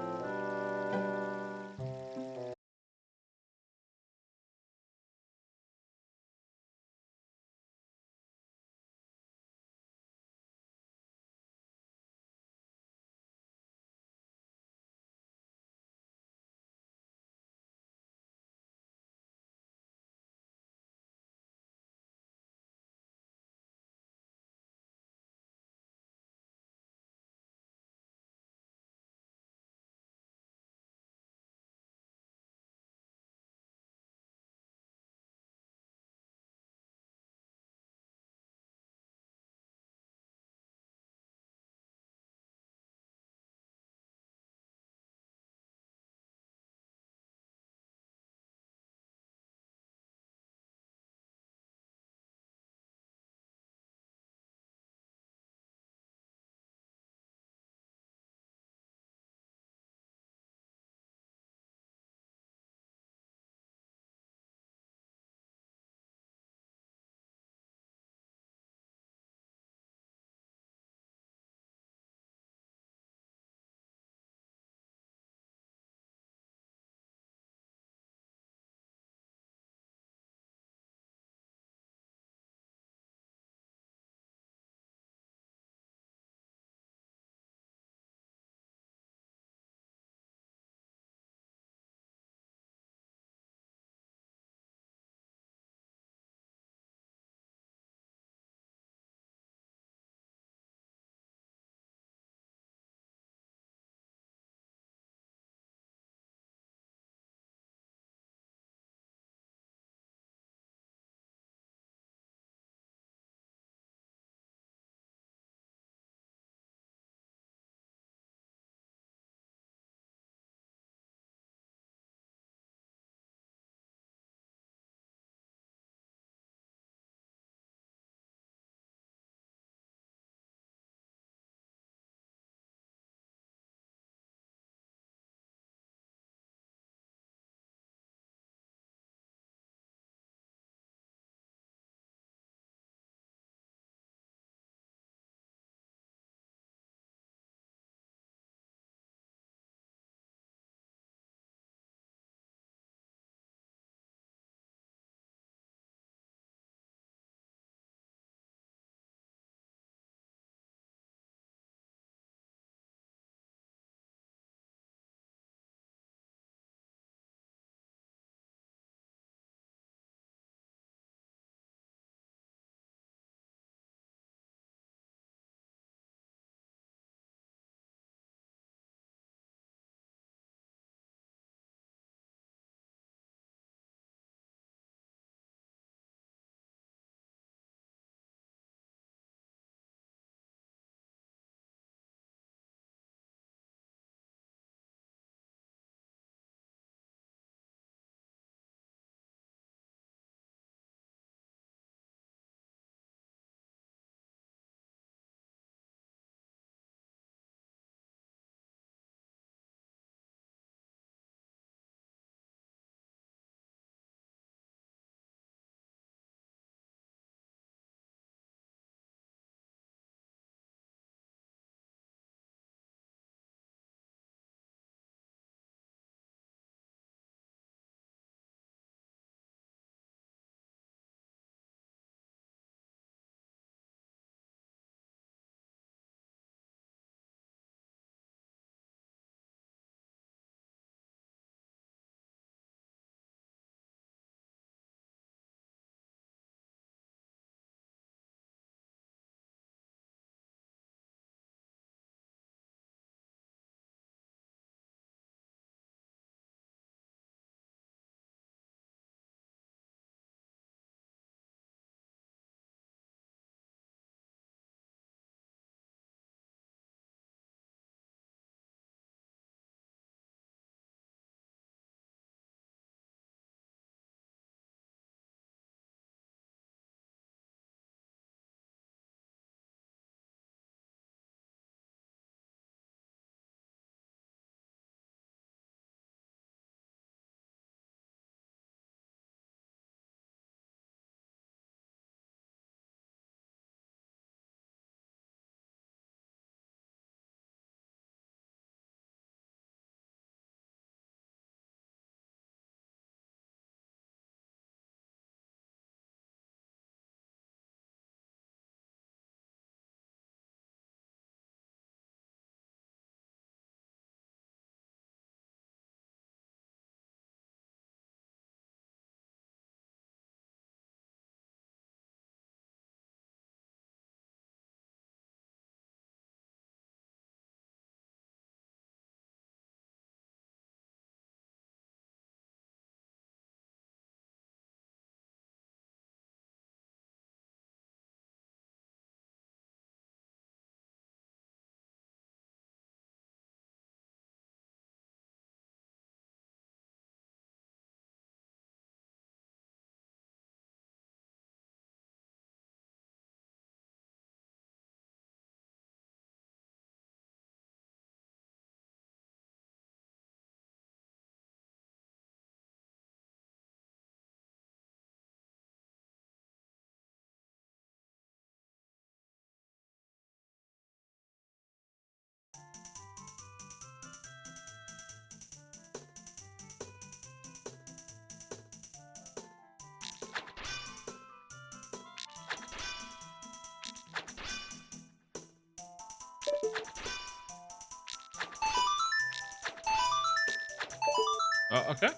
O, oh, oce. Okay.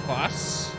Class.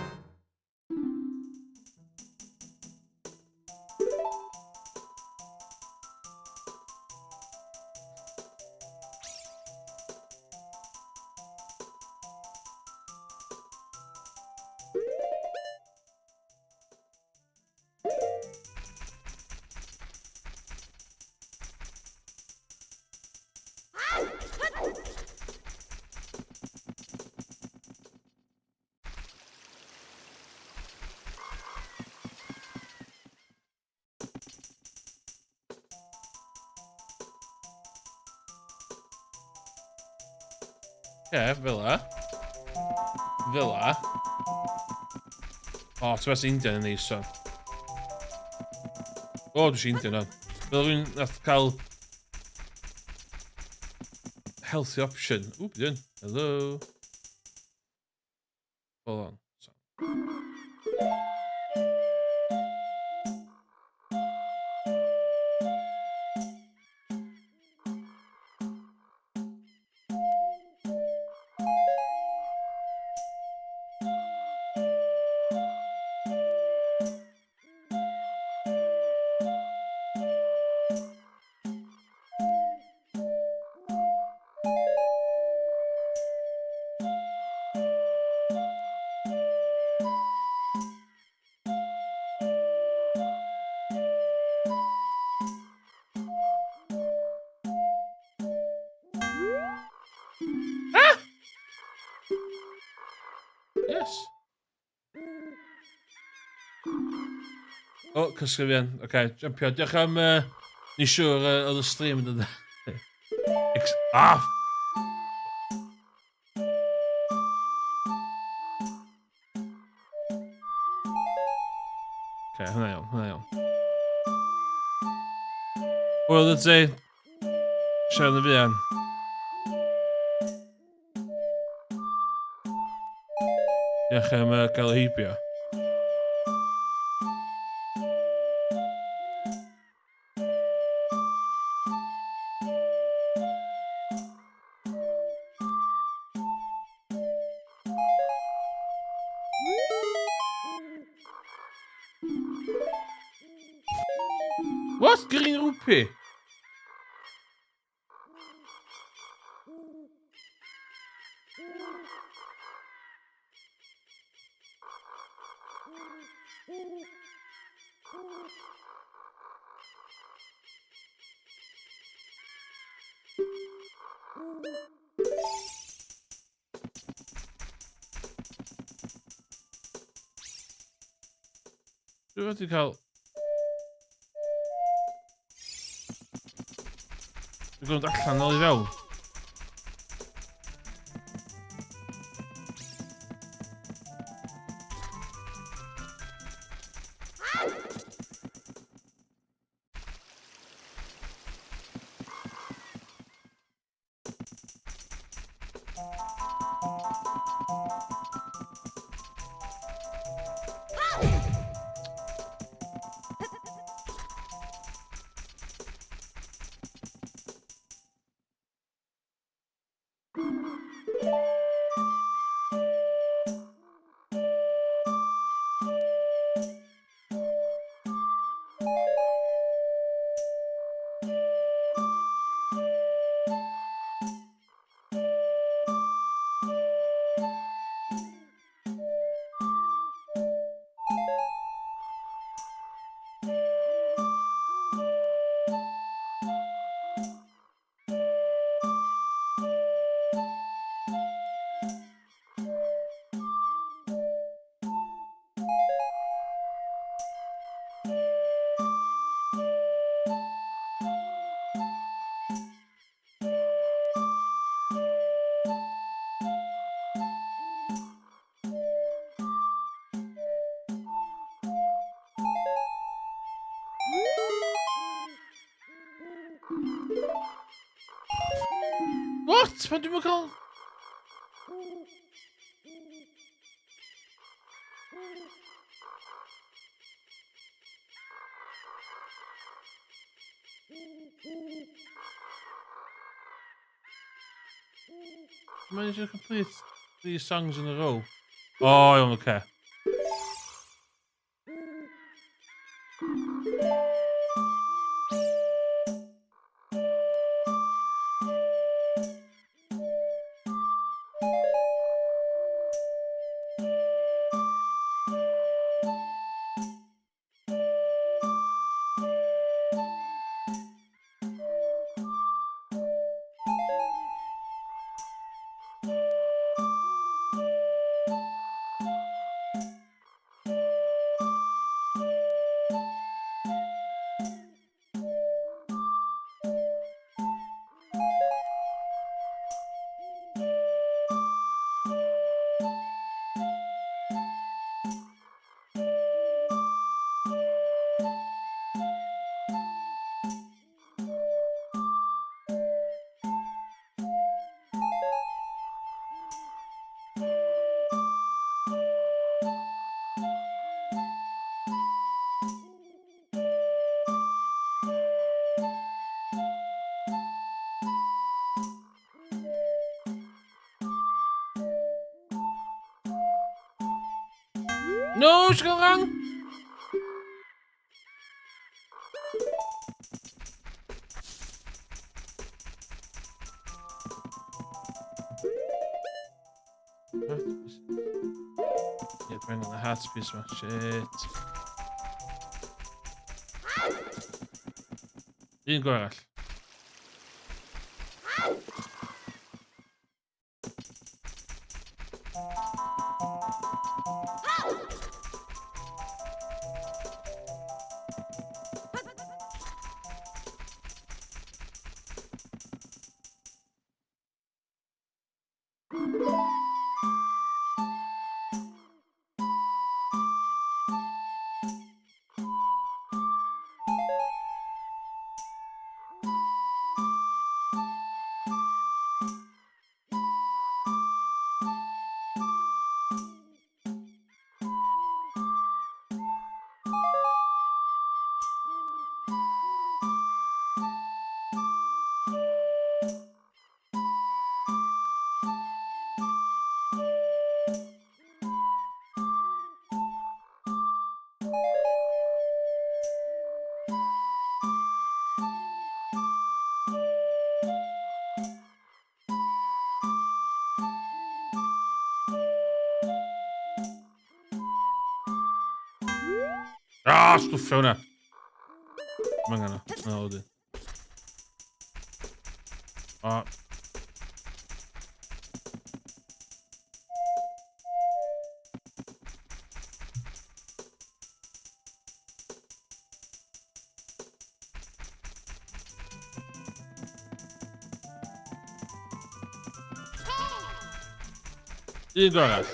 Ie, fel la. Fel la. O, ti'n beth Indian yn neis o'n. O, dwi eisiau Indian o'n. Fel rhywun nath cael healthy option. Ww, beth yw'n? Hello. Hold on. So. Ah! Yes. O, oh, cysgu fi yn. Oce, okay, jumpio. Diolch am... Ni'n siŵr oedd y stream yn dod. Ex ah! Oce, okay, hwnna iawn, hwnna iawn. Hwyl y ti. Siarad yn fuan. Diolch am gael heibio. What? Green rupee? Dwi wedi cael... Dwi'n gwneud allan nôl i fewn. What? Pan dwi'n cael... Manage to complete three songs in a row. Oh, iawn, oce. Okay. No, it's gone wrong. Yeah, bring on the heart piece, man. Shit. Un go arall. Ah, stwffio hwnna. Mae'n gana. Na, wedyn. O. Un go arall.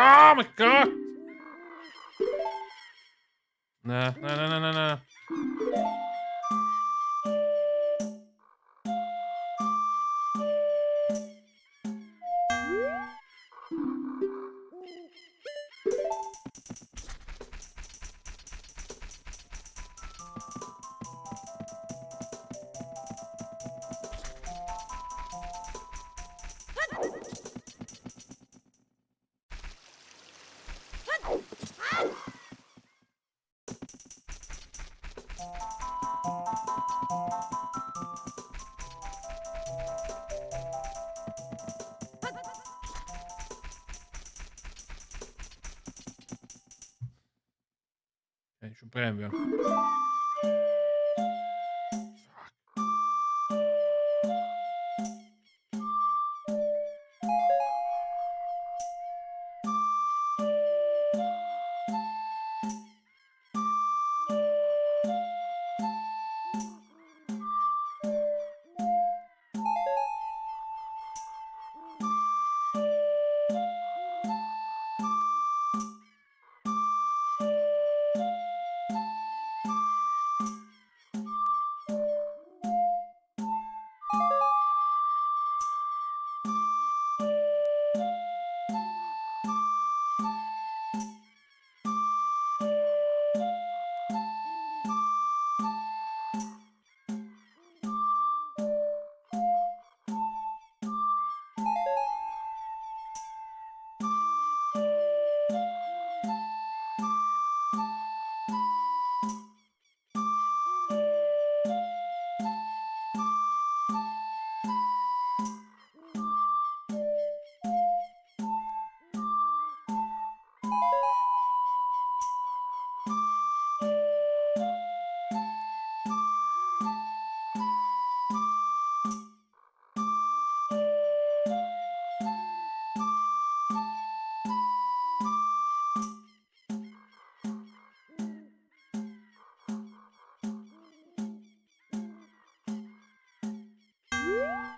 Oh my god! Na, na, na, na, na, na. Okay, eisiau brem fi.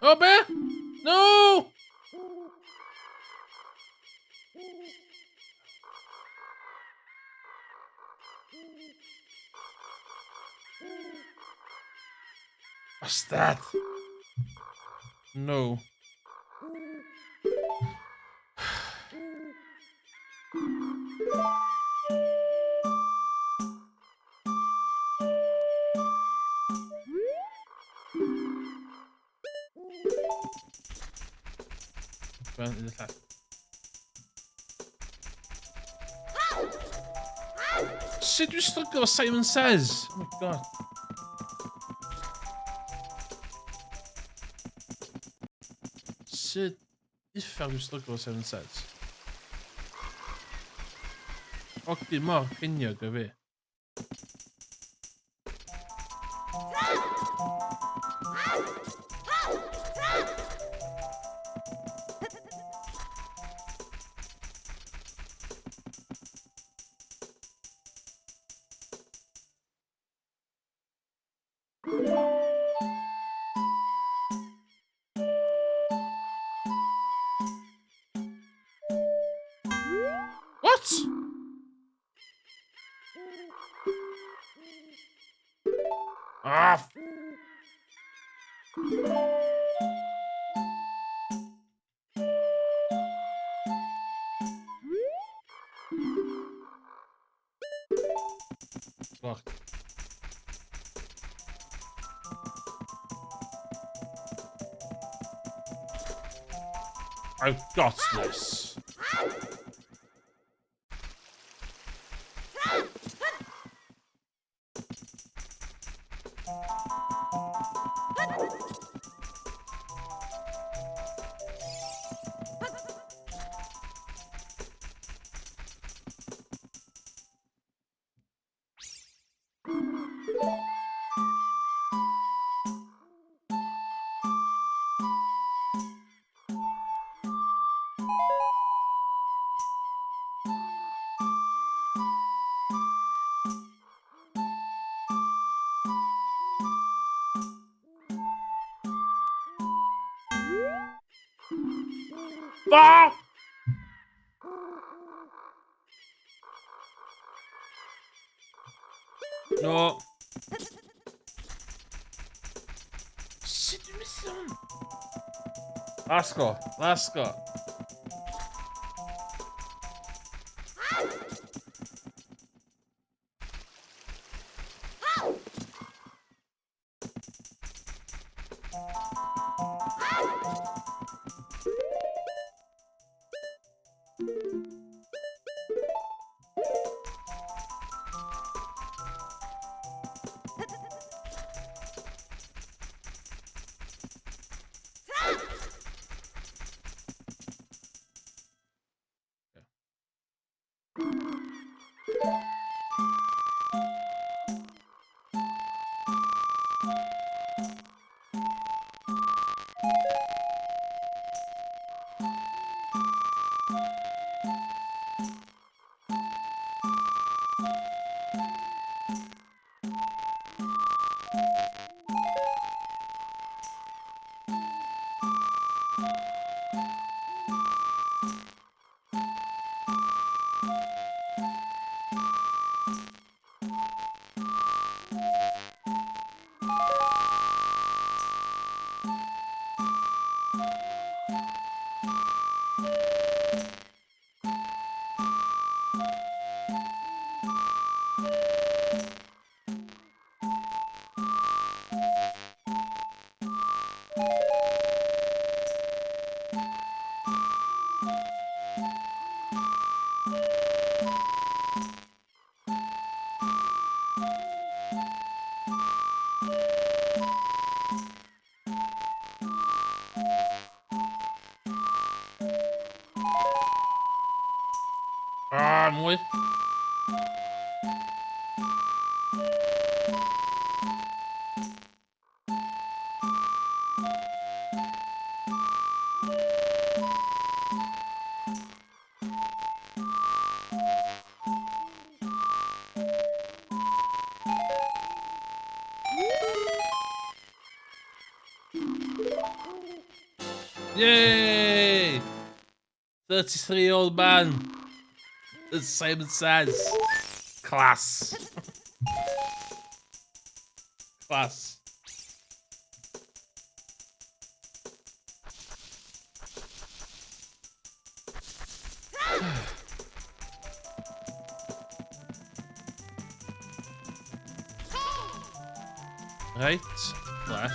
O, be? No! Bastard! No. Burn in the llall. Sut dwi'n stryglo efo Simon Says? Oh my god. Sut uffar dwi'n stryglo efo Simon Says? Ogdi mor peniog o fi. What? Ah! Wacht. I've got this. Fuck! No. Sut dwi'n methu hwn? Last go. Last go. Ah, mwy. Yay! 33-year-old man. As Simon Says. Class. Class. Right, left.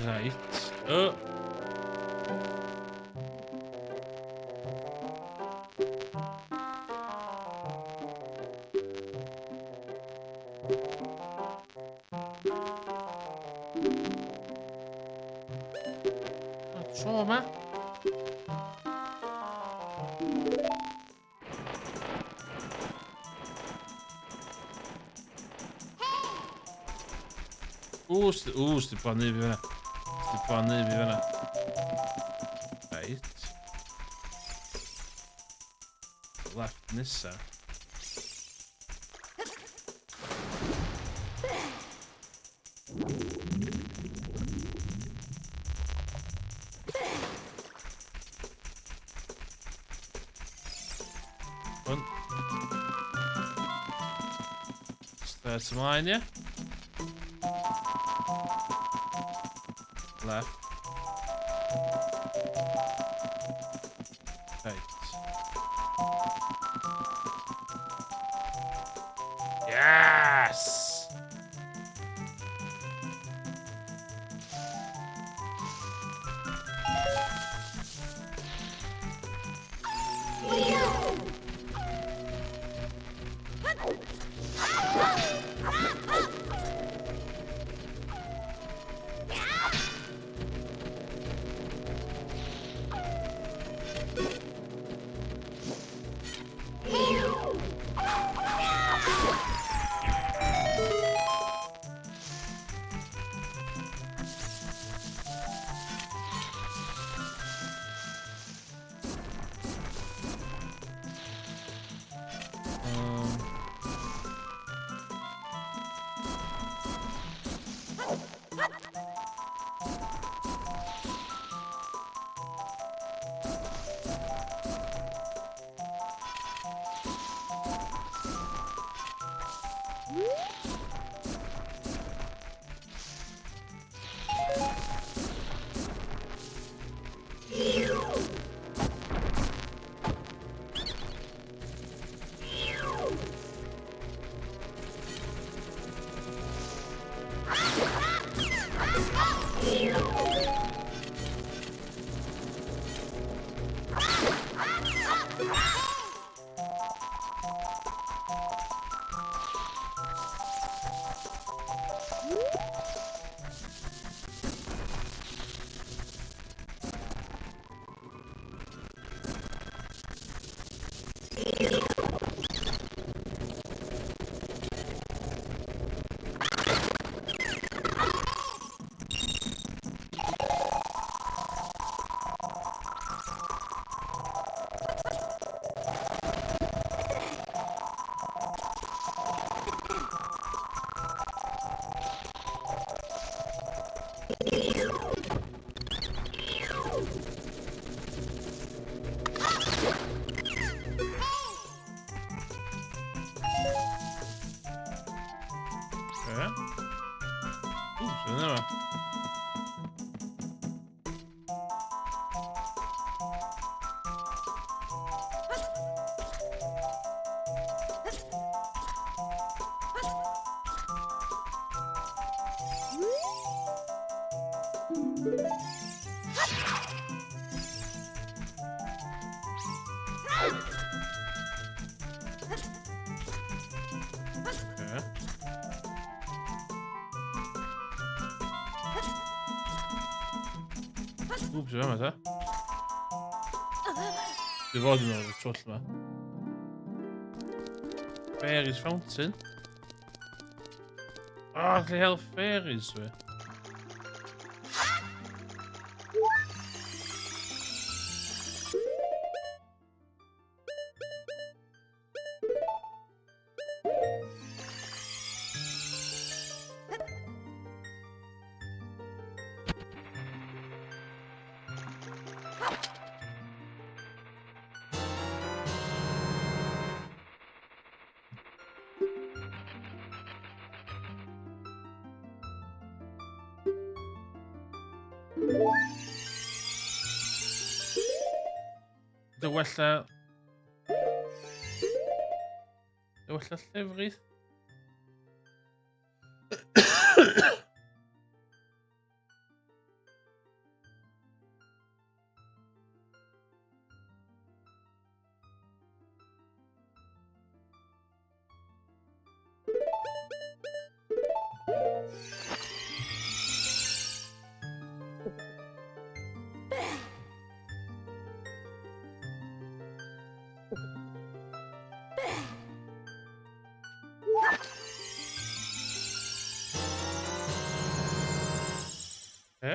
Right. Oh. Tro yma. Ww, ww, sti plannu fi fyna. Sti plannu fi fyna. Right. Left nesa. Hwn. Straight ymlaen, ie? Left. Right. Yes! Ww, sy'n yma, ta? Dwi'n fod yn ôl y twll yma. Fairies Fountain. Oh, lle hel fairies, dwi. Dy wella... Dy wella llefrith? E?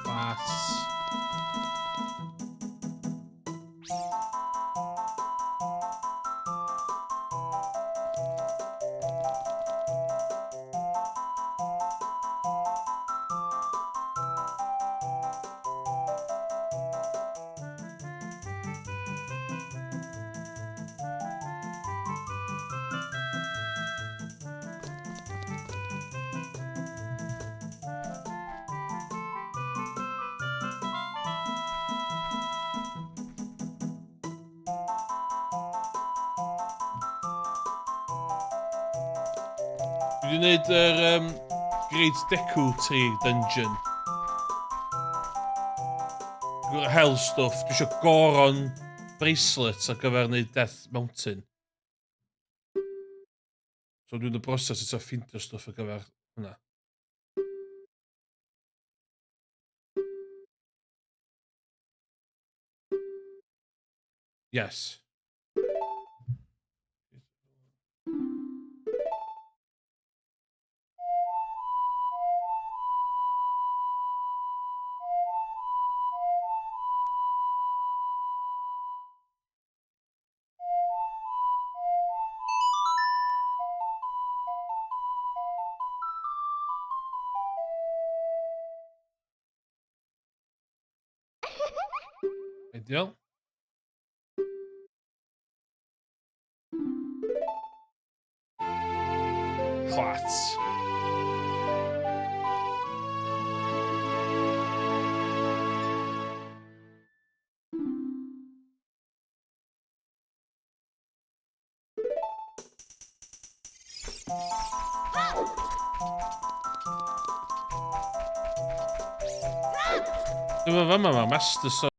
Class. Dwi wedi gwneud yr Great Deku Tree Dungeon. Gwr hell stuff. Dwi eisiau Goron bracelet ar gyfer wneud Death Mountain. So dwi'n y broses eto ffindio stwff ar gyfer hwnna. Yes. Ideal. Clats. Dyma fama mae Master Sword.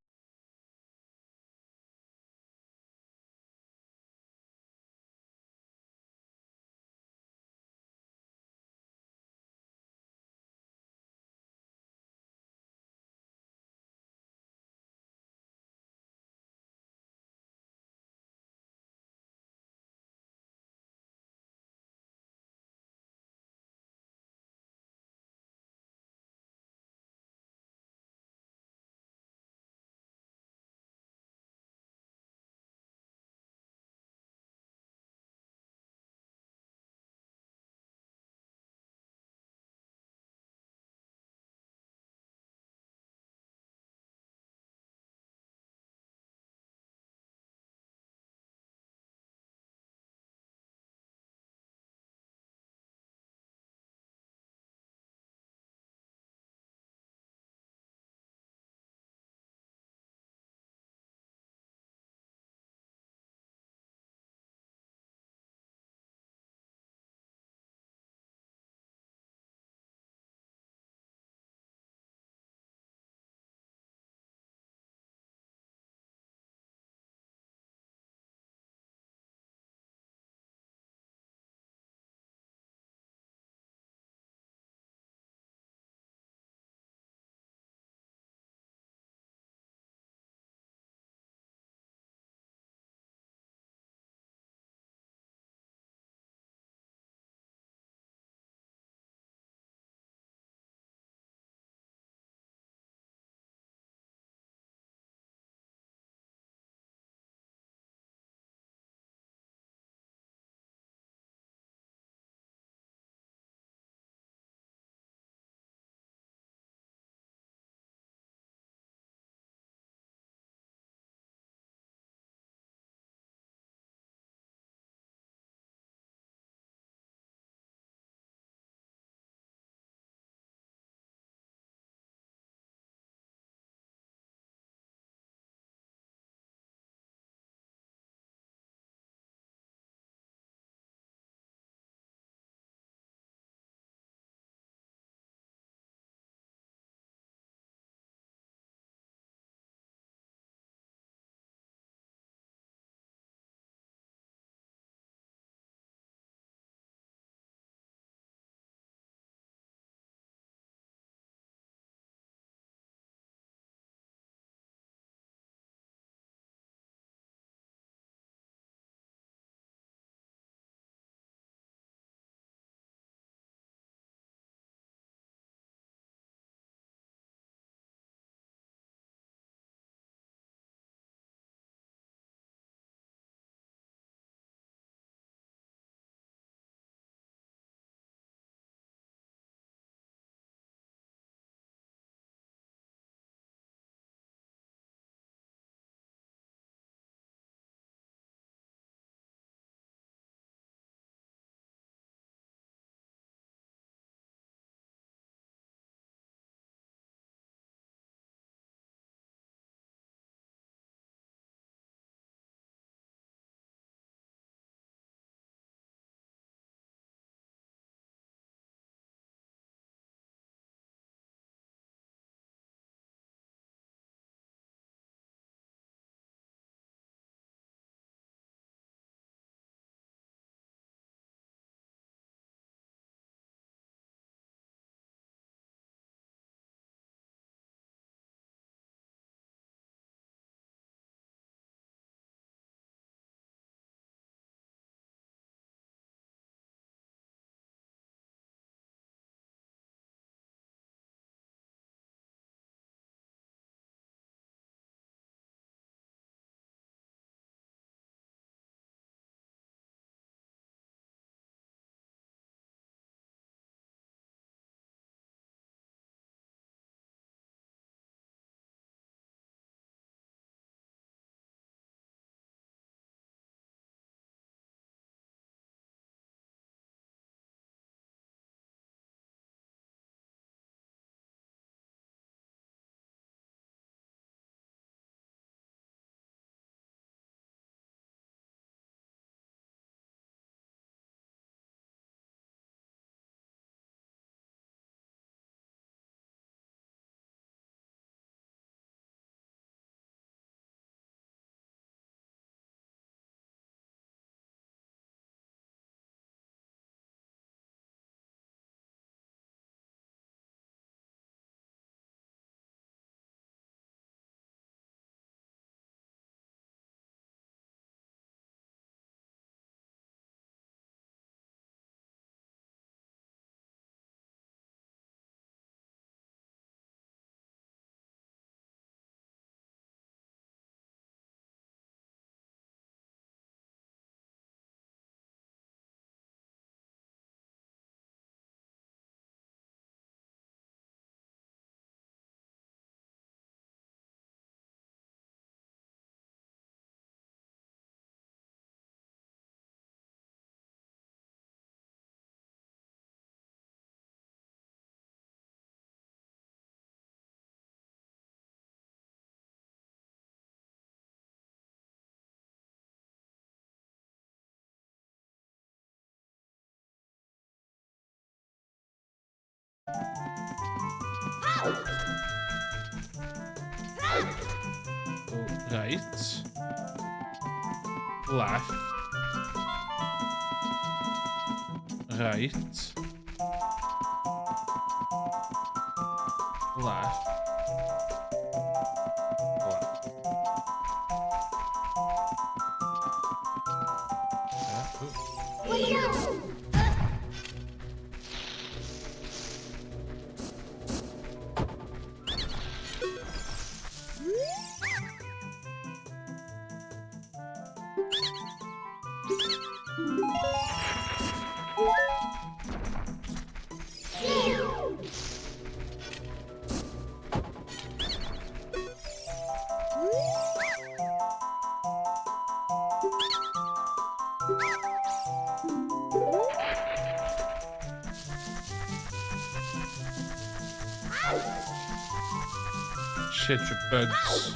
Right. Left. Right. Left. Left. Yeah. Ooh. Shit, your bugs.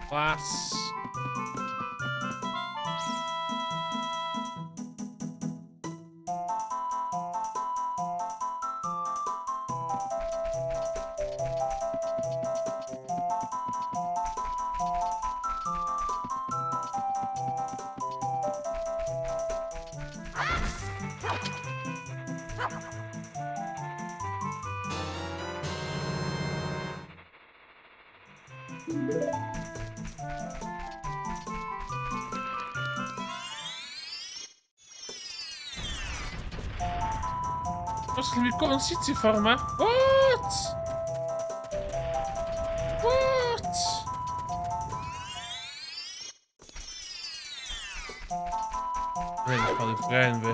Class. Os lle fi gofyn sut i ffordd yma? What? What? Rhaid cael ei bren fi.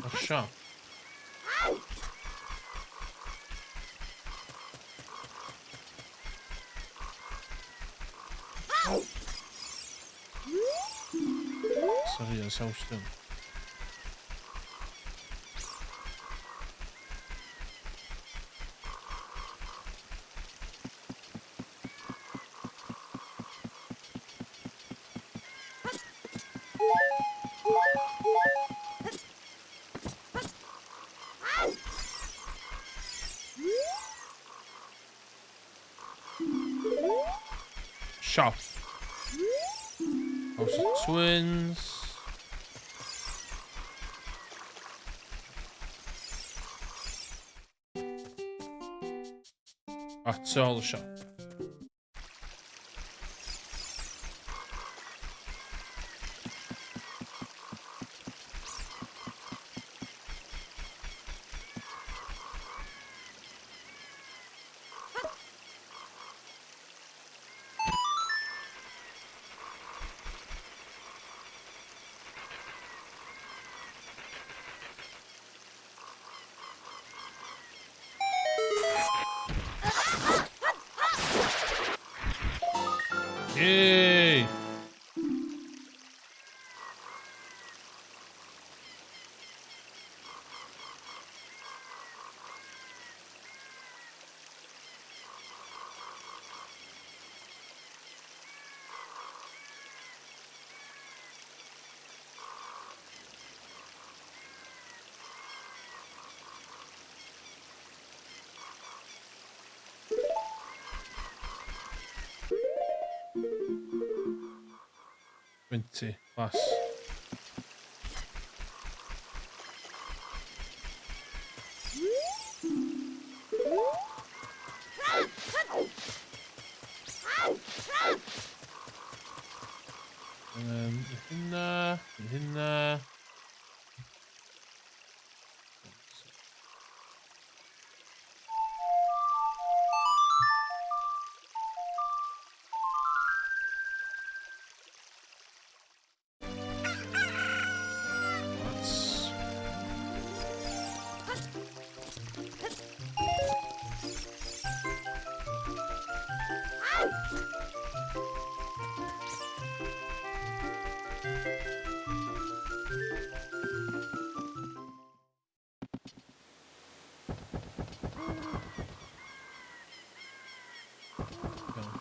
O, siop. Sorry, yn saws dyn. Shop. House of Twins. At all the shop. 20, class. Hynna, hynna. That's...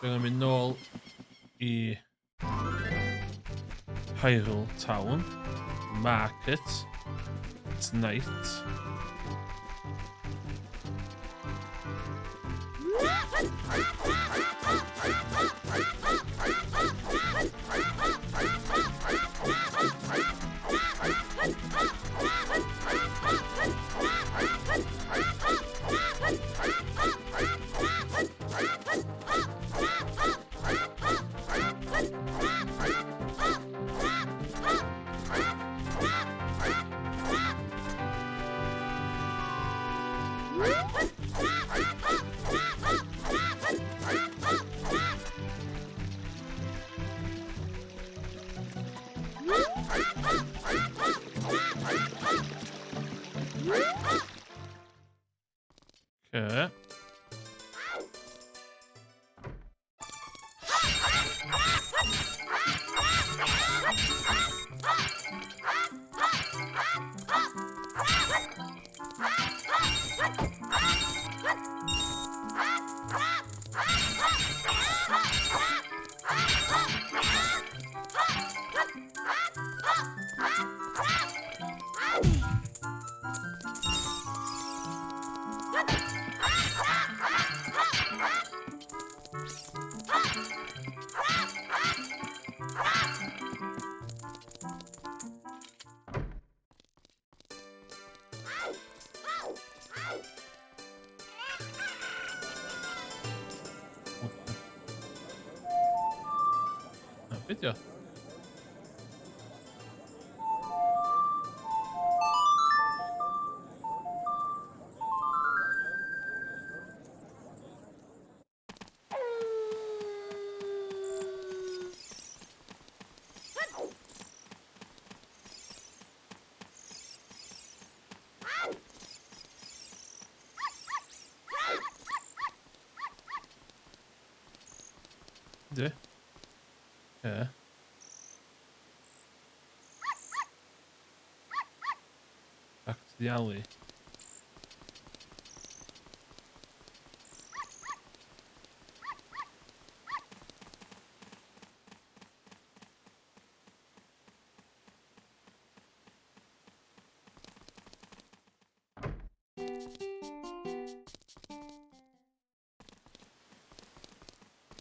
Dwi'n mynd nôl i Hyrule Town. Market. It's night. Okay. Na, beth yw? Yndi. Ie. Back to the alley.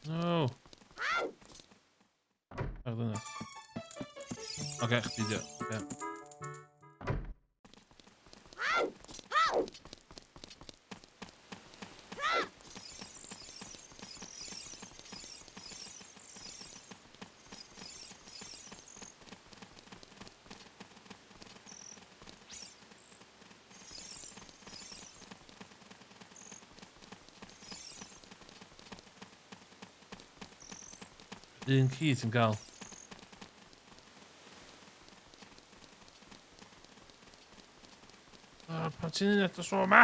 No. Ar dyna. Oce, chdi di o. Oce. Un ci ti'n gael. O, pan ti'n un eto so yma?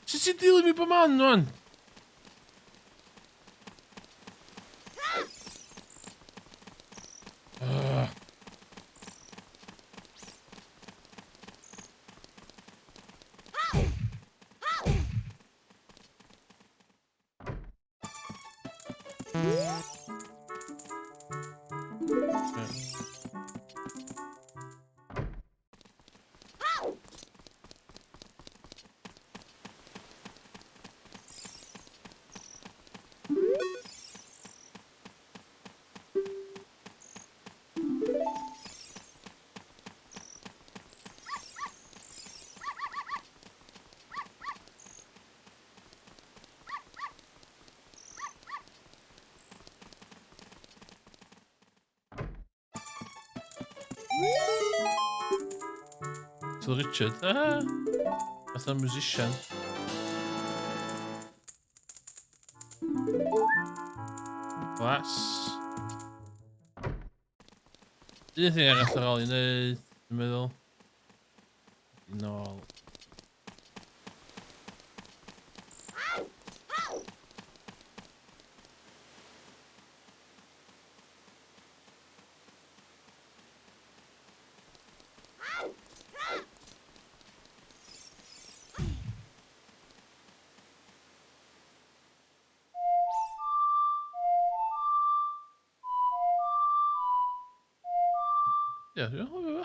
Sut ti'n dilyn mi bob man, wan? Ugh. Little Richard. Ah! Fatha musician. Glas. Un thing arall ar ôl i wneud, dwi'n meddwl. Nôl. Ie, dwi'n hoffi fo.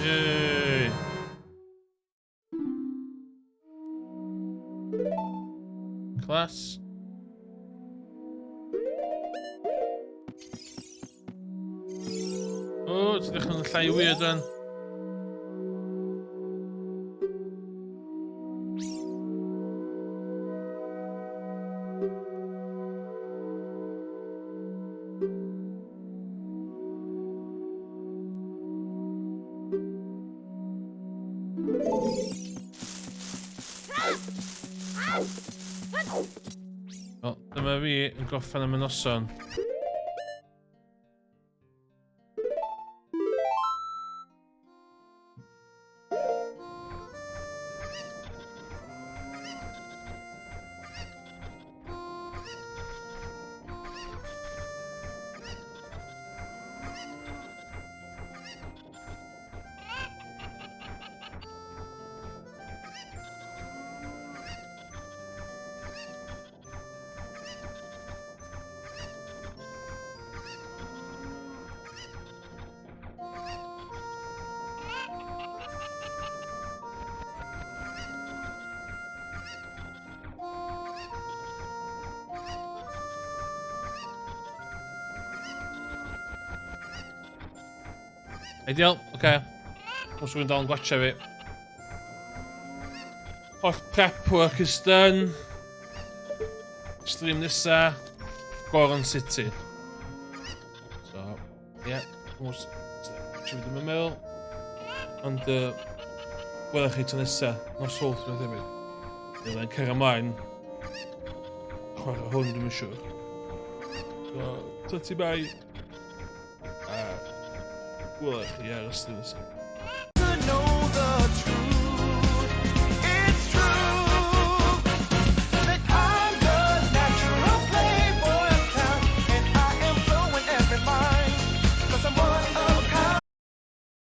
Yay! Class. O, oh, ti'n dechrau'n llai weird rwan. Wel, dyma fi yn gorffen am y noson. Ideal, oce. Okay. Os rwy'n dal yn gwatcha fi. Holl prep work is done. Stream nesa, Goron City. So, ie, yeah, os fi ddim yn meddwl. Ond, welech chi tro nesa, nos Fawrth, mae'n debyg. Bydd e'n cario ymlaen. Chwarae hwn, dwi'n siŵr. So, tyty bye. A welech chi ar y stream nesa.